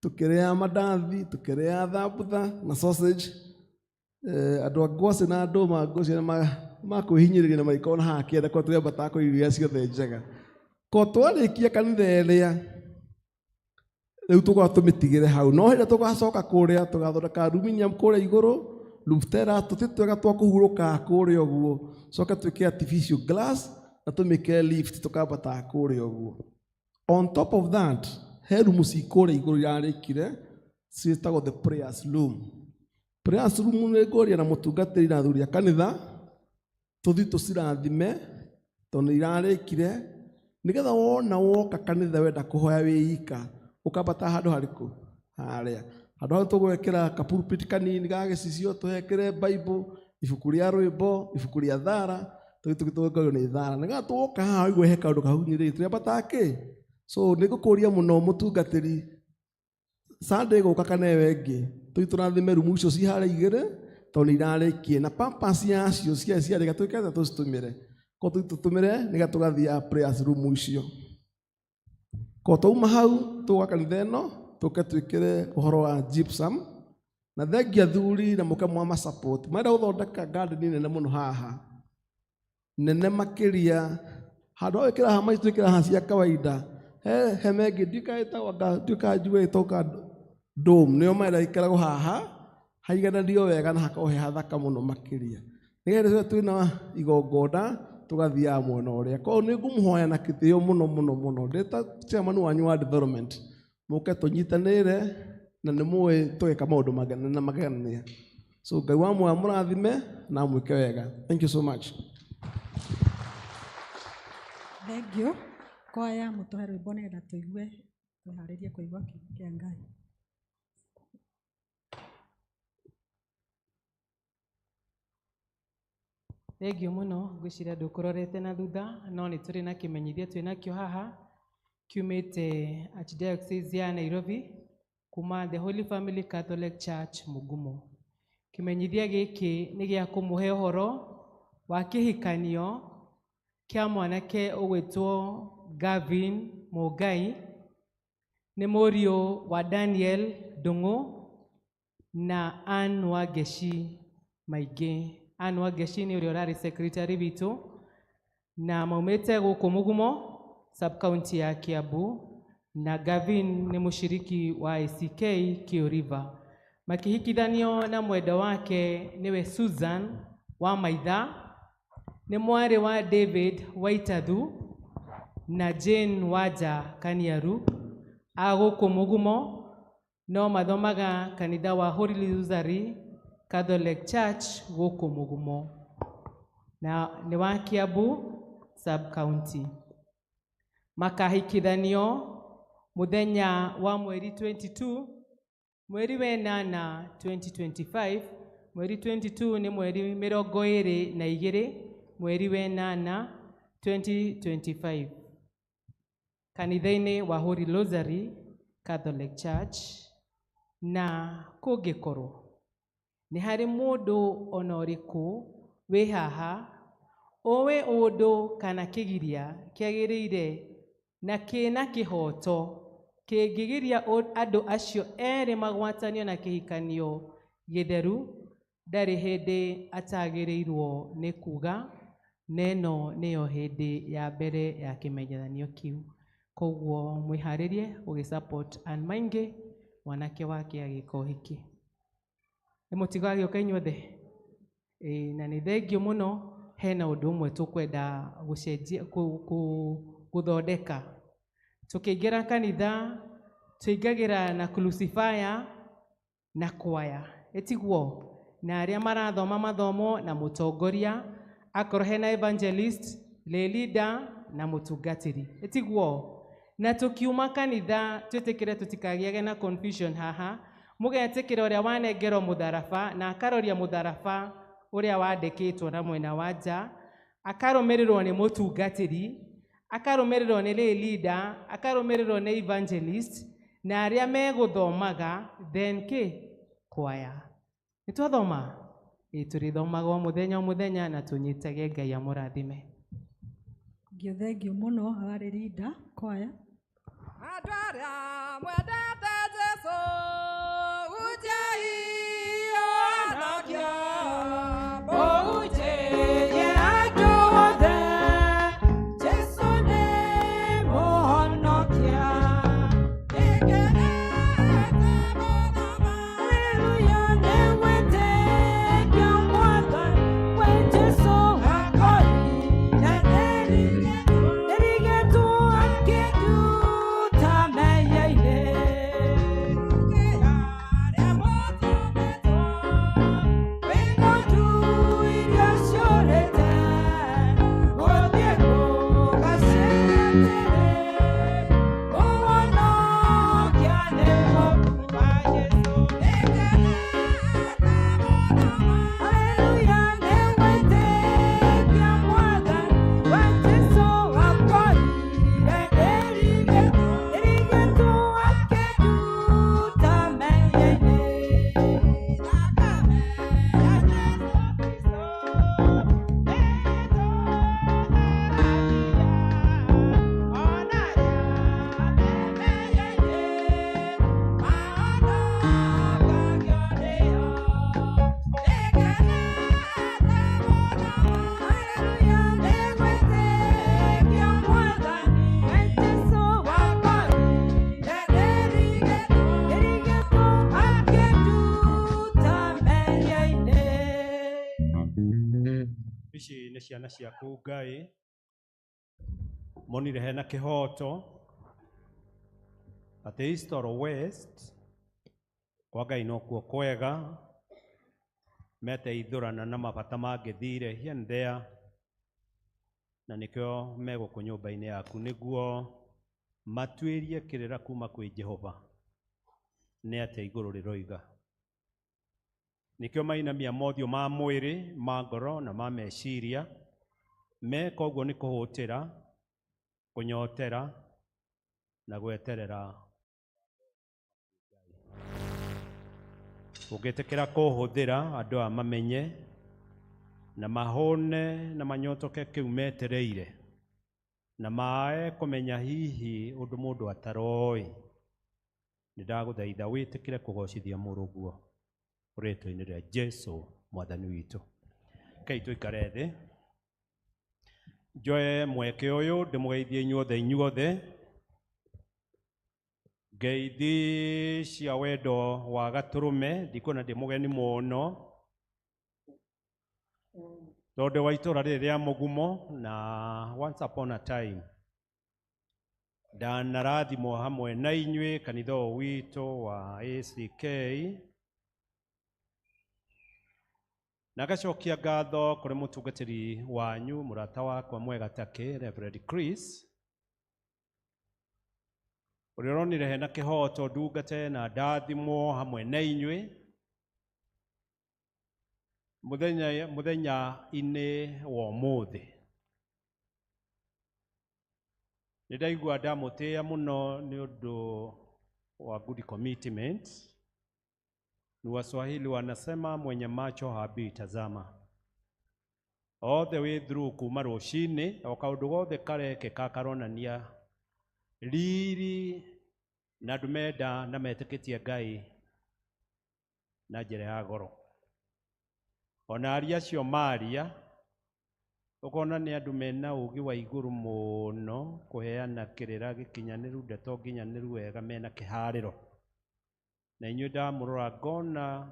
tũkĩrĩa mandathi, tũkĩrĩa thambutha na sausage. Andũ a ngwacĩ na ndũma ngwacĩ nĩ makwĩhinyĩrĩria na magĩkorwo na haha kĩanda kwa tũrĩambataga kũrĩa irio iria ciothe njega. Ko twarĩkia kanitha ĩrĩa rĩu tũkorwo tũmĩtigĩre hau, no hĩndĩ tũgacoka kũrĩa tũgathondeka aluminium kũrĩa igũrũ, roof terrace, tũtĩ twega twa kũhurũka kũrĩa ũguo, coke twĩke artificial glass na tũmĩkĩre lift tũkambataga kũrĩa ũguo. On top of that, he rumu ci kũrĩa igũrũ irarĩkire ciĩtagwo the prayers room. Prayers room nĩ ngũria na mũtungatĩri na athuri a kanitha tũthiĩ tũcirathime tondũ nĩ irarĩkire, nĩgetha wona woka kanitha wenda kũhoya wĩ ika ũkambata handũ harĩkũ? Harĩa handũ hau tũgwĩkĩra kapulpit kanini ga gĩcicio, tũhekĩre Bible, ibuku rĩa rwĩmbo, ibuku rĩa thara, tũgĩ tũgĩkorwo nĩ thara, nĩgetha twoka haha ũigue he kaũndũ kahunyĩrĩire tũrĩambataga kĩ. So nĩ ngũkũria mũno mũtungatĩri, Sunday gũka kana ĩyo ĩngĩ tũthiĩ tũrathime rumu icio ci harĩa igĩrĩ Tondũ nĩ irarĩkie na purpose yacio ciarĩ ciarĩka twĩke atĩa tũcitũmĩre ko tũtũmĩre nĩgetha tũgathiaga prayers room icio. Ko twauma hau tũgwa kanitha ĩno tũke twĩkĩre ũhoro wa gypsum na thengia athuri na mũke mwama support marenda gũthondeka garden nene mũno haha, nene makĩria handũ ha gwĩkĩra hama ici twĩkĩra haha cia kawaida. He hema ĩngĩ ndiũĩ ĩtagwo anga ndiũĩ kana njuge ĩtagwo dome, nĩyo marenda ĩikaragwo haha haigananio wega na hakorwo he hathaka mũno makĩria, nĩgetha rĩrĩa twĩna igongona tũgathiaga mwena ũrĩa. Koguo nĩ ngũmũhoya na kĩtĩo mũno mũno mũno ndĩ ta chairman wanyu wa development, mũke tũnyitanĩre na nĩ mũĩ tũgeka maũndũ na magegania. So Ngai wa muoyo amũrathime na amwĩke wega. Thank you so much. Thank you. Kwaya mũtũhe rwĩmbo nĩgetha tũigue twĩharĩrie kũigua kiugo kĩa Ngai. Thengiũ mũno, ngwĩciria ndũkũrorete na thutha, no nĩ tũrĩ na kĩmenyithia twĩ nakĩo haha kiumĩte Archdiocese ya Nairobi kuma The Holy Family Catholic Church Mugumo. Kĩmenyithia gĩkĩ nĩ gĩa kũmũhe ũhoro wa kĩhikanio kĩa mwanake ũgwĩtwo Gavin Mũngai, nĩ mũriũ wa Daniel Ndung'u na Ann Wangeci Maingĩ. Ann Wangeci nĩ ũrĩa ũrarĩ secretary witũ na maumĩte gũkũ Mugumo sub county ya Kiambu, na Gavin nĩ mũshiriki wa ACK Kiu River. Makĩhikithanio na mwendwa wake nĩwe Susan wa Maitha, nĩ mwarĩ wa David Waitathu na Jane Wanja Kaniaru a gũkũ Mugumo, no mathomaga kanitha wa Holy Rosary Catholic Church gũkũ Mugumo na nĩ wa Kiambu sub county. Makahikithanio mũthenya wa mweri 22 mweri wenana 2025. Mweri 22 nĩ mweri 22 mweri wenana 2025 kanitha-inĩ wa Holy Rosary Catholic Church. Na kũngĩkorwo nĩ harĩ mũndũ ona ũrĩkũ wĩ haha ũĩ ũndũ kana kĩgiria kĩagĩrĩire na kĩna kĩhoto kĩngĩgiria andũ acio erĩ magwatanio na kĩhikanio gĩtheru, ndarĩ hĩndĩ atagĩrĩirwo nĩ kuga, na ĩno nĩyo hĩndĩ ya mbere ya kĩmenyithanio kĩu. Koguo mwĩharĩrie gũgĩ support Ann Maingi mwanake wake agĩka ũhiki. Nĩ mũtigagĩũka inyuothe? Ĩĩ, na nĩ thengiũ mũno. Hena ũndũ ũmwe tũkwenda gũcenjia gũthondeka. Tũkĩingĩra kanitha tũingagĩra na crucifier na kwaya, ĩtiguo? Na arĩa marathoma mathomo na mũtongoria, akorwo hena evangelist, lay leader na mũtungatĩri, ĩtiguo? Na tũkiuma kanitha twĩtĩkĩre tũtikagĩage na confusion haha, mũgetĩkĩra ũrĩa wanengerwo mũtharaba na akaroria mũtharaba ũrĩa wandĩkĩtwo na mwena wa nja, akarũmĩrĩrwo nĩ mũtungatĩri, akarũmĩrĩrwo nĩ lay leader, akarũmĩrĩrwo nĩ evangelist na arĩa megũthomaga, then kĩ kwaya. Nĩ twathoma? Ĩĩ, tũrĩthomaga o mũthenya o mũthenya na tũnyitage. Ngai amũrathime. Ngio thengiũ mũno aarĩ leader kwaya. Andũ arĩa mwendete Jesũ, hunjiai ũhonokio. Mũhunjĩrie andũ othe, Jesũ nĩ mũhonokia. Nĩngenete mũno. Haleluya, nĩgwĩtĩkia Mwathani, we Jesũ akorire nĩrigĩtwo akĩnduta mehia-inĩ. Ciana ciaku Ngai monire hena kĩhoto atĩ East or West kwa Ngai nokuo kwega meteithũrana na mabata mangĩthire here and there, na nĩkĩo megũkũ nyũmba-inĩ yaku nĩguo matuĩrie kĩrĩra kuma kwĩ Jehova nĩ atĩa igũrũ rĩroiga. Nĩkĩo mainamia mothiũ ma mwĩrĩ, ma ngoro na ma meciria, meka ũguo nĩ kũhũtĩra, kũnyotera na gweterera. Ũngĩtĩkĩra kũhũthĩra andũ aya mamenye na mahũne na manyotoke kĩu metereire na mae kũmenya hihi ũndũ mũndũ ataroĩ, nĩ ndagũthaitha wĩtĩkĩre kũgocithia mũrũguo rĩtwa-inĩ rĩa Jesu mwathani witũ. Rekei tũikare thĩ, njoe mweke ũyũ ndĩmũgeithie inyuothe inyuothe ngeithi cia wendo wa gatũrũme. Ndikuona ndĩ mũgeni mũno tondũ wa itũra rĩrĩ rĩa Mũgumo, na once upon a time ndanarathimwo hamwe na inyuĩ kanitha ũyũ witũ wa ACK, na ngacokia ngatho kũrĩ mũtungatĩri wanyu mũrata wakwa mwega takĩ Reverend Chris, ũrĩa ũronire hena kĩhoto ndungate na ndathimwo hamwe na inyuĩ mũthenya-inĩ wa ũmũthĩ. Nĩ ndaigua ndamũtĩĩa mũno nĩ ũndũ wa good commitment. Ni Waswahili wanasema mwenye macho haambiwi tazama. All the way through kuma rũcinĩ o kaũndũ gothe karekĩka karonania riri na andũ menda na metĩkĩtie Ngai na njĩra ya goro. Ona aria acio maria ũkona nĩ andũ mena ũgĩ wa igũrũ mũno kũheana kĩrĩra gĩkinyanĩru, ndeto nginyanĩru wega, mena kĩharĩro. Na inyuĩ ndamũrora ngona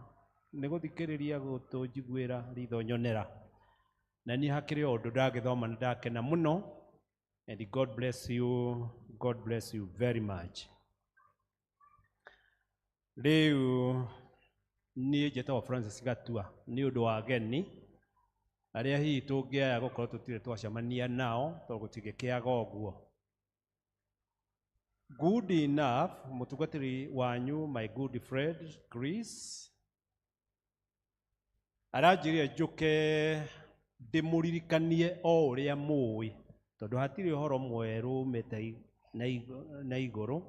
nĩ gũthikĩrĩria gũtũ njiguĩra ritho nyonera. Na niĩ hakĩrĩ o ũndũ ndagĩthoma na ndakena mũno. And God bless you, God bless you very much. Rĩu niĩ njĩtagwo Francis Gatua nĩ ũndũ wa ageni arĩa hihi tũngĩaya gũkorwo tũtirĩ twacemania nao tondũ gũtingĩkĩaga ũguo. Good enough, mũtungatĩri wanyu my good friend Chris aranjĩrire njũke ndĩmũririkanie o ũrĩa mũĩ, tondũ hatirĩ ũhoro mwerũ umĩte na igũrũ,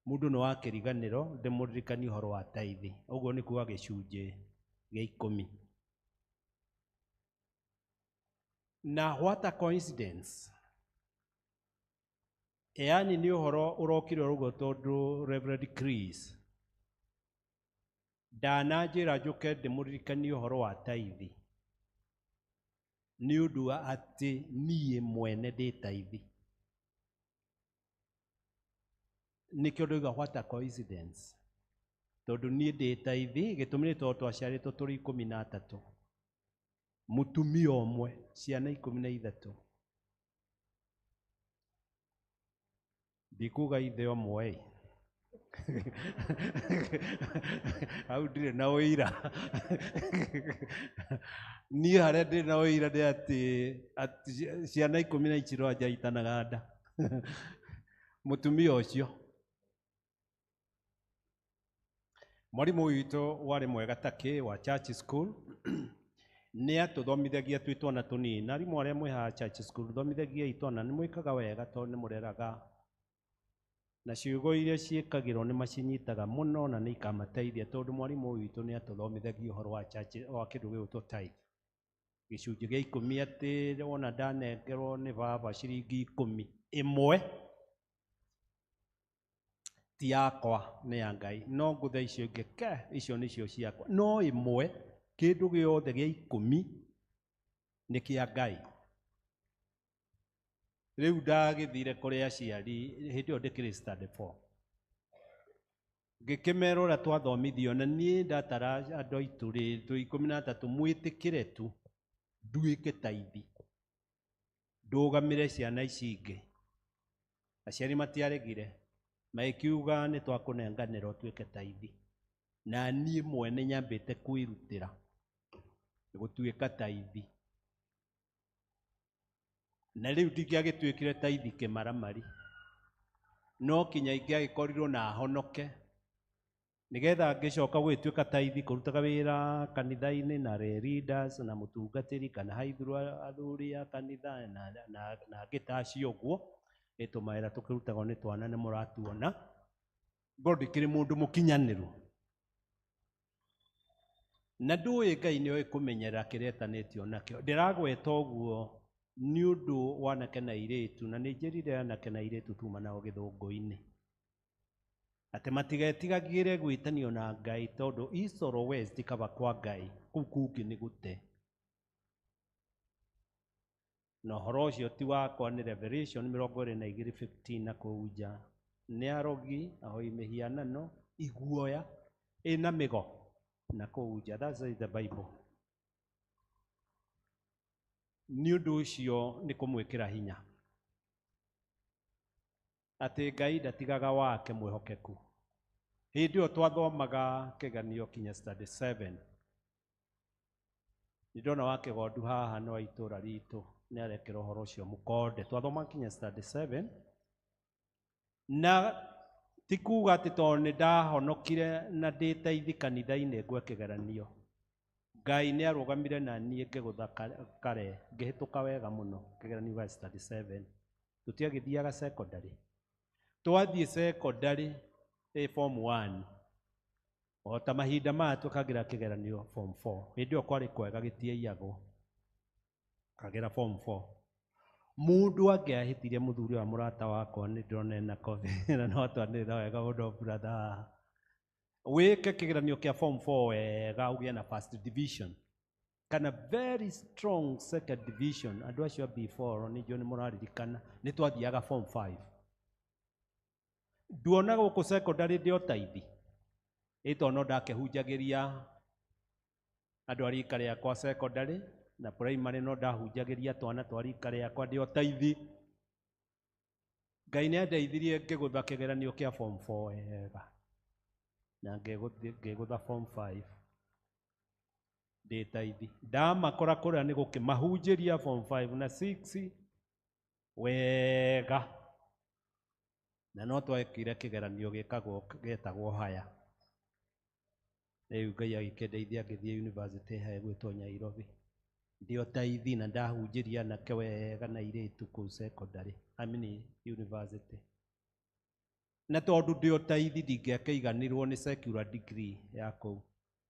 mũndũ nĩ wa kĩriganĩro, ndĩmũririkanie ũhoro wa taithi. Ũguo nĩ kuga gĩcunjĩ gĩa 10. Na what a coincidence. Yaani nĩ ũhoro ũrokire ũguo tondũ Reverend Chris ndananjĩra njũke ndĩmũririkanie ũhoro wa taithi nĩ ũndũ wa atĩ niĩ mwene ndĩ taithi. Nĩkĩo ndauga what a coincidence, tondũ niĩ ndĩ taithi, gĩtũmi nĩ tondũ twaciarĩtwo tũrĩ 13, mũtumia ũmwe, ciana 13. Ndikuga ithe ũmwe ĩ, hau ndirĩ na ũira. Niĩ harĩa ndĩ na ũira nĩ atĩ ciana 10 itirwanjaitanaga nda. Mũtumia ũcio mwarimũ witũ warĩ mwega takĩ wa church school nĩ atũthomithagia twĩ twana tũnini. Na arimũ arĩa mwĩ haha church school, thomithagĩai twana, nĩ mwĩkaga wega tondũ nĩ mũreraga na ciugo iria ciĩkagĩrwo nĩ macinyitaga mũno na nĩ ikamateithia, tondũ mwarimũ witũ nĩ atũthomithagia ũhoro wa church, wa kĩndũ gĩgwĩtwo tithe, gĩcunjĩ gĩa 10, atĩ wona ndanengerwo nĩ baba ciringi 10 ĩmwe ti yakwa nĩ ya Ngai, no ngũtha icio ingĩ ke icio nĩcio ciakwa, no ĩmwe kĩndũ gĩothe gĩa 10 nĩ kĩa Ngai. Rĩu ndagĩthire kũrĩ aciari hĩndĩ ĩyo ndĩkĩrĩ standard 4, ngĩkĩmera ũrĩa twathomithio, na niĩ ndatara andũ aitũ rĩ twĩ 13, mwĩtĩkĩre tu Nduĩke taithi ndũgamĩre ciana ici ingĩ. Aciari matiaregire, magĩkiuga nĩ twakũnenganĩra ũtuĩke taithi, na niĩ mwene nyambĩte kwĩrutĩra gũtuĩka taithi. Na rĩu ndingĩagĩtuĩkire taithi kĩmaramari, no kinya ingĩagĩkorirwo na honoke nigetha ngĩcoka gũgĩtuĩka taithi kũrutaga wĩra kanitha-inĩ na leaders na mũtungatĩri kana haithuru athuri a kanitha na angĩ ta acio ũguo. Ĩ tũmawĩra tũkĩrutagwo nĩ twana nĩ mũratuona, ngorwo ndĩkĩrĩ mũndũ mũkinyanĩru. Na ndũĩ Ngai nĩoĩ kũmenyerera kĩrĩa etanĩtio nakĩo. Ndĩragweta ũguo nĩ ũndũ wa anake na airĩtu, na nĩ njĩrire anake na airĩtu tuma nao gĩthũngũ-inĩ atĩ matigetigagĩre gwĩtanio na Ngai, tondũ east or west kaba kwa Ngai, kũu kũngĩ nĩ gũte. Na ũhoro ũcio ti wakwa, nĩ Revelation 22:15 na kũu nja. Nĩ arogi, ahoi mĩhianano, iguoya, ĩna mĩgo na kũu nja. That's the Bible. Nĩ ũndũ ũcio nĩ kũmwĩkĩra hinya atĩ Ngai ndatigaga wake mwĩhokeku. Hĩndĩ ĩyo twathomaga kĩgeranio kinya study 7, nĩ ndona wa kĩgondu haha nĩ wa itũra ritũ nĩ arekĩra ũhoro ũcio mũkonde. Twathomaga kinya study 7, na ti kuga atĩ tondũ nĩ ndahonokire na ndĩtaithi kanitha-inĩ ngwe kĩgeranio. Ngai nĩ arũgamire na niĩ ngĩgũtha kare, ngĩhĩtũka wega mũno kĩgeranio gĩa study 7. Tũtiagĩthiaga secondary. Twathiĩ secondary form 1, o ta mahinda maya tũkagĩra kĩgeranio form 4. Hĩndĩ ĩyo kwarĩ kwega gĩtiaiyagwo, kagĩra form 4. Mũndũ angĩahĩtirie mũthuri wa mũrata wakwa nĩ ndĩrona ena kobi na no twanĩrĩra wega mũno brother haha. Wĩke kĩgeranio kĩa form 4 wega ũgĩe na first division kana very strong second division. Andũ acio a B4 nĩ njũĩ nĩ mũraririkana nĩ twathiaga form 5. Nduona gũkũ secondary ndĩ o taithi, ĩ tondũ no ndakĩhunjagĩria andũ a rika rĩakwa secondary na primary, no ndahunjagĩria twana twa rika rĩakwa ndĩ o taithi. Ngai nĩ andeithirie ngĩgũtha kĩgeranio kĩa form 4 wega na ngĩgũtha form 5 ndĩ taithi. Ndamakora kũrĩa nĩ gũkĩmahunjĩria form 5 na 6 wega, na no twekire kĩgeranio gĩkagwo gĩtagwo haya. Rĩu Ngai agĩkĩndeithia ngĩthiĩ university hegwĩtwo Nairobi ndĩ o taithi, na ndahunjĩria anake wega na airĩtu kũu secondary, I mean university. Na tondũ ndĩ o taithi ndingĩakĩiganĩrwo nĩ secular degree ya kũu,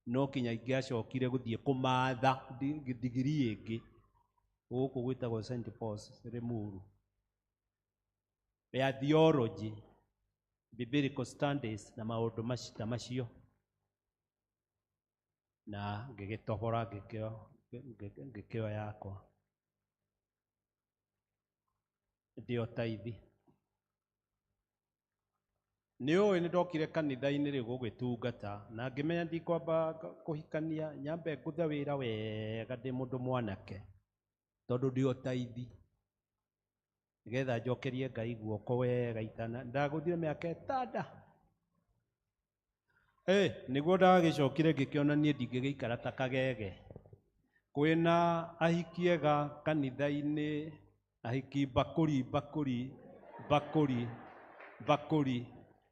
no kinya ingĩacokire gũthiĩ kũmatha degree ĩngĩ gũkũ gwĩtagwo St Paul's Limuru ya theology, biblical studies na maũndũ ta macio, na ngĩgĩtobora ngĩkĩo yakwa ndĩ o taithi. Nĩ ũĩ nĩ ndokire kanitha-inĩ rĩu gũgĩtungata na ngĩmenya ndikwamba kũhikania, nyambe ngũthe wĩra wega ndĩ mũndũ mwanake tondũ ndĩ o taithi, nĩgetha njokerie Ngai guoko wega itana. Ndagũthire mĩaka ĩtanda nĩguo ndagĩcokire ngĩkĩona niĩ ndingĩgĩikara ta kagege. Kwĩna ahiki ega kanitha-inĩ, ahiki mbakũri mbakũri mbakũri mbakũri,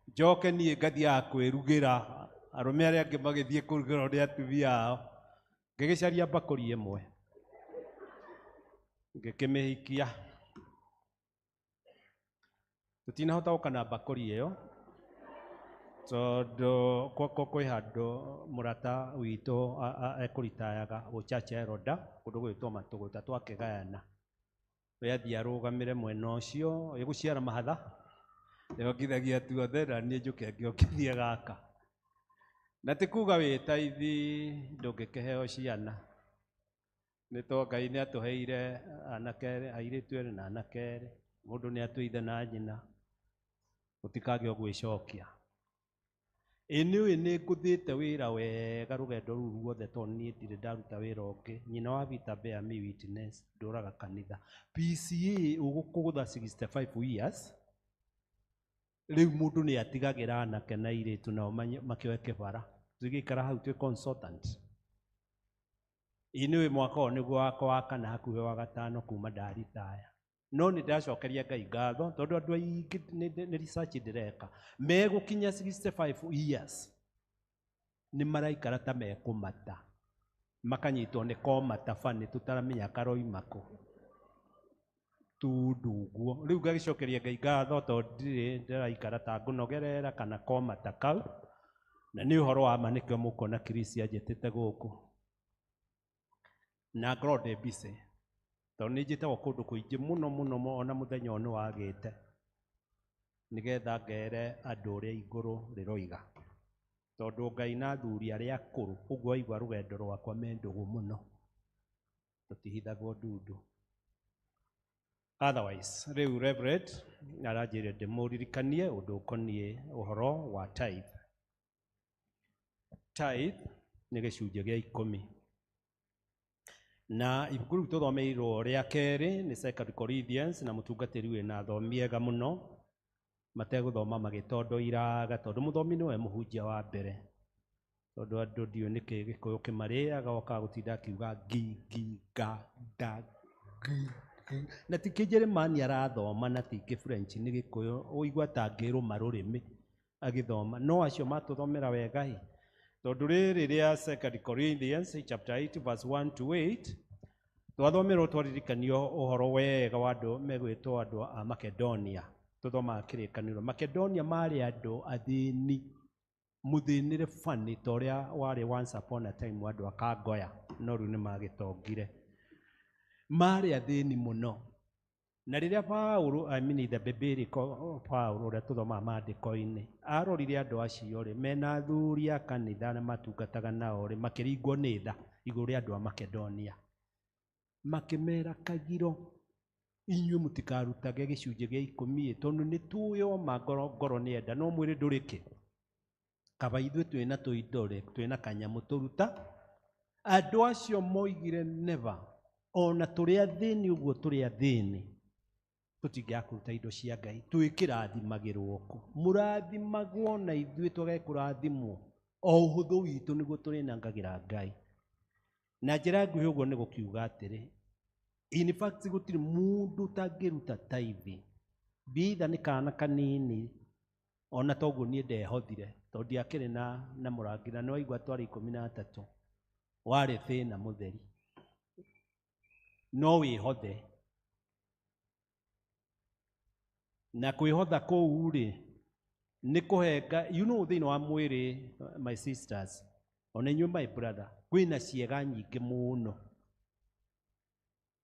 njoke niĩ ngathiaga kwĩrugĩra, arũme arĩa angĩ magĩthiĩ kũrugĩrwo nĩ atumia ao. Ngĩgĩcaria mbakũri ĩmwe ngĩkĩmĩhikia. Tũtinahota gũka na mbakũri ĩyo tondũ kwĩ handũ mũrata witũ ekũritayaga gũchacha Eroda kũndũ gwĩtwo Matũgũta, twakĩgayana. We athiĩ arũgamĩre mwena ũcio ĩgũciara mahatha yongithagia tuothe, na niĩ njũke ngĩongithie gaka. Na ti kuga wĩ taithi ndũngĩkĩheo ciana, nĩ to Ngai nĩ atũheire anake erĩ, airĩtu erĩ na anake erĩ. Mũndũ nĩ atue ithe na nyina, gũtikagĩa gwĩcokia. Ĩ nĩũĩ nĩ ngũthĩte wĩra wega rũgendo rũu ruothe tondũ niĩ ndirĩ ndaruta wĩra ũngĩ. Nyina wa Peter bear me witness, ndũraga kanitha. PCA ũgũkũgũtha 65 years, rĩu mũndũ nĩ atigagĩra anake na airĩtu nao makĩoe kĩbara. Tũgĩikara hau twĩ consultant. Ĩ nĩũĩ mwaka ũyũ nĩguo wakwa wa kana hakuhĩ wa gatano kuma ndaritaya. No nĩ ndacokeria Ngai ngatho tondũ andũ aingĩ nĩ research ndĩreka megũkinya 65 years nĩ maraikara ta mekũmata, makanyitwo nĩ komata bani tũtaramenya karoima kũ tundu ũguo. Rĩu ngagĩcokeria Ngai ngatho tondũ ndirĩ ndĩraikara ta ngũnogerera kana komata kau, na nĩ ũhoro wa ma nĩkĩo mũkuona Chris anjĩtĩte gũkũ na ngorwo ndĩ busy tondũ nĩ njĩtagwo kũndũ kũingĩ mũno mũno ona mũthenya ũyũ nĩ wagĩte nĩgetha ngere andũ ũrĩa igũrũ rĩroiga, tondũ Ngai na athuri arĩa akũrũ ũguo waigua rũgendo rwakwa me ndũgũ mũno, tũtihithagwo ndundu. Otherwise rĩu Reverend aranjĩrire ndĩmũririkanie ũndũ ũkoniĩ ũhoro wa tithe. Tithe nĩ gĩcunjĩ gĩa ikũmi, na ibuku rĩu tũthomeirwo rĩa kerĩ nĩ Second Corinthians, na mũtungatĩri wĩna athomi ega mũno mategũthoma magĩtondoiraga, tondũ mũthomi nĩwe mũhunjia wa mbere, tondũ andũ ndiũĩ nĩkĩ gĩkũyũ kĩmarĩaga okaga gũtinda akiuga ngi ngi nga nda ngi ngi, na ti kĩnjĩrĩmani arathoma na ti kĩ-French, nĩ gĩkũyũ ũigua ta angĩrũma rũrĩmĩ agĩthoma. No acio matũthomera wega ĩ, tondũ rĩrĩ rĩa Second Corinthians chapter 8 verse 1 to 8 twathomerwo twaririkanio ũhoro wega wa andũ megwĩtwo andũ a Makedonia. Tũthomaga kĩrĩkanĩro. Makedonia marĩ andũ athĩni, mũthĩnĩre bani ta ũrĩa warĩ once upon a time andũ a Kangoya, no rĩu nĩ magĩtongire. Marĩ athĩni mũno, na rĩrĩa Paulo, I mean the biblical Paulo ũrĩa tũthomaga maandĩko-inĩ, arorire andũ acio rĩ, mena athuri a kanitha na matungataga nao rĩ, makĩringwo nĩ tha igũrũ rĩa andũ a Makedonia. Makĩmera kagiro, inyuĩ mũtikarutage gĩcunjĩ gĩa ikũmi ĩ, tondũ nĩ tũĩ oma ngoro ngoro nĩ enda no mwĩrĩ ndũrĩ kĩ. Kaba ithuĩ twĩna tũindo rĩ, twĩna kanyamũ tũruta. Andũ acio moigire never, ona tũrĩ athĩni ũguo tũrĩ athĩni, tũtingĩaga kũruta indo cia Ngai, twĩkĩrathimagĩrwo kũ? Mũrathimagwo na ithuĩ twage kũrathimwo, o ũhũthũ witũ nĩguo tũrĩnangagĩra Ngai. Na njĩra nguhĩ ũguo nĩ gũkiuga atĩrĩ, in fact gũtirĩ mũndũ ũtangĩruta tithe. Bitha nĩ kana kanini, ona toguo niĩ ndehothire, tondũ ndiakĩrĩ na mũrangi, na nĩwaigua twarĩ 13, warĩ thĩna mũtheri. No wĩhothe. Na kwĩhotha kũu rĩ, nĩ kũhenga, you know thĩinĩ wa mwĩrĩ, my sisters, ona inyuĩ my brother, kwĩna ciĩga nyingĩ mũno.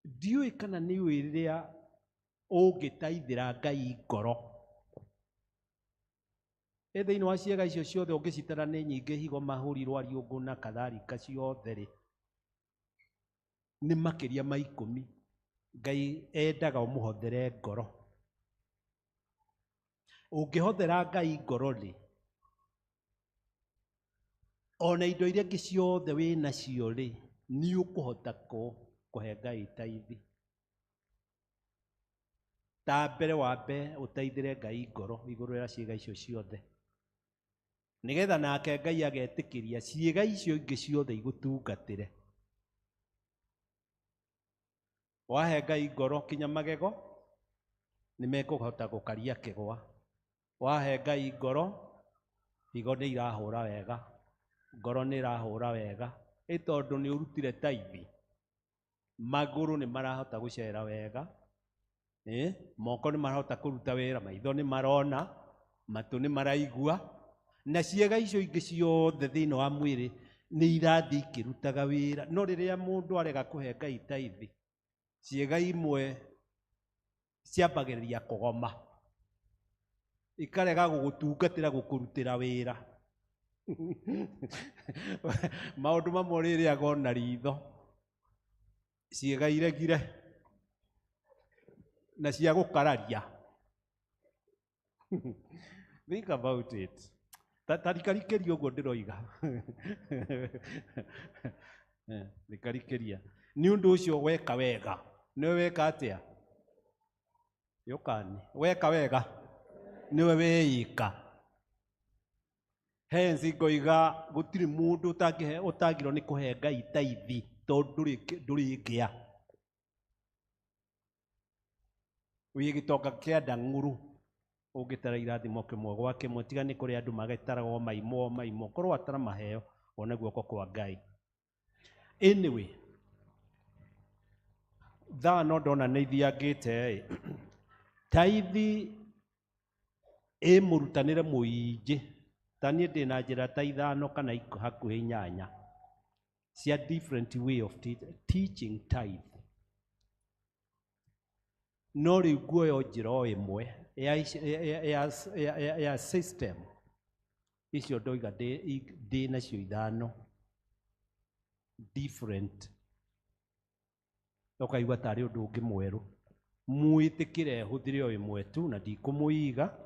Ndiũĩ kana nĩ ũĩ rĩrĩa ũngĩtaithĩra Ngai ngoro. Ĩ thĩinĩ wa ciĩga icio ciothe ũngĩcitara nĩ nyingĩ, higo, mahũri, rwariũngũ na kadhalika ciothe rĩ, nĩ makĩria ma 10. Ngai endaga ũmũhothere ngoro. Ũngĩhothera Ngai ngoro rĩ, ona indo iria ingĩ ciothe wĩnacio rĩ, nĩ ũkũhota kũhe Ngai taithi. Ta mbere wambe ũteithĩre Ngai ngoro igũrũ rĩa ciĩga icio ciothe, nĩgetha nake Ngai agetĩkĩria ciĩga icio ingĩ ciothe igũtungatĩre. Wahe Ngai ngoro kinya magego nĩ mekũhota gũkaria kĩgwa. Wahe Ngai ngoro, higo nĩ irahũra wega, ngoro nĩ ĩrahũra wega, ĩ tondũ nĩ ũrutire taithi, magũrũ nĩ marahota gũcera wega, moko nĩ marahota kũruta wĩra, maitho nĩ marona, matũ nĩ maraigua, na ciĩga icio ingĩ ciothe thĩinĩ wa mwĩrĩ nĩ irathiĩ ikĩrutaga wĩra. No rĩrĩa mũndũ arega kũhe Ngai taithi, ciĩga imwe ciambagĩrĩria kũgoma, ikarega gũgũtungatĩra, gũkũrutĩra wĩra. Maũndũ mamwe ũrĩrĩaga ona ritho, ciĩga iregire na cia gũkararia. Think about it. Ta rikarikĩria ũguo ndĩroiga. Rikarikĩria. Nĩ ũndũ ũcio weka wega. Nĩwe weka atĩa? Yũkani. Weka wega. Nĩwe weĩka. Hence ngoiga gũtirĩ mũndũ ũtangĩhe ũtagirwo nĩ kũhe Ngai taithi tondũ ndũrĩ ngĩa. Wĩ gĩtonga kĩa ndang'ũrũ ũngĩtara irathimo kĩmwe gwa kĩmwe, tiga nĩ kũrĩ andũ magetaragwo maimwo maimwo, korwo atara maheo wone guoko kwa Ngai. Anyway, thaa no ndona nĩ ithiangĩte ĩ, taithi ĩ mũrutanĩre mũingĩ. Ta niĩ ndĩna njĩra ta 5 kana hakuhĩ 8 cia different way of teaching tithe. No rĩu nguoya njĩra o ĩmwe ya system icio ndoiga ndĩ nacio 5 different, ũkaigua tarĩ ũndũ ũngĩ mwerũ. Mwĩtĩkĩre hũthĩre o ĩmwe tu na ndikũmũiga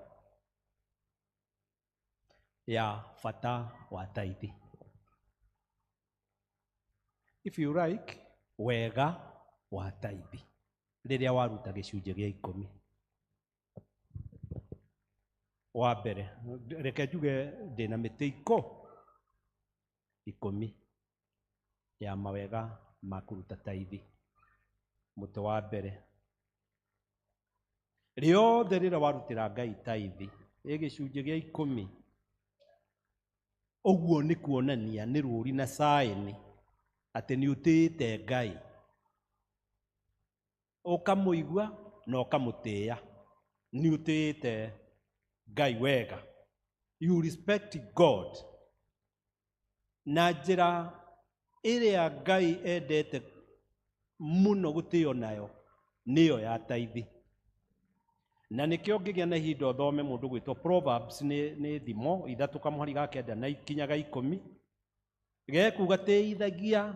ya bata wa taithi. If you like, wega wa taithi rĩrĩa waruta gĩcunjĩ gĩa 10. Wa mbere, reke njuge ndĩna mĩtĩ 10 ya mawega ma kũruta taithi. Mũtĩ wa mbere, rĩothe rĩrĩa warutĩra Ngai taithi ĩ gĩcunjĩ gĩa 10, ũguo nĩ kuonania nĩ rũri na saĩni atĩ nĩ ũtĩĩte Ngai, ũkamũigua na ũkamũtĩĩa. Nĩ ũtĩĩte Ngai wega. You respect God na njĩra ĩrĩa Ngai endete mũno gũtĩo nayo nĩyo ya taithi. Na nĩkĩo ngĩgĩa na ihinda ũthome mũndũ gwĩtwo Proverbs, nĩ thimo 3 kamũhari ga 9 na ikinya ga 10, gekuga tĩithagia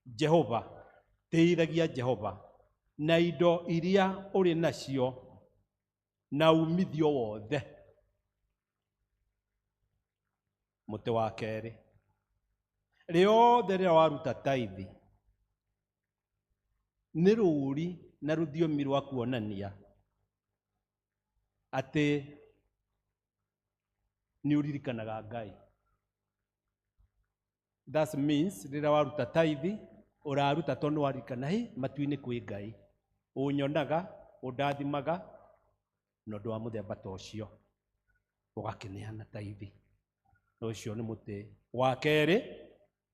Jehova, tĩithagia Jehova na indo iria ũrĩ nacio na umithio wothe. Mũtĩ wa kerĩ, rĩothe rĩrĩa waruta taithi nĩ rũri na rũthiomi rwa kuonania atĩ nĩ ũririkanaga Ngai. That means rĩrĩa waruta taithi ũraruta tondũ waririkana hĩ matu-inĩ kwĩ Ngai ũnyonaga, ũndathimaga na ũndũ wa mũthemba ta ũcio, ũgakĩneana taithi. Ũcio nĩ mũtĩ wa kerĩ,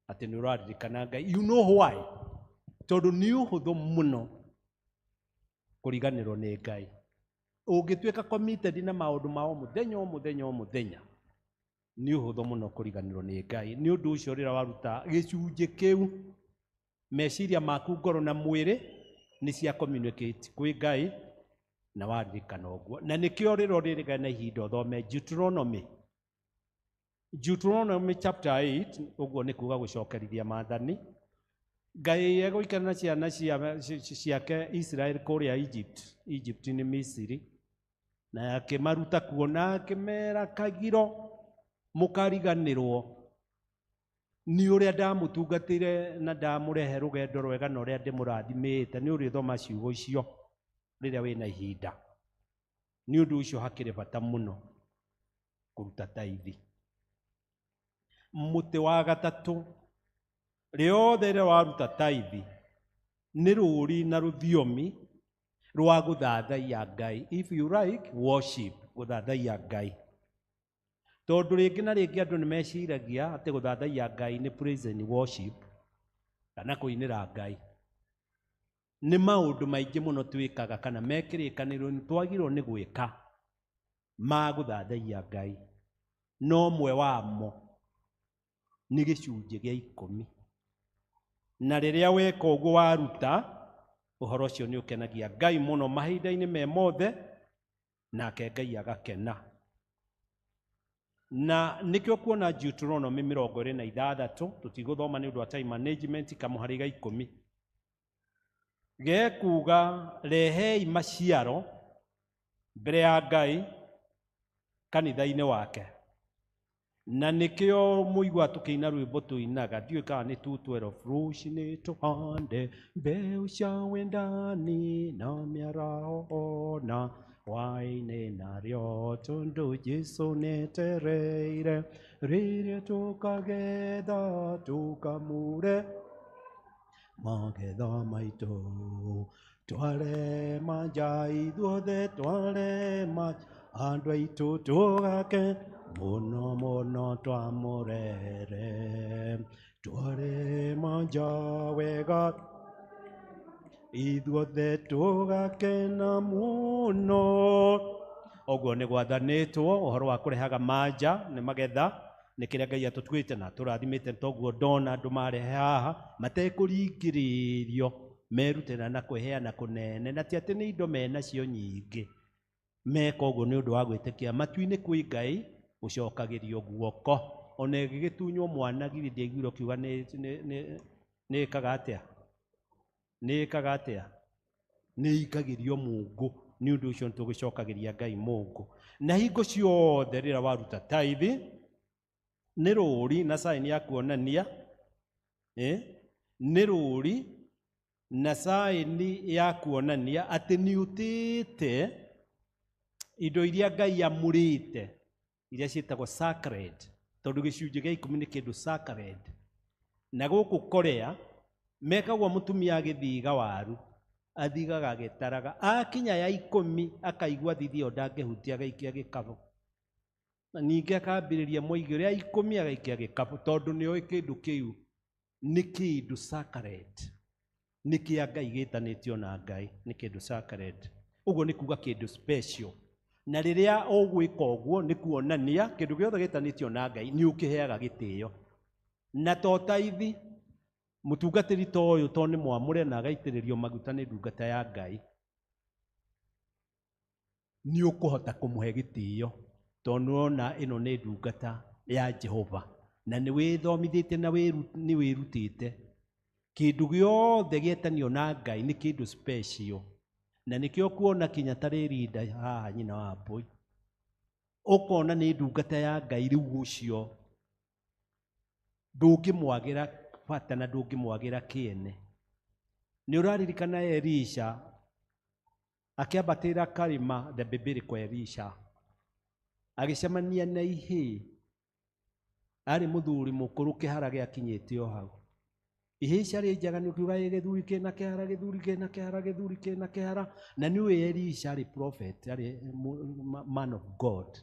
atĩ nĩ ũraririkana Ngai. You know why? Tondũ nĩ ũhũthũ mũno kũriganĩrwo nĩ Ngai. Ũngĩtuĩka committed na maũndũ ma o mũthenya o mũthenya o mũthenya, nĩ ũhũthũ mũno kũriganĩrwo nĩ Ngai. Nĩ ũndũ ũcio rĩrĩa waruta gĩcunjĩ kĩu, meciria maku, ngoro na mwĩrĩ nĩ cia communicate kwĩ Ngai na waririkana ũguo. Na nĩkĩo rĩrĩa ũrĩrĩga na ihinda ũthome Deuteronomy. Deuteronomy chapter 8, ũguo nĩ kuga gũcokerithia maathani. Ngai egũikara na ciana ciake Israel kũrĩa Egypt, Egypt nĩ Misiri, na akĩmaruta kuo na akĩmera kagiro mũkariganĩrwo nĩ ũrĩa ndamũtungatĩire na ndamũrehe rũgendo rwega na ũrĩa ndĩmũrathimĩte. Nĩ ũrĩthoma ciugo icio rĩrĩa wĩna ihinda. Nĩ ũndũ ũcio hakĩrĩ bata mũno kũruta taithi. Mũtĩ wa gatatũ, rĩothe rĩrĩa waruta taithi nĩ rũri na rũthiomi rwa gũthathaiya Ngai. If you like, worship, gũthathaiya Ngai. Tondũ rĩngĩ na rĩngĩ andũ nĩ meciragia atĩ gũthathaiya Ngai nĩ praise and worship kana kũinĩra Ngai. Nĩ maũndũ maingĩ mũno twĩkaga kana me kĩrĩkanĩro nĩ twagĩrĩirwo nĩ gwĩka ma gũthathaiya Ngai. No ũmwe wamo nĩ gĩcunjĩ gĩa 10. Na rĩrĩa weka ũguo waruta, ũhoro ũcio nĩ ũkenagia Ngai mũno mahinda-inĩ me mothe, nake Ngai agakena. Na nĩkĩo kuona Deuteronomy 26, tũtigũthoma nĩ ũndũ wa time management, kamũhari ga 10. Gekuga rehei maciaro mbere ya Ngai kanitha-inĩ wake. Na nĩkĩo mũigua tũkĩina rwĩmbo tũinaga ndiũĩ kana nĩ 212 rũcinĩ tũhande mbeũ cia wendani na mĩaraho ona hwaĩ-inĩ narĩo tondũ Jesũ nĩetereire rĩrĩa tũkagetha tũkamũre magetha maitũ tware manja ithuothe tware manja andũ aitũ tũgake mũno mũno twamũrere tware manja wega ithuothe tũgakena mũno. Ũguo nĩ gwathanĩtwo ũhoro wa kũrehaga manja nĩ magetha nĩ kĩrĩa Ngai atũtuĩte na tũrathimĩte toguo ndona andũ marehe haha matekũringĩrĩrio merutĩra na kwĩheana kũnene na ti atĩ nĩ indo menacio nyingĩ meka ũguo nĩ ũndũ wa gwĩtĩkia matu-inĩ kwĩ Ngai ũcokagĩrio guoko ona ĩgĩgĩtunywo mwana githĩ ndiaiguire ũkiuga nĩ ĩkaga atĩa nĩ ĩkaga atĩa nĩ ĩikagĩrio mũngũ nĩ ũndũ ũcio nĩtũgĩcokagĩria Ngai mũngũ na hingo ciothe rĩrĩa waruta tithe nĩ rũri na sign ya kuonania nĩ rũri na sign ya kuonania atĩ nĩ ũtĩĩte indo iria Ngai amũrĩte iria ciĩtagwo sacred tondũ gĩcunjĩ gĩa ikũmi nĩ kĩndũ sacred na gũkũ Korea mekagwo mũtumia agĩthiga waru athigaga agĩtaraga akinya ya ikũmi akaigua thithi ĩyo ndangĩhutia agaikia gĩkabũ na ningĩ akambĩrĩria mũigĩre ya ikũmi agaikia gĩkabũ tondũ nĩoĩ kĩndũ kĩu nĩ kĩndũ sacred nĩ kĩa Ngai gĩtanĩtio na Ngai nĩ kĩndũ sacred ũguo nĩ kuga kĩndũ special na rĩrĩa ũgwĩka ũguo nĩ kuonania kĩndũ gĩothe gĩtanĩtio na Ngai nĩ ũkĩheaga gĩtĩo na to taithi mũtungatĩri ta ũyũ to nĩ mwamũre na agaitĩrĩrio maguta nĩ ndungata ya Ngai nĩ ũkũhota kũmũhe gĩtĩo tondũ nĩwona ĩno nĩ ndungata ya Jehova na nĩ wĩthomithĩtie na nĩ wĩrutĩte kĩndũ gĩothe gĩetanio na Ngai nĩ kĩndũ special na nĩkĩo kuona kinya ta rĩrĩ nda haha nyina wa mbũi ũkona nĩ ndungata ya Ngai rĩu ũcio ndũngĩmwagĩra bata na ndũngĩmwagĩra kĩene nĩ ũraririkana Elisha akĩambatĩra karĩma the biblical Elisha agĩcemania na ihĩĩ arĩ mũthuri mũkũrũ kĩhara gĩakinyĩte o hau ihĩĩ ciarĩ njega nĩ ũkiuga ĩ gĩthuri kĩna kĩhara gĩthuri kĩna kĩhara gĩthuri kĩna kĩhara na nĩũĩ Elisha arĩ prophet arĩ man of God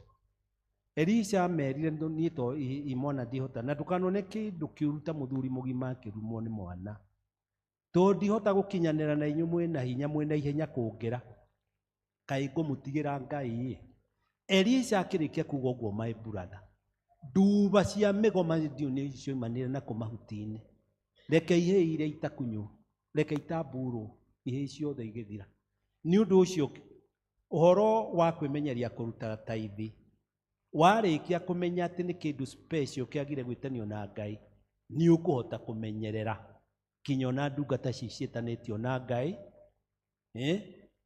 Elisha amerire niĩ to imwana ndihota na ndũkanone kĩndũ kĩũru ta mũthuri mũgima akĩrumwo nĩ mwana tondũ ndihota gũkinyanĩra na inyuĩ mwĩna hinya mwĩna ihenya kũngĩra kaĩ ngũmũtigĩra Ngai ĩ Elisha akĩrĩkia kuga ũguo my brother nduba cia mĩgoma ndiũ nĩ cioimanire na kũ mahuti-inĩ reke ihĩĩ iria itakunywo reke itamburwo ihĩĩ ciothe igĩthira nĩ ũndũ ũcio ũhoro wa kwĩmenyeria kũruta taithi warĩkia kũmenya atĩ nĩ kĩndũ special kĩagire gwĩtanio na Ngai nĩ ũkũhota kũmenyerera kinya ona ndungata ci ciĩtanĩtio na Ngai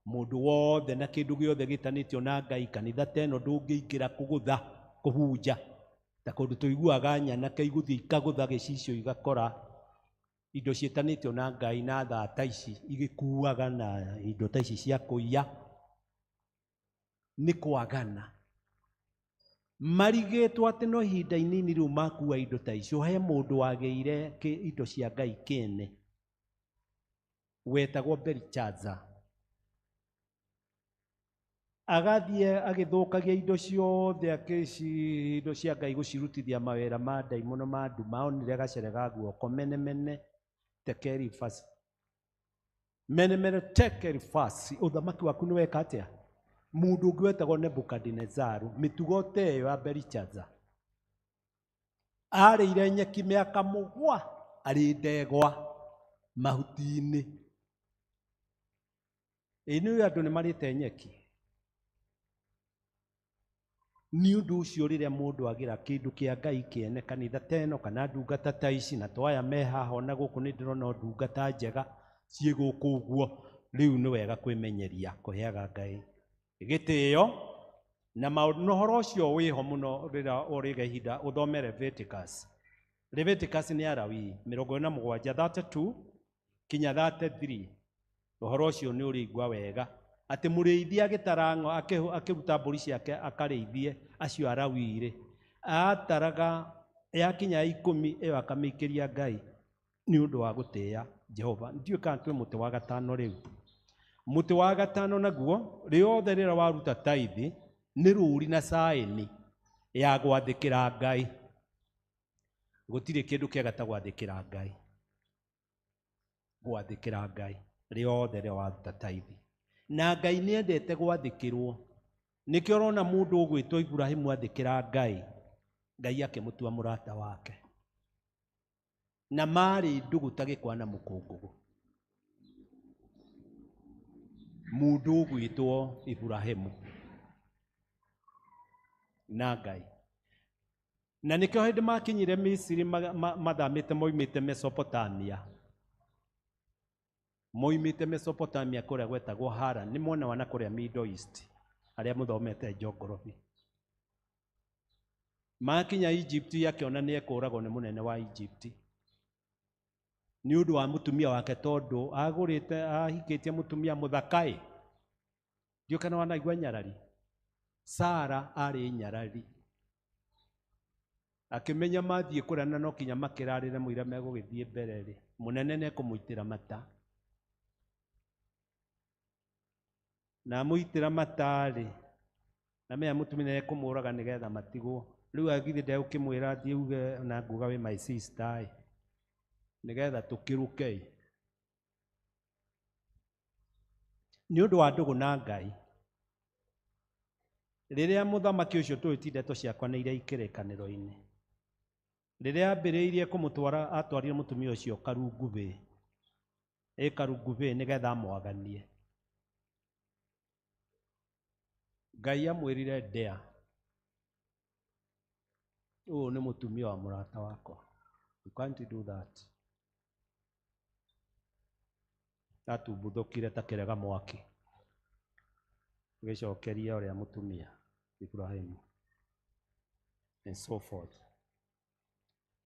mũndũ wothe na kĩndũ gĩothe gĩtanĩtio na Ngai kanitha ta ĩno ndũngĩingĩra kũgũtha kũhunja ta kũndũ tũiguaga nyanake igũthiĩ ikagũtha gĩcicio igakora indo ciĩtanĩtio na Ngai na thaa ta ici igĩkuaga na indo ta ici cia kũiya nĩ kwagana marigĩtwo atĩ no ihinda inini rĩu makua indo ta icio he mũndũ wagĩire indo cia Ngai kĩene wetagwo Belshazzar agathiĩ agĩthũkagia indo ciothe indo cia Ngai gũcirutithia mawĩra ma ndaimono ma nduma onire gacere ga guoko mene mene tekeri fasi mene mene tekeri fasi ũthamaki waku nĩ weka atĩa mũndũ ũngĩ wetagwo Nebukadinezaru mĩtugo ta ĩyo ya Belshazzar arĩire nyeki mĩaka mũgwa arĩ ndegwa mahuti-inĩ ĩ nĩ ũĩ andũ nĩ marĩte nyeki nĩ ũndũ ũcio rĩrĩa mũndũ agĩra kĩndũ kĩa Ngai kĩene kanitha ta ĩno kana ndungata ta ici na twaya me haha ona gũkũ nĩ ndĩrona ndungata njega ciĩ gũkũ ũguo rĩu nĩ wega kwĩmenyeria kũheaga Ngai gĩtĩo Na maũndũ na ũhoro ũcio wĩho mũno rĩrĩa ũrĩga ihinda ũthome Leviticus. Leviticus nĩ Alawii 27 32 kinya 33. Ũhoro ũcio nĩ ũrĩigua wega atĩ mũrĩithi agĩtara akĩruta mbũri ciake akarĩithie acio Alawii rĩ, ataraga yakinya 10 ĩyo akamĩikĩria Ngai nĩ ũndũ wa gũtĩĩa Jehova. Ndiũĩ kana twĩ mũtĩ wa gatano rĩu. Mũtĩ wa gatano naguo rĩothe rĩrĩa waruta taithi nĩ rũũri na saĩni ya gwathĩkĩra Ngai. Gũtirĩ kĩndũ kĩega ta gwathĩkĩra Ngai. Gwathĩkĩra Ngai rĩothe rĩrĩa waruta taithi. Na Ngai nĩ endete gwathĩkĩrwo. Nĩkĩo ũrona mũndũ ũgwĩtwo Iburahĩmu athĩkĩra Ngai, Ngai akĩmũtua mũrata wake. Na marĩ ndũgũ ta gĩkwa na mũkũngũgũ. Mũndũ ũgwĩtwo Iburahĩmu na Ngai. Na nĩkĩo hĩndĩ makinyire Misiri mathamĩte moimĩte Mesopotamia. Moimĩte Mesopotamia kũrĩa gwetagwo Haran, nĩ mwena wa na kũrĩa Middle East, arĩa mũthomete geography. Makinya Egypt akĩona nĩ ekũragwo nĩ mũnene wa Egypt. Nĩ ũndũ wa mũtumia wake tondũ agũrĩte ahikĩtie mũtumia mũthakaĩ. Ndiũĩ kana wanaigua nyarari. Sara arĩ nyarari. Akĩmenya mathiĩ kũrĩa na no kinya makĩrarĩre mũira megũgĩthiĩ mbere rĩ, mũnene nĩekũmũitĩra mata. Na amũitĩra mata rĩ, na menya mũtumia nĩekũmũraga nĩgetha matigwo. Rĩu agithĩ ndegũkĩmwĩra athiĩ uge na nguga wĩ my sister ĩ, nĩgetha tũkĩrũke ĩ. Nĩ ũndũ wa ndũgũ na Ngai. Rĩrĩa mũthamaki ũcio tũĩ ti ndeto ciakwa nĩ iria ikĩrĩkanĩro-inĩ. Rĩrĩa ambĩrĩirie kũmũtwara, atwarire mũtumia ũcio Karungubĩ. Ĩ Karungubĩ nĩgetha amwaganie. Ngai amwĩrire ndea. Ũyũ nĩ mũtumia wa mũrata wakwa. You can't do that. Atumbuthũkire ta kĩrega mwaki. Gĩcokeria ũrĩa mũtumia Ibrahimu and so forth.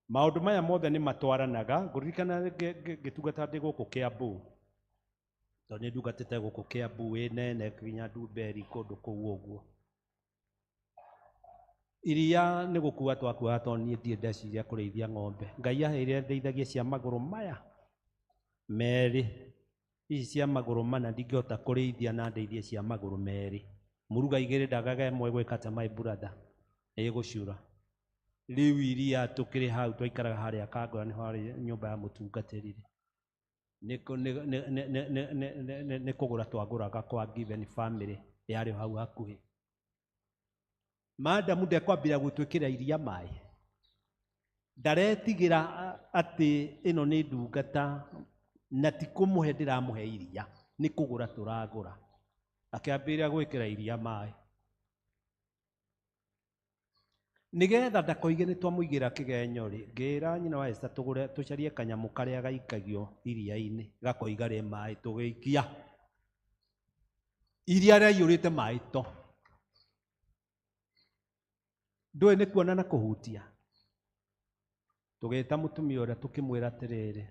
Maũndũ maya mothe nĩ matwaranaga. Ngũririkana ngĩtungata ndĩ gũkũ Kiambu. Tondũ nĩ ndungatĩte gũkũ Kiambu ĩ nene nginya Ndumberi kũndũ kũu ũguo. Iria nĩ gũkua twakuaga tondũ niĩ ndirĩ ndeciria kũrĩithia ng'ombe. Ngai aheire ndeithagie cia magũrũ maya merĩ. Ici cia magũrũ mana ndingĩhota kũrĩithia na ndeithie cia magũrũ merĩ. Mũruga igĩrĩ ndagaga ĩmwe gwĩka ta my brother ĩgũcura. Rĩu iria tũkĩrĩ hau twaikaraga harĩa Kangora nĩho harĩ nyũmba ya mũtungatĩri. Nĩ kũgũra twagũraga kwa given family yarĩ hau hakuhĩ. Madamu ndekwambĩrĩria gũtwĩkĩra iria maĩ. Ndaretigĩra atĩ ĩno nĩ ndungata na ti kũmũhe ndĩramũhe iria, nĩ kũgũra tũragũra. Akĩambĩrĩria gwĩkĩra iria maĩ. Nĩgetha ndakoige nĩ twamũigĩra kĩgenyo rĩ, ngĩra nyina wa Esther tũgũre tũcarie kanyamũ karĩa gaikagio iria-inĩ, gakoiga rĩ maĩ tũgĩikia. Iria rĩaiyũrĩte maĩ to. Ndũĩ nĩ kuona na kũhutia. Tũgĩta mũtumia ũrĩa tũkĩmwĩra atĩrĩrĩ,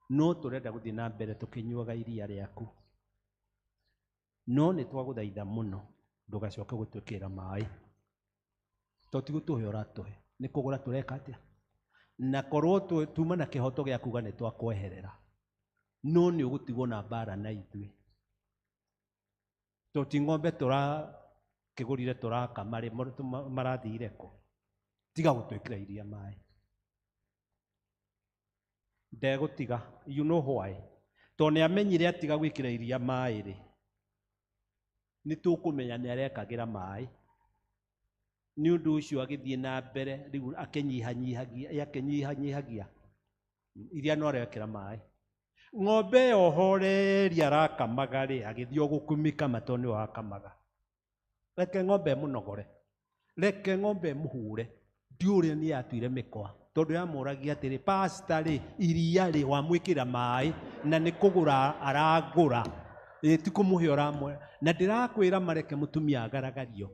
no tũrenda gũthiĩ na mbere tũkĩnyuaga iria rĩaku. No nĩ twagũthaitha mũno ndũgacoke gũtwĩkĩra maĩ. Tondũ ti gũtũhe ũratũhe, nĩ kũgũra tũreka atĩa? Na korwo tuma na kĩhoto gĩa kuga nĩ twakweherera, no nĩ ũgũtigwo na mbara na ithuĩ. Tondũ ti ng'ombe tũrakĩgũrire tũrakama rĩ, marathire kũ? Tiga gũtwĩkĩra iria maĩ. Ndegũtiga, you know why? Tondũ nĩ amenyire atiga gwĩkĩra iria maĩ rĩ, nĩ tũkũmenya nĩ arekagĩra maĩ. Nĩ ũndũ ũcio agĩthiĩ na mbere rĩu akĩnyihanyihagia iria no arekĩra maĩ. Ng'ombe ĩyo horeri arakamaga rĩ, agĩthiĩ o gũkumĩkama tondũ nĩwe wakamaga. Reke ng'ombe ĩmũnogore, reke ng'ombe ĩmũhure. Ndiũĩ ũrĩa nĩ yatuire mĩkwa tondũ yamũragia atĩrĩ, pastor rĩ, iria rĩ wamwĩkĩra maĩ na nĩ kũgũra aragũra, ĩ ti kũmũhe ũramũhe. Na ndĩrakwĩra mareke mũtumia agaragario.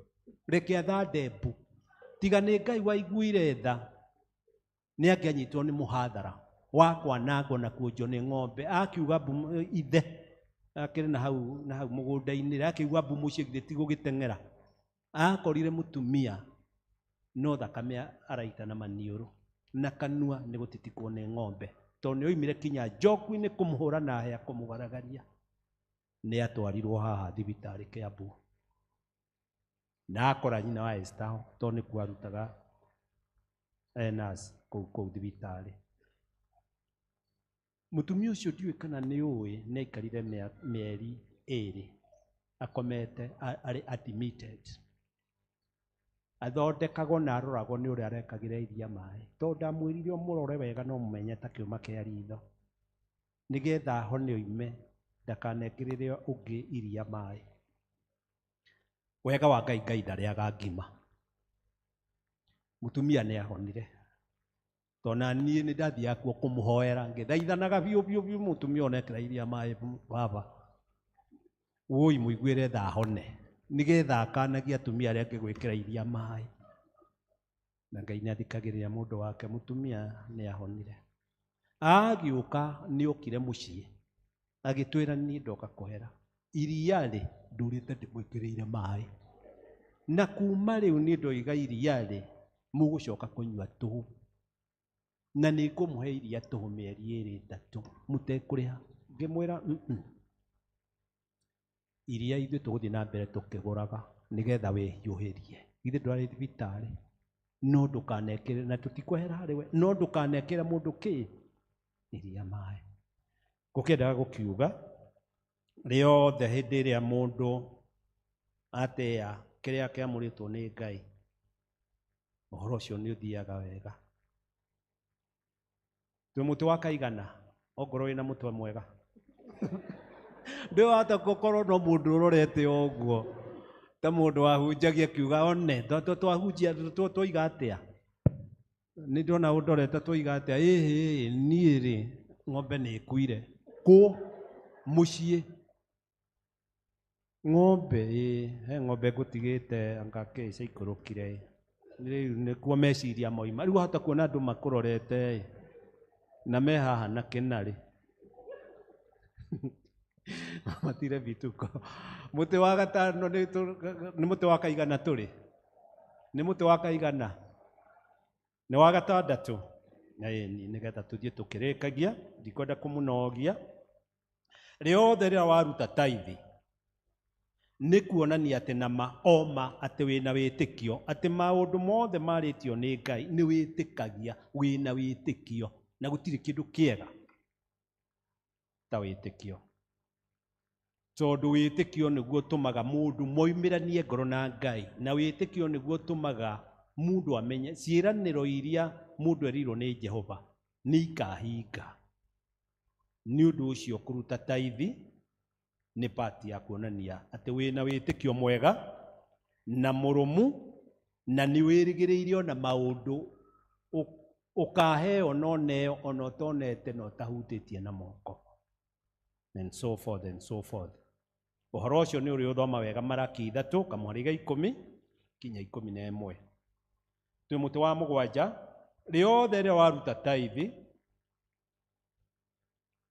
Reke athande mbu. Tiga nĩ Ngai waiguire tha, nĩ angĩanyitwo nĩ mũhathara wa kwanangwo na kuonjwo nĩ ng'ombe. Akiuga mbu ithe akĩrĩ na hau mũgũnda-inĩ, akiuga mbu mũciĩ githĩ ti gũgĩteng'era. Akorire mũtumia no thakame araita na maniũrũ na kanua nĩ gũtitikwo nĩ ng'ombe, tondũ nĩ oimire kinya njoku-inĩ kũmũhũra na hĩa kũmũgaragaria. Nĩ atwarirwo haha thibitarĩ Kiambu na akora nyina wa Esther tondũ nĩkuo arutaga nurse kũu thibitarĩ. Mũtumia ũcio ndiũĩ kana nĩ ũĩ nĩ aikarire mĩeri 2 akomete arĩ admitted. Athondekagwo na aroragwo nĩ ũrĩa arekagĩra iria maĩ, tondũ ndamwĩrire ũmũrore wega no mũmenye ta kĩũma kĩa ritho, nĩgetha ahone oime ndakanekĩrĩre ũngĩ iria maĩ. Wega wa Ngai, Ngai ndarĩaga ngima. Mũtumia nĩ ahonire, tondũ na niĩ nĩ ndathiaga kuo kũmũhoera ngĩthaithanaga biũ biũ biũ, mũtumia onekĩra iria maĩ baba, woi mũiguĩre tha ahone, nĩgetha akanagia atumia arĩa angĩ gwĩkĩra iria maĩ. Na Ngai nĩ athikagĩrĩria mũndũ wake, mũtumia nĩ ahonire. Agĩũka nĩ okire mũciĩ agĩtwĩra niĩ ndoka kũhera iria rĩ ndũrĩte ndĩmwĩkĩrĩire maĩ, na kuma rĩu niĩ ndoiga iria rĩ mũgũcoka kũnyua tũhũ, na nĩ ngũmũhe iria tũhũ mĩeri 2 3 mũtekũrĩha. Ngĩmwĩra iria ithuĩ tũgũthiĩ na mbere tũkĩgũraga nĩgetha wĩhiũhĩrie, githĩ ndwarĩ thibitarĩ, no ndũkanekĩre, na tũtikwehera harĩ we, no ndũkanekĩre mũndũ kĩ iria maĩ. Gũkĩendaga gũkiuga rĩothe hĩndĩ ĩrĩa mũndũ atea kĩrĩa kĩamũrĩtwo nĩ Ngai, ũhoro ũcio nĩ ũthiaga wega. Twĩ mũtĩ wa kaigana, ongorwo wĩna mũtwe mwega. Ndĩwahota gũkorwo no mũndũ ũrorete o ũguo ta mũndũ wahunjagia akiuga one twahunjia twoiga atĩa, nĩ ndona ũndorete twoiga atĩa, ĩhĩ niĩ rĩ ng'ombe nĩ ĩkuire kũ mũciĩ ng'ombe ĩ he ng'ombe ngũtigĩte anga kĩ ciaikũrũkire rĩu nĩkuo meciria moima. Rĩu wahota kuona andũ makũrorete na me haha na kĩnarĩ matire bituko. Mũtĩ wa gatano nĩ mũtĩ wa kaigana tũrĩ, nĩ mũtĩ wa kaigana, nĩ wa gatandatũ. Na nĩgetha tũthiĩ tũkĩrĩkagia, ndikwenda kũmũnogia. Rĩothe rĩrĩa waruta tithe nĩ kuonania atĩ na ma oma atĩ wĩna wĩtĩkio, atĩ maũndũ mothe marĩtio nĩ Ngai nĩ wĩtĩkagia, wĩna wĩtĩkio, na gũtirĩ kĩndũ kĩega ta wĩtĩkio, tondũ wĩtĩkio nĩguo ũtũmaga mũndũ moimĩranie ngoro na Ngai, na wĩtĩkio nĩguo ũtũmaga mũndũ amenye ciĩranĩro iria mũndũ erĩirwo nĩ Jehova nĩ ikahinga. Nĩ ũndũ ũcio kũruta tithe nĩ part ya kuonania atĩ wĩna wĩtĩkio mwega na mũrũmu, na nĩ wĩrĩgĩrĩire ona maũndũ ũkaheo no neo ona ũtonete na ũtahutĩtie na moko, and so forth and so forth. Ũhoro ũcio nĩ ũrĩ ũthoma wega Maraki 3 kamũhari ga 10 kinya 11. Twĩ mũtĩ wa mũgwanja, rĩothe rĩrĩa waruta tithe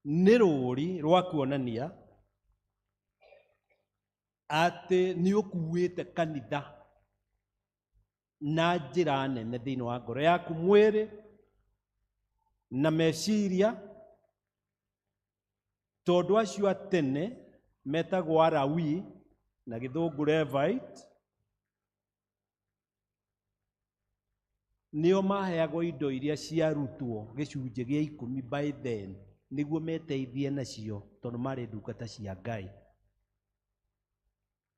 nĩ rũri rwa kuonania atĩ nĩ ũkuĩte kanitha na njĩra nene thĩinĩ wa ngoro yaku, mwĩrĩ na meciria, tondũ acio a tene metagwo Alawi na gĩthũngũ Levite, nĩo maheagwo indo iria ciarutwo gĩcunjĩ gĩa 10 by then nĩguo meteithie nacio, tondũ marĩ ndungata cia Ngai.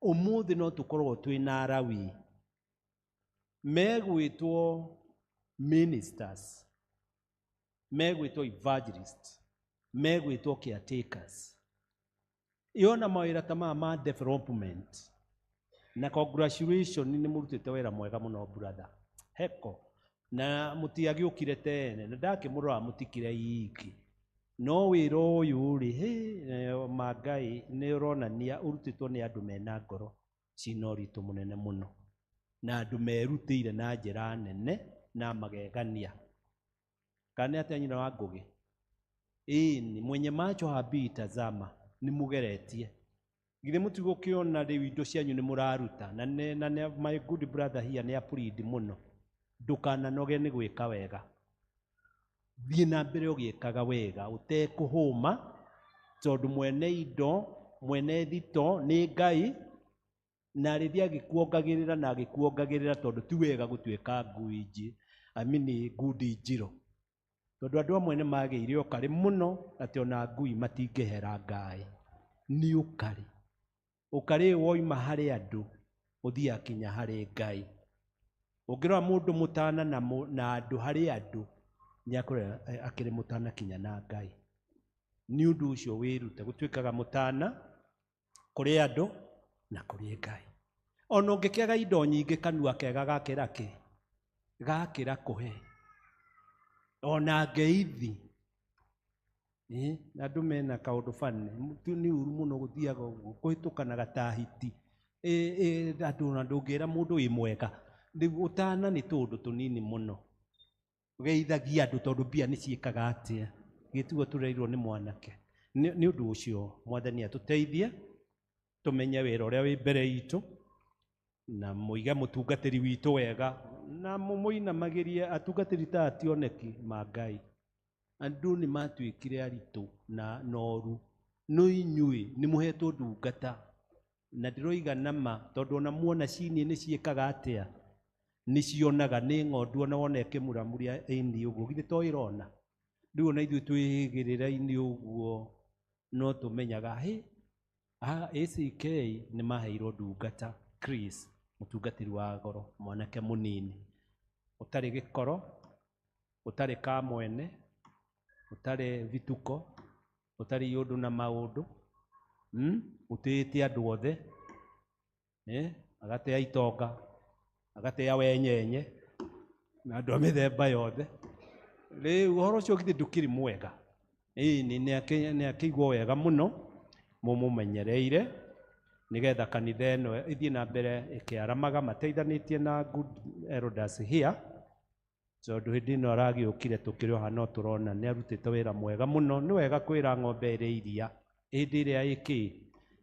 Ũmũthĩ no tũkorwo twĩna Alawi megwĩtwo ministers, megwĩtwo evangelists, megwĩtwo caretakers, yona mawĩra ta maya ma development. Na congratulation, nĩ mũrutĩte wĩra mwega mũno brother heko, na mũtiagĩũkire tene na ndakĩmũrora mũtikire iki, no wĩra ũyũ rĩ hĩ ma Ngai nĩ ũronania ũrutĩtwo nĩ andũ mena ngoro cina ũritũ mũnene mũno. Na andũ merutĩire na njĩra nene na magegania. Kana nĩ atĩa nyina wa Ngũgĩ? Ĩni, mwenye macho habii tazama, nĩ mũgeretie. Githĩ mũtigũkĩona rĩu indo cianyu nĩ mũraruta na nĩ, na nĩ, my good brother here nĩ appreciate mũno. Ndũkananoge nĩ gwĩka wega. Thiĩ na mbere ũgĩkaga wega ũtekũhũma, tondũ mwene indo, mwene thito nĩ Ngai, na arĩthiĩ agĩkuongagĩrĩra na agĩkuongagĩrĩra, tondũ ti wega gũtuĩka ngui nji, I mean ngundi njiro. Tondũ andũ amwe nĩ magĩire ũkarĩ mũno atĩ ona ngui matingĩhera ngaĩ. Nĩ ũkarĩ. Ũkarĩ woima harĩ andũ ũthiaga kinya harĩ Ngai. Ũngĩrora mũndũ mũtana na, na andũ harĩ andũ, nĩ akoragwo akĩrĩ mũtana kinya na Ngai. Nĩ ũndũ ũcio wĩrute gũtuĩkaga mũtana kũrĩ andũ na kũrĩ Ngai. Ona ũngĩkĩaga indo nyingĩ, kanua kega gakĩra kĩ? Gakĩra kũhe. Ona ngeithi. Na andũ mena kaũndũ bani, nĩ ũru mũno gũthiaga ũguo, kũhĩtũkanaga ta hiti. Andũ ona ndũngĩra mũndũ wĩ mwega. Rĩu ũtana nĩ tũũndũ tũnini mũno. Geithagia andũ tondũ mbia nĩ ciĩkaga atĩa? Gĩtiguo tũrerirwo nĩ mwanake. Nĩ ũndũ ũcio Mwathani atũteithie tũmenye wĩra ũrĩa wĩ mbere itũ, na mũige mũtungatĩri witũ wega, na mũmũinamagĩrie atungatĩri ta ationeki ma Ngai. Andũ nĩ matuĩkire aritũ na noru, no inyuĩ nĩ mũhetwo ndungata, na ndĩroiga nama tondũ ona muona cinie nĩ ciĩkaga atĩa? Nĩ cionaga nĩ ng'ondu ona wona ĩkĩmuramuria ĩni ũguo, githĩ to ĩrona? Rĩu ona ithuĩ twĩhĩgĩrĩra-inĩ ũguo no tũmenyaga hĩ, ACK nĩ maheirwo ndungata Chris, mũtungatĩri wa goro, mwanake mũnini, ũtarĩ gĩkoro, ũtarĩ kamwene, ũtarĩ vituko, ũtarĩ ũndũ na maũndũ, ũtĩĩte andũ othe, agatĩa itonga, agatĩa wenyenye, na andũ a mĩthemba yothe. Rĩu ũhoro ũcio githĩ ndũkĩrĩ mwega? Ĩni, nĩ akĩigwo wega mũno, mũmũmenyereire, nĩgetha kanitha ĩno ĩthiĩ na mbere ĩkĩaramaga mateithanĩtie na good elders here, tondũ hĩndĩ ĩno aragĩũkire tũkĩrĩ o haha no tũrona nĩ arutĩte wĩra mwega mũno. Nĩ wega kwĩra ng'ombe ĩrĩ iria hĩndĩ ĩrĩa ĩkĩ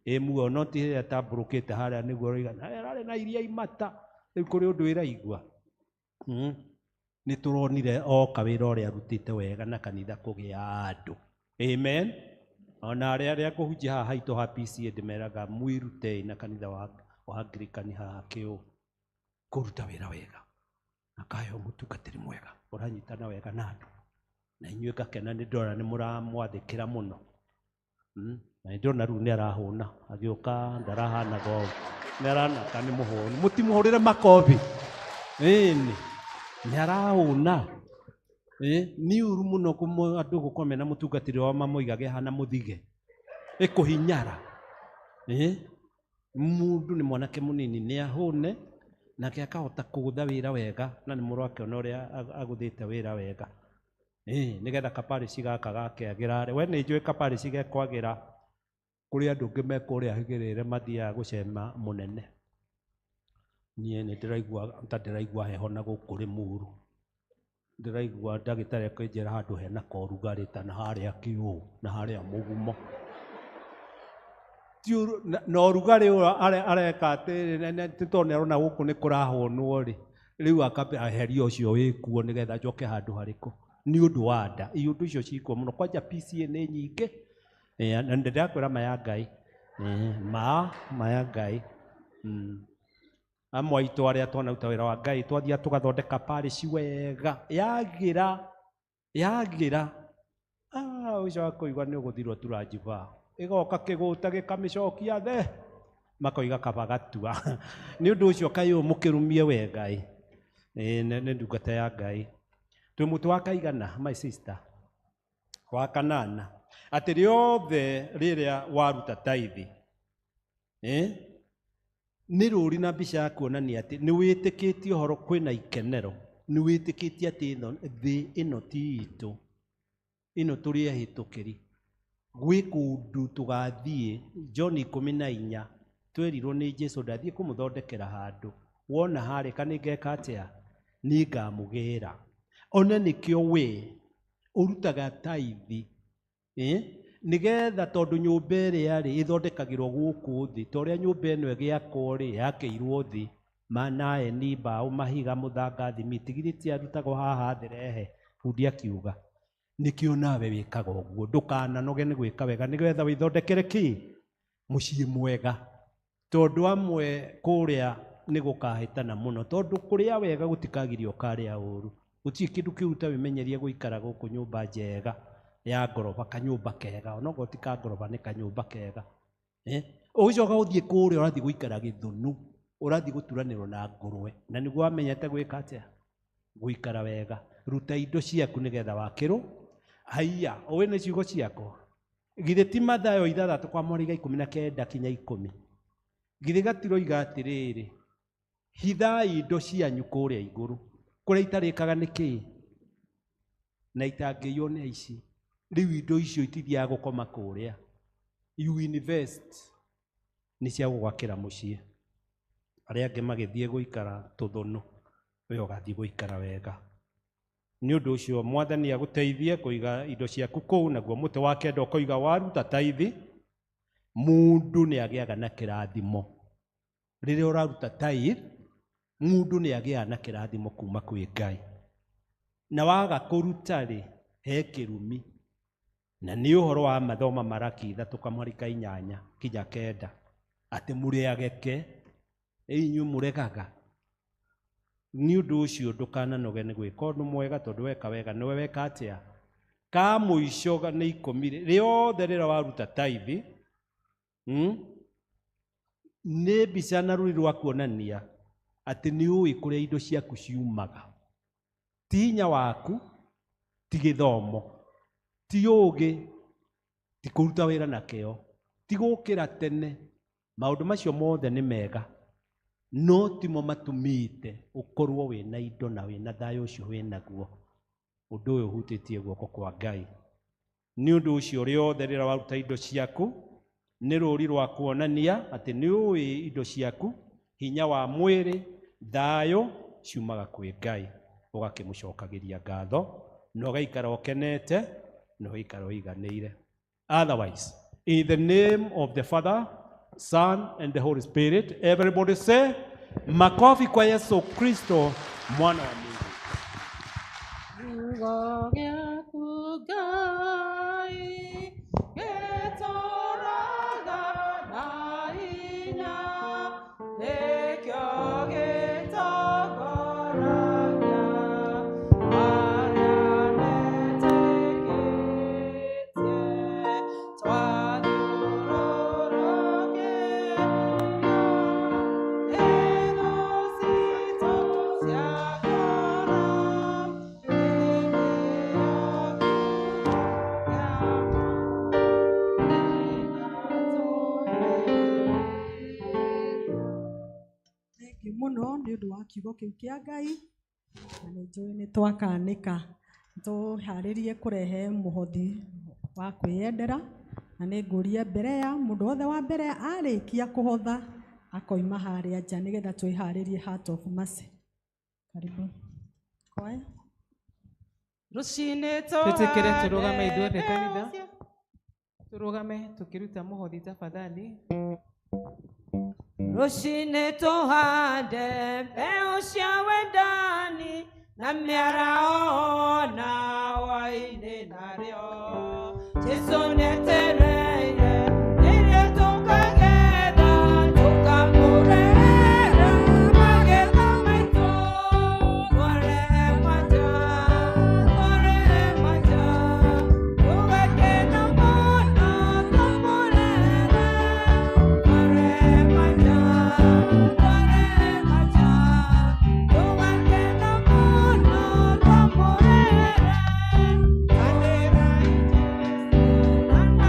ĩ muoyo, no ti rĩrĩa ĩtambũrũkĩte harĩa nĩguo ũroiga na ĩrarĩ na iria imata. Rĩu kũrĩ ũndũ ĩraigua. Nĩ tũronire oka wĩra ũrĩa arutĩte wega na kanitha kũgĩa andũ. Amen. Ona arĩa arĩa ngũhunjia haha haitũ ha PCA ndĩmeraga mwĩrutei na kanitha wa Anglican haha kĩũ kũruta wĩra wega, akaheo mũtungatĩri mwega ũranyitana wega na andũ, na inyuĩ ngakena nĩ ndona nĩ mũramwathĩkĩra mũno. Na nĩ ndona rĩu nĩ arahũna agĩũka, ndarahanaga ũũ, nĩ aranaka, nĩ mũhũnu, mũtimũhũrĩre makobi. Ĩni, nĩ arahũna. Nĩ ũru mũno andũ gũkorwo mena mũtungatĩri wao mamoigage hana mũthige ĩkũhinyara. Mũndũ nĩ mwanake mũnini nĩ ahũne nake akahota kũgũtha wĩra wega, na nĩ mũrakĩona ũrĩa agũthĩte wĩra wega. Nĩgetha kaparici gaka gakĩagĩra. We nĩ njũĩ kaparici gekwagĩra kũrĩ andũ angĩ me kũrĩa hĩgĩrĩre mathiaga gũcema mũnene. Niĩ nĩ ndĩraigua ta ndĩraigua heho na gũkũ Rĩmuru. Ndĩraigua ndagĩtarĩ akĩnjĩra handũ hena korugarĩ ta na harĩa kĩũ na harĩa mũgumo. Na ũrugarĩ ũyũ areka atĩrĩ, tondũ nĩ arona gũkũ nĩ kũrahũnwo rĩ, rĩu akambe aheria ũcio wĩkuo nĩgetha njoke handũ harĩkũ. Nĩ ũndũ wa nda. Iũndũ icio cikuo mũno. Kwanja PCA nĩ nyingĩ. Na ndĩrakwĩra ma ya Ngai. Ma ya Ngai. Amwe aitũ arĩa twanaruta wĩra wa Ngai twathiaga tũgathondeka parish wega, yagĩra yagĩra, ũcio wa kũigua nĩ ũgũthirwo turanjiba, ĩgoka kĩgũta gĩkamĩcokia thĩ, makoiga kaba gatua. Nĩ ũndũ ũcio kaĩ ũyũ mũkĩrumie wega ĩ. Nĩ ndungata ya Ngai. Twĩ mũtĩ wa kaigana, my sister, wa kanana, atĩ rĩothe rĩrĩa waruta taithi, nĩ rũri na mbica ya kuonania atĩ nĩ wĩtĩkĩtie ũhoro kwĩna ikenero, nĩ wĩtĩkĩtie atĩ thĩ ĩno ti itũ, ĩno tũrĩ ahĩtũkĩri. Gwĩ kũndũ tũgathiĩ, John 14, twerirwo nĩ Jesũ ndathiĩ kũmũthondekera handũ. Wona harĩka nĩngeka atĩa? Nĩngamũgĩra. One nĩkĩo we ũrutaga taithi, nĩgetha tondũ nyũmba ĩrĩa rĩ ĩthondekagĩrwo gũkũ thĩ, ta ũrĩa nyũmba ĩno ĩgĩakwo rĩ yakĩirwo thĩ, manaeni, mbaũ, mahiga, mũthanga, thimiti, githĩ tiarutagwo haha thĩ rehe, bundi akiuga. Nĩkĩo nawe wĩkaga ũguo, ndũkananoge nĩ gwĩka wega nĩgetha wĩthondekere kĩ? Mũciĩ mwega. Tondũ amwe kũrĩa nĩ gũkahĩtana mũno, tondũ kũrĩa wega gũtikagiria ũkarĩa ũru. Gũtirĩ kĩndũ kĩũru ta wĩmenyerie gũikara gũkũ nyũmba njega ya ngoroba, kanyũmba kega, onokorwo ti ka ngoroba nĩ kanyũmba kega. Ũgĩcoka gũthiĩ kũrĩa ũrathiĩ gũikara gĩthũnũ, ũrathiĩ gũturanĩrwo na ngũrwe, na nĩguo wamenyete gwĩka atĩa? Gũikara wega. Ruta indo ciaku nĩgetha wakĩrwo. Haiya, ũĩ nĩ ciugo ciakwa? Githĩ ti Mathayo 6 kwa mweri 19 kinya 10. Githĩ gatiroiga atĩrĩrĩ, hithai indo cianyu kũrĩa igũrũ, kũrĩa itarĩkaga nĩ kĩĩ? Na itangĩiywo nĩ aici. Rĩu indo icio itithiaga gũkoma kũrĩa. You invest nĩ cia gũgwakĩra mũciĩ. Arĩa angĩ magĩthiĩ gũikara tũthũnũ, we ũgathiĩ gũikara wega. Nĩ ũndũ ũcio Mwathani agũteithie kũiga indo ciaku kũu, naguo mũtĩ wa kenda ũkoiga waruta taithi, mũndũ nĩ agĩaga na kĩrathimo. Rĩrĩa ũraruta tithe, mũndũ nĩ agĩaga na kĩrathimo kuma kwĩ Ngai. Na waga kũruta rĩ, he kĩrumi. Na nĩ ũhoro wa mathoma Maraki 3 kamũhari ka 8 kinya 9, atĩ mũrĩageke, inyuĩ mũregaga. Nĩ ũndũ ũcio ndũkananoge nĩ gwĩka ũndũ mwega, tondũ weka wega nĩwe weka atĩa? Ka mũico nĩ 10 rĩ, rĩothe rĩrĩa waruta tithe, nĩ mbica na rũri rwa kuonania atĩ nĩ ũĩ kũrĩa indo ciaku ciumaga. Ti hinya waku, ti gĩthomo, ti ũũgĩ, ti kũruta wĩra na kĩo, ti gũkĩra tene. Maũndũ macio mothe nĩ mega, no timo matũmĩte ũkorwo wĩna indo na wĩna thayũ ũcio wĩnaguo. Ũndũ ũyũ ũhutĩtie guoko kwa Ngai. Nĩ ũndũ ũcio rĩothe rĩrĩa waruta indo ciaku, nĩ rũri rwa kuonania atĩ nĩ ũĩ indo ciaku, hinya wa mwĩrĩ, thayũ ciumaga kwĩ Ngai. Ũgakĩmũcokagĩria ngatho, na ũgaikara ũkenete, na ũgaikara ũiganĩire. Otherwise, in the name of the Father, Son, and the Holy Spirit, everybody say, makofi kwa Yesu Kristo, mwana wa Mungu. Kiugo gĩaku Ngai gĩtũũraga na hinya, nĩkĩo gĩtongoragia arĩa metĩkĩtie. Twathiũrũrũkĩrio nĩ thũ citũ cia ngoro, Thengiũ mũno nĩ ũndũ wa kiugo kĩu kĩa Ngai, na nĩ njũĩ nĩ twakanĩka. Tũharĩrie kũrehe mũhothi wa kwĩyendera, na nĩ ngũria mbere ya mũndũ wothe wa mbere arĩkia kũhotha akoima harĩa nja nĩgetha twĩharĩrie Heart of Mercy. Karibu. Kwaya. Rũcinĩ Twĩtĩkĩre tũrũgame ithuothe tũhande kanitha, mbeũ tũrũgame tũkĩruta mũhothi tafadhali. Rũcinĩ tũhande mbeũ cia wendani na mĩaraho na hwaĩ-inĩ narĩo. Jesũ nĩetereire rĩrĩa tũkagetha, tũkamũrehera magetha maitũ. Twarehe manja, twarehe manja, tũgakena mũno tũmũrehere. Twarehe manja, twarehe manja, tũgakena mũno tũmũrehere. Anĩrĩrai Jesũ,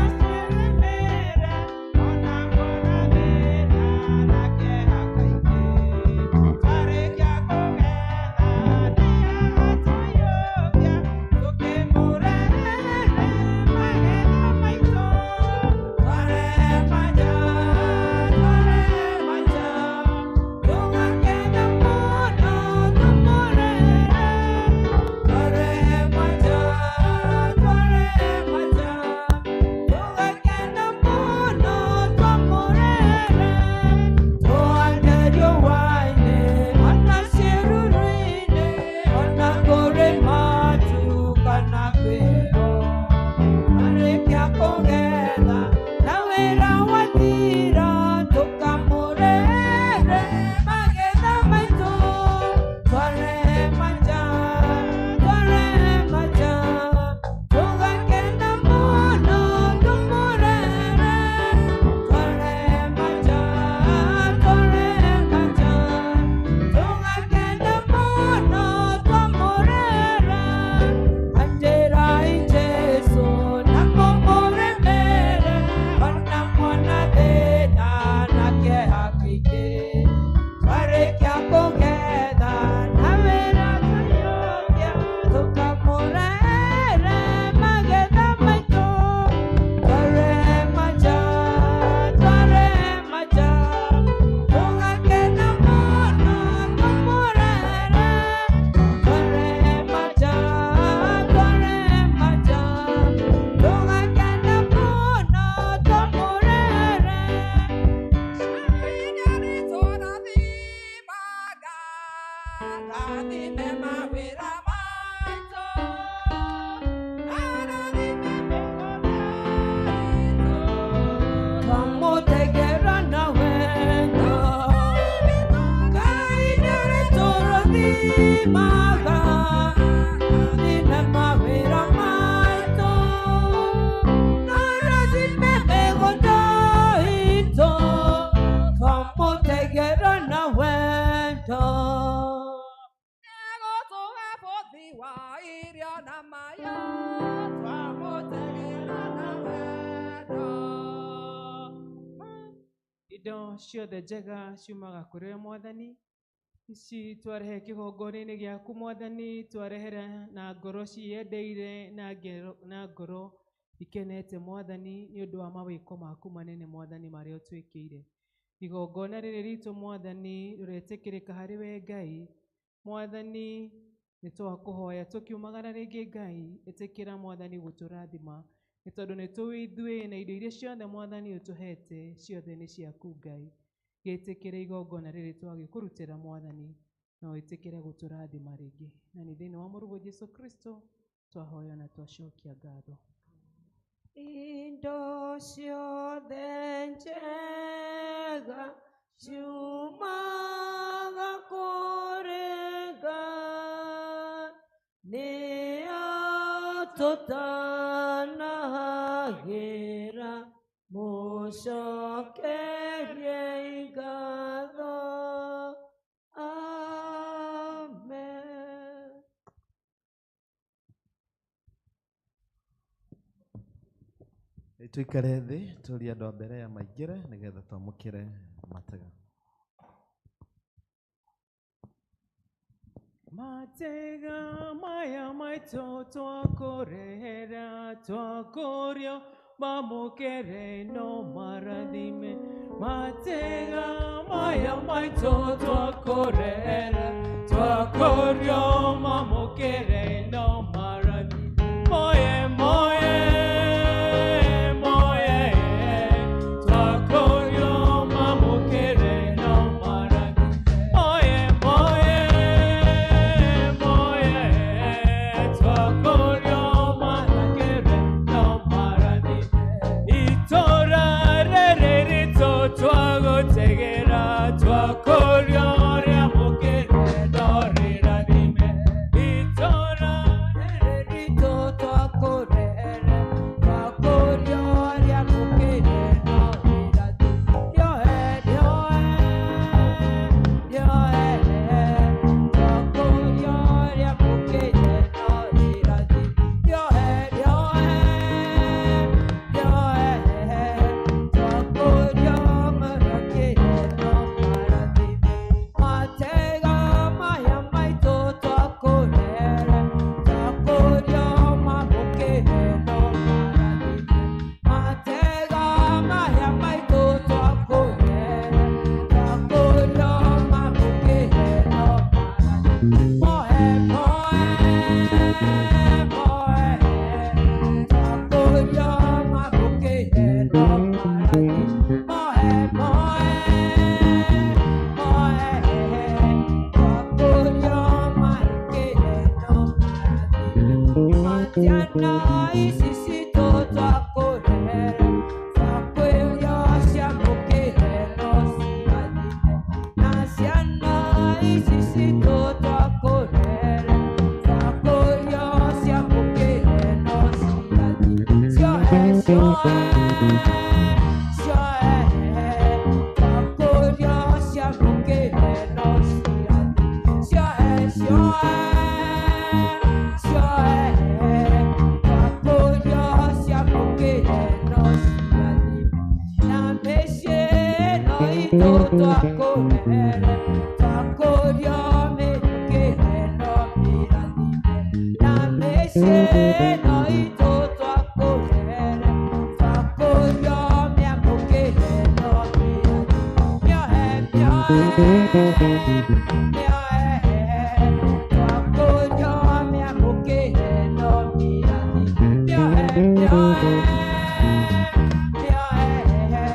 Tũrathimaga nĩ mawĩra maitũ, tũrathime mĩgũnda itũ, twamũtegera na wendo. Nĩegũtũhe bũthi wa irio na mayo, twamũtegera na wendo. Indo ciothe njega ciumaga kũrĩ we Mwathani. Ici twarehe kĩgongona-inĩ gĩaku Mwathani, twarehera na ngoro ciyendeire na ngoro ikenete Mwathani, nĩ ũndũ wa mawĩko maku manene Mwathani marĩa ũtwĩkĩire. Igongona rĩrĩ ritũ Mwathani rĩretĩkĩrĩka harĩ we Ngai. Mwathani nĩ twakũhoya tũkiumagara rĩngĩ Ngai, ĩtĩkĩra Mwathani gũtũrathima, nĩ tondũ nĩ tũĩ ithuĩ na indo iria ciothe Mwathani ũtũhete ciothe nĩ ciaku Ngai. Gĩtĩkĩre igongona rĩrĩ twagĩkũrutĩra Mwathani, na wĩtĩkĩre gũtũrathima rĩngĩ. Na nĩ thĩinĩ wa Mũrũguo Jesũ Kristo twahoya na twacokia ngatho. Indo ciothe njega ciumaga kũrĩ Ngai, nĩyo tũtanahagĩra, mũcokerie ngatho. Amen. Tuikare thĩ tũrie andũ a mbere ya maingĩre nĩgetha twamũkĩre matega. Matega maya maitũ twakũrehera, twakũrio mamũkĩre no marathime. Matega maya maitũ twakũrehera, twakũrio mamũkĩre no marathime. Moye, moye, moye, twakũrio mamũkĩre no marathime. Moye, moye, moye, twakũrio mamũkĩre no marathime. Itũũra rĩrĩ ritũ twagũtegera, twakũrio rĩamũkĩre no rĩrathime. Itũũra rĩrĩ ritũ twakũrehera, twakũrio rĩamũkĩre no rĩrathime. Rĩoe, rĩoe, rĩoe, twakũrio rĩamũkĩre no rĩrathime. Rĩoe, rĩoe, rĩoe, twakũrio mamũkĩre no marathime. Matega maya maitũ twakũrehera, twakũrio mamũkĩre no marathime. Matega maya maitũ twakũrehera, twakũrio mamũkĩre no marathime. Moe, moe, moe, twakũrio mamũkĩre no marathime. Moe, moe, moe, twakũrio mamũkĩre no marathime. Matiana ici citũ twakũrehera, twakũrio ciamũkĩre no cirathime. Na ciana ici citũ twakũrehera, twakũrio ciamũkĩre no cirathime. Cioe, cioe, cioe, twakũrio ciamũkĩre no cirathime. Cioe, cioe, cioe, twakũrio ciamũkĩre no cirathime. Na mĩciĩ ĩno itũ twakũrehera, twakũrio mĩũkĩre no mĩrathime. Na mĩciĩ ĩno itũ twakũrehera, twakũrio mĩamũkĩre no mĩrathime. Mĩohe, mĩohe, mĩohe, twakũrio mĩamũkĩre no mĩrathime. Mĩohe, mĩohe, mĩohe,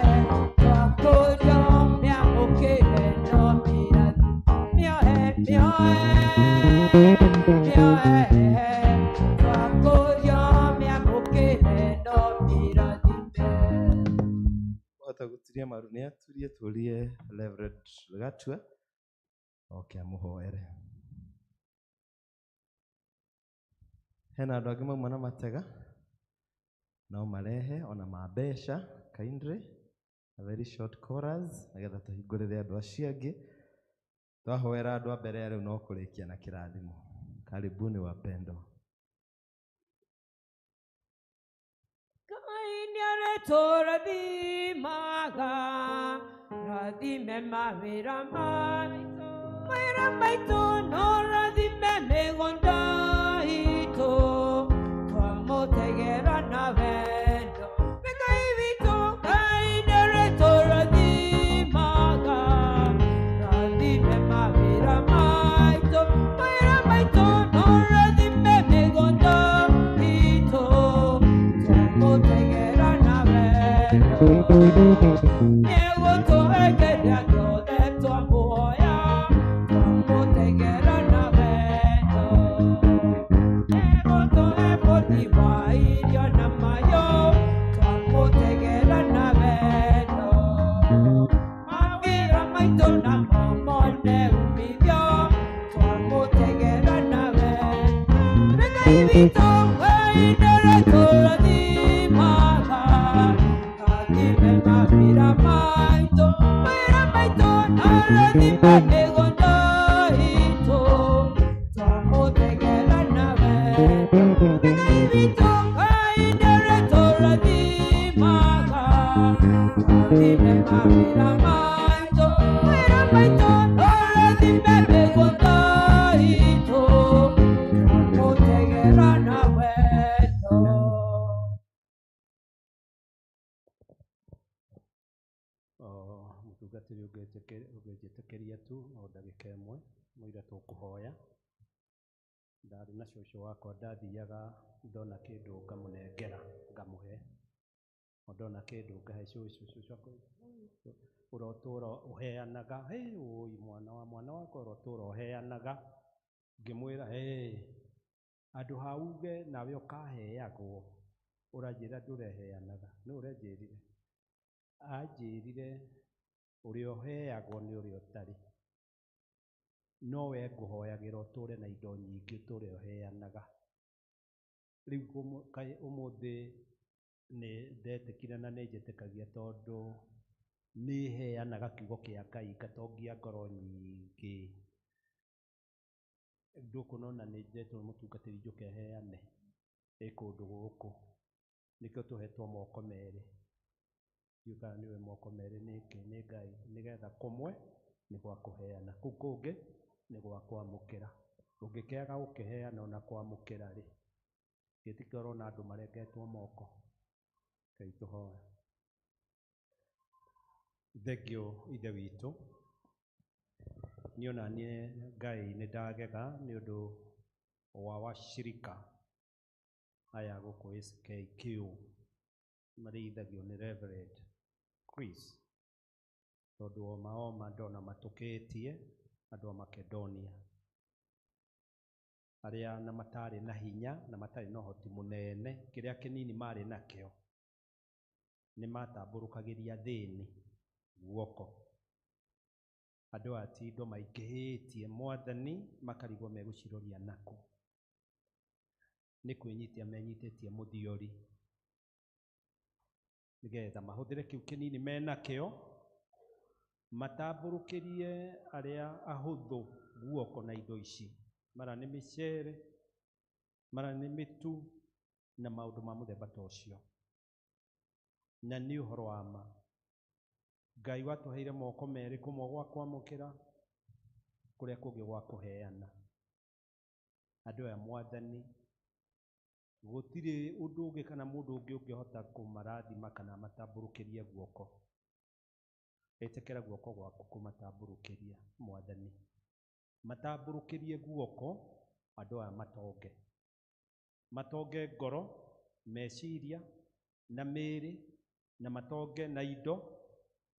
twakũrio mĩamũkĩre no mĩrathime. Mĩohe, mĩohe, mĩohe, twakũrio mĩamũkĩre no mĩrathime. Wahota gũturia maru nĩ aturie tũrie Reverend Gatua oke amũhoere. Hena andũ angĩ mauma na matega no marehe ona ma mbeca kindly a very short chorus nĩgetha tũhingũrĩre andũ acio angĩ. Twahoera andũ a mbere rĩu no kũrĩkia na kĩrathimo. Karibuni wapendwa. Ngai nĩarĩtũrathimaga, rathime mawĩra maitũ, mawĩra maitũ no rathime mĩgũnda itũ, twamũtegera na wendo. Nĩ Ngai witũ, Ngai nĩarĩtũrathimaga, rathime mawĩra maitũ, mawĩra maitũ no rathime mĩgũnda itũ, twamũtegera na wendo. Nĩegũtũhe kĩrĩa gĩothe twamũhoya, twamũtegera na wendo. Nĩegũtũhe bũthi wa irio na mahiũ, twamũtegera na wendo. Mawĩra maitũ namo mone umithio, twamũtegera na wendo. Nĩ Ngai witũ, Ngai nĩarĩtũrathimaga, rathime mawĩra maitũ, mawĩra maitũ na rathime mĩgũnda itũ, twamũtegera na wendo. Nĩ Ngai witũ, Ngai nĩarĩtũrathimaga, rathime mawĩra maitũ, mawĩra maitũ na rathime mĩgũnda itũ, twamũtegera na wendo. Mũtungatĩri ũngĩnjĩtĩkĩria tu o ndagĩka ĩmwe mũira tũkũhoya. Ndarĩ na cũcũ wakwa ndathiaga ndona kĩndũ ngamũnengera ngamũhe, o ndona kĩndũ ngahe cũcũ, cũcũ akoiga ũrotũra ũheanaga, hĩ ũi mwana wa mwana wakwa ũrotũra ũheanaga. Ngĩmwĩra hĩ handũ ha uge nawe ũkaheagwo ũranjĩra ndũreheanaga. Nũ ũrenjĩrire? Anjĩrire ũrĩa ũheagwo nĩ ũrĩa ũtarĩ, no we ngũhoyagĩra ũtũre na indo nyingĩ ũtũre ũheanaga. Rĩu kaĩ ũmũthĩ nĩ ndetĩkire na nĩ njĩtĩkagia tondũ nĩ heanaga kiugo kĩa Ngai ngatongia ngoro nyingĩ. Ndũkũnona nĩ ndetwo mũtungatĩri njũke heane ĩ kũndũ gũkũ, nĩkĩo tũhetwo moko merĩ. Ndiũĩ kana nĩũĩ moko merĩ nĩkĩ, nĩ Ngai, nĩgetha kũmwe nĩ gwa kũheana, kũu kũngĩ nĩ gwa kwamũkĩra. Ũngĩkĩaga gũkĩheana ona kwamũkĩra rĩ, gĩtikĩo ũrona andũ marengetwo moko. Ngai tũhoe. Thengio Ithe witũ, niĩ ona niĩ Ngai nĩ ndagega nĩ ũndũ wa washirika aya gũkũ SKQ marĩithagio nĩ Reverend Chris, tondũ oma oma ndona matũkĩtie andũ a Makedonia arĩa na matarĩ na hinya na matarĩ na ũhoti mũnene, kĩrĩa kĩnini marĩ nakĩo nĩ matambũrũkagĩria athĩni guoko. Andũ aya ti indo maingĩhĩtie Mwathani, makarigwo megũciroria nakũ. Nĩ kwĩnyitia menyitĩtie mũthiori nĩgetha mahũthĩre kĩu kĩnini menakĩo matambũrũkĩrie arĩa ahũthũ guoko na indo ici, mara nĩ mĩcere, mara nĩ mĩtu na maũndũ ma mũthemba ta ũcio. Na nĩ ũhoro wa ma, Ngai watũheire moko merĩ, kũmwe gwa kwamũkĩra, kũrĩa kũngĩ gwa kũheana. Andũ aya Mwathani, gũtirĩ ũndũ ũngĩ kana mũndũ ũngĩ ũngĩhota kũmarathima kana matambũrũkĩrie guoko. Ĩtĩkĩra guoko gwaku kũmatambũrũkĩria Mwathani, matambũrũkĩrie guoko andũ aya matonge, matonge ngoro, meciria na mĩĩrĩ, na matonge na indo,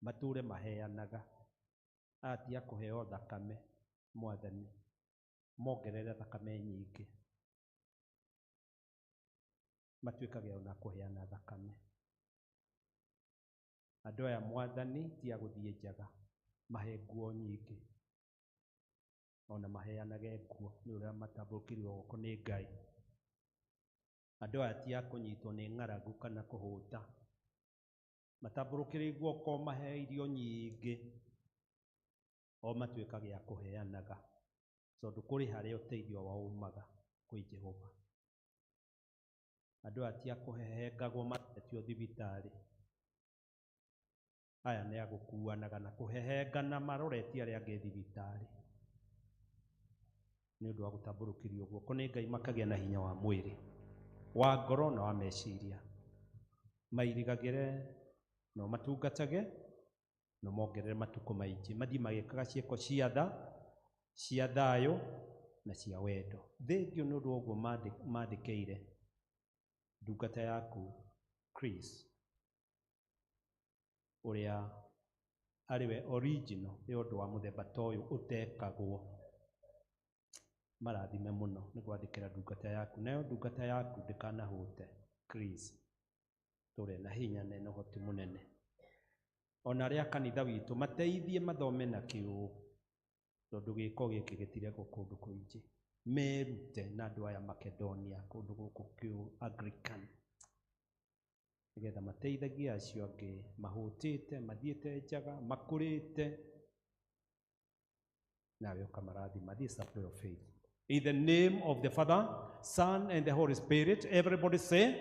matũre maheanaga. Aya ti a kũheo thakame Mwathani, mongerere thakame nyingĩ, matuĩkage ona kũheana thakame. Andũ aya Mwathani ti a gũthiĩ njaga, mahe nguo nyingĩ, ona maheanage nguo nĩ ũrĩa matambũrũkĩirio guoko nĩ Ngai. Andũ aya ti a kũnyitwo nĩ ng'aragu kana kũhũta. Matambũrũkĩrie guoko mahe irio nyingĩ, o matuĩkage a kũheanaga, tondũ kũrĩ harĩa ũteithio wao umaga kwĩ Jehova. Andũ aya ti a kũhehengagwo matetio thibitarĩ. Aya nĩ a gũkuanaga na kũhehengana maroretie arĩa angĩ thibitarĩ. Nĩ ũndũ wa gũtambũrũkĩrio guoko nĩ Ngai makagĩa na hinya wa mwĩrĩ, wa ngoro na wa meciria. Mairigagĩre na ũmatungatage na ũmongerere matukũ maingĩ, mathiĩ magĩkaga ciĩko cia tha, cia thayũ na cia wendo. Thengiũ nĩ ũndũ wa ũguo mathĩkĩire ndungata yaku Chris, ũrĩa arĩ we original ya ũndũ wa mũthemba ta ũyũ ũtekagwo. Marathime mũno nĩ gwathĩkĩra ndungata yaku, nayo ndungata yaku ndĩkanahũte Chris, tũrĩ na hinya na ĩna ũhoti mũnene. Ona arĩa a kanitha witũ mateithie mathome na kĩo, tondũ gĩko gĩkĩ gĩtirekwo kũndũ kũingĩ. Merute na andũ aya Makedonia kũndũ gũkũ kĩu Anglican, nĩgetha mateithagie acio angĩ mahũtĩte, mathiĩte njaga, makũrĩte, nawe ũkamarathima. This is a prayer of faith. In the name of the Father, Son, and the Holy Spirit, everybody say,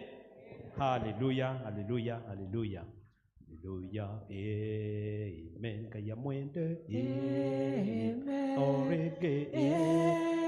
Hallelujah, hallelujah, hallelujah. Hallelujah, amen. Ngai amwende, amen. O rĩngĩ, amen.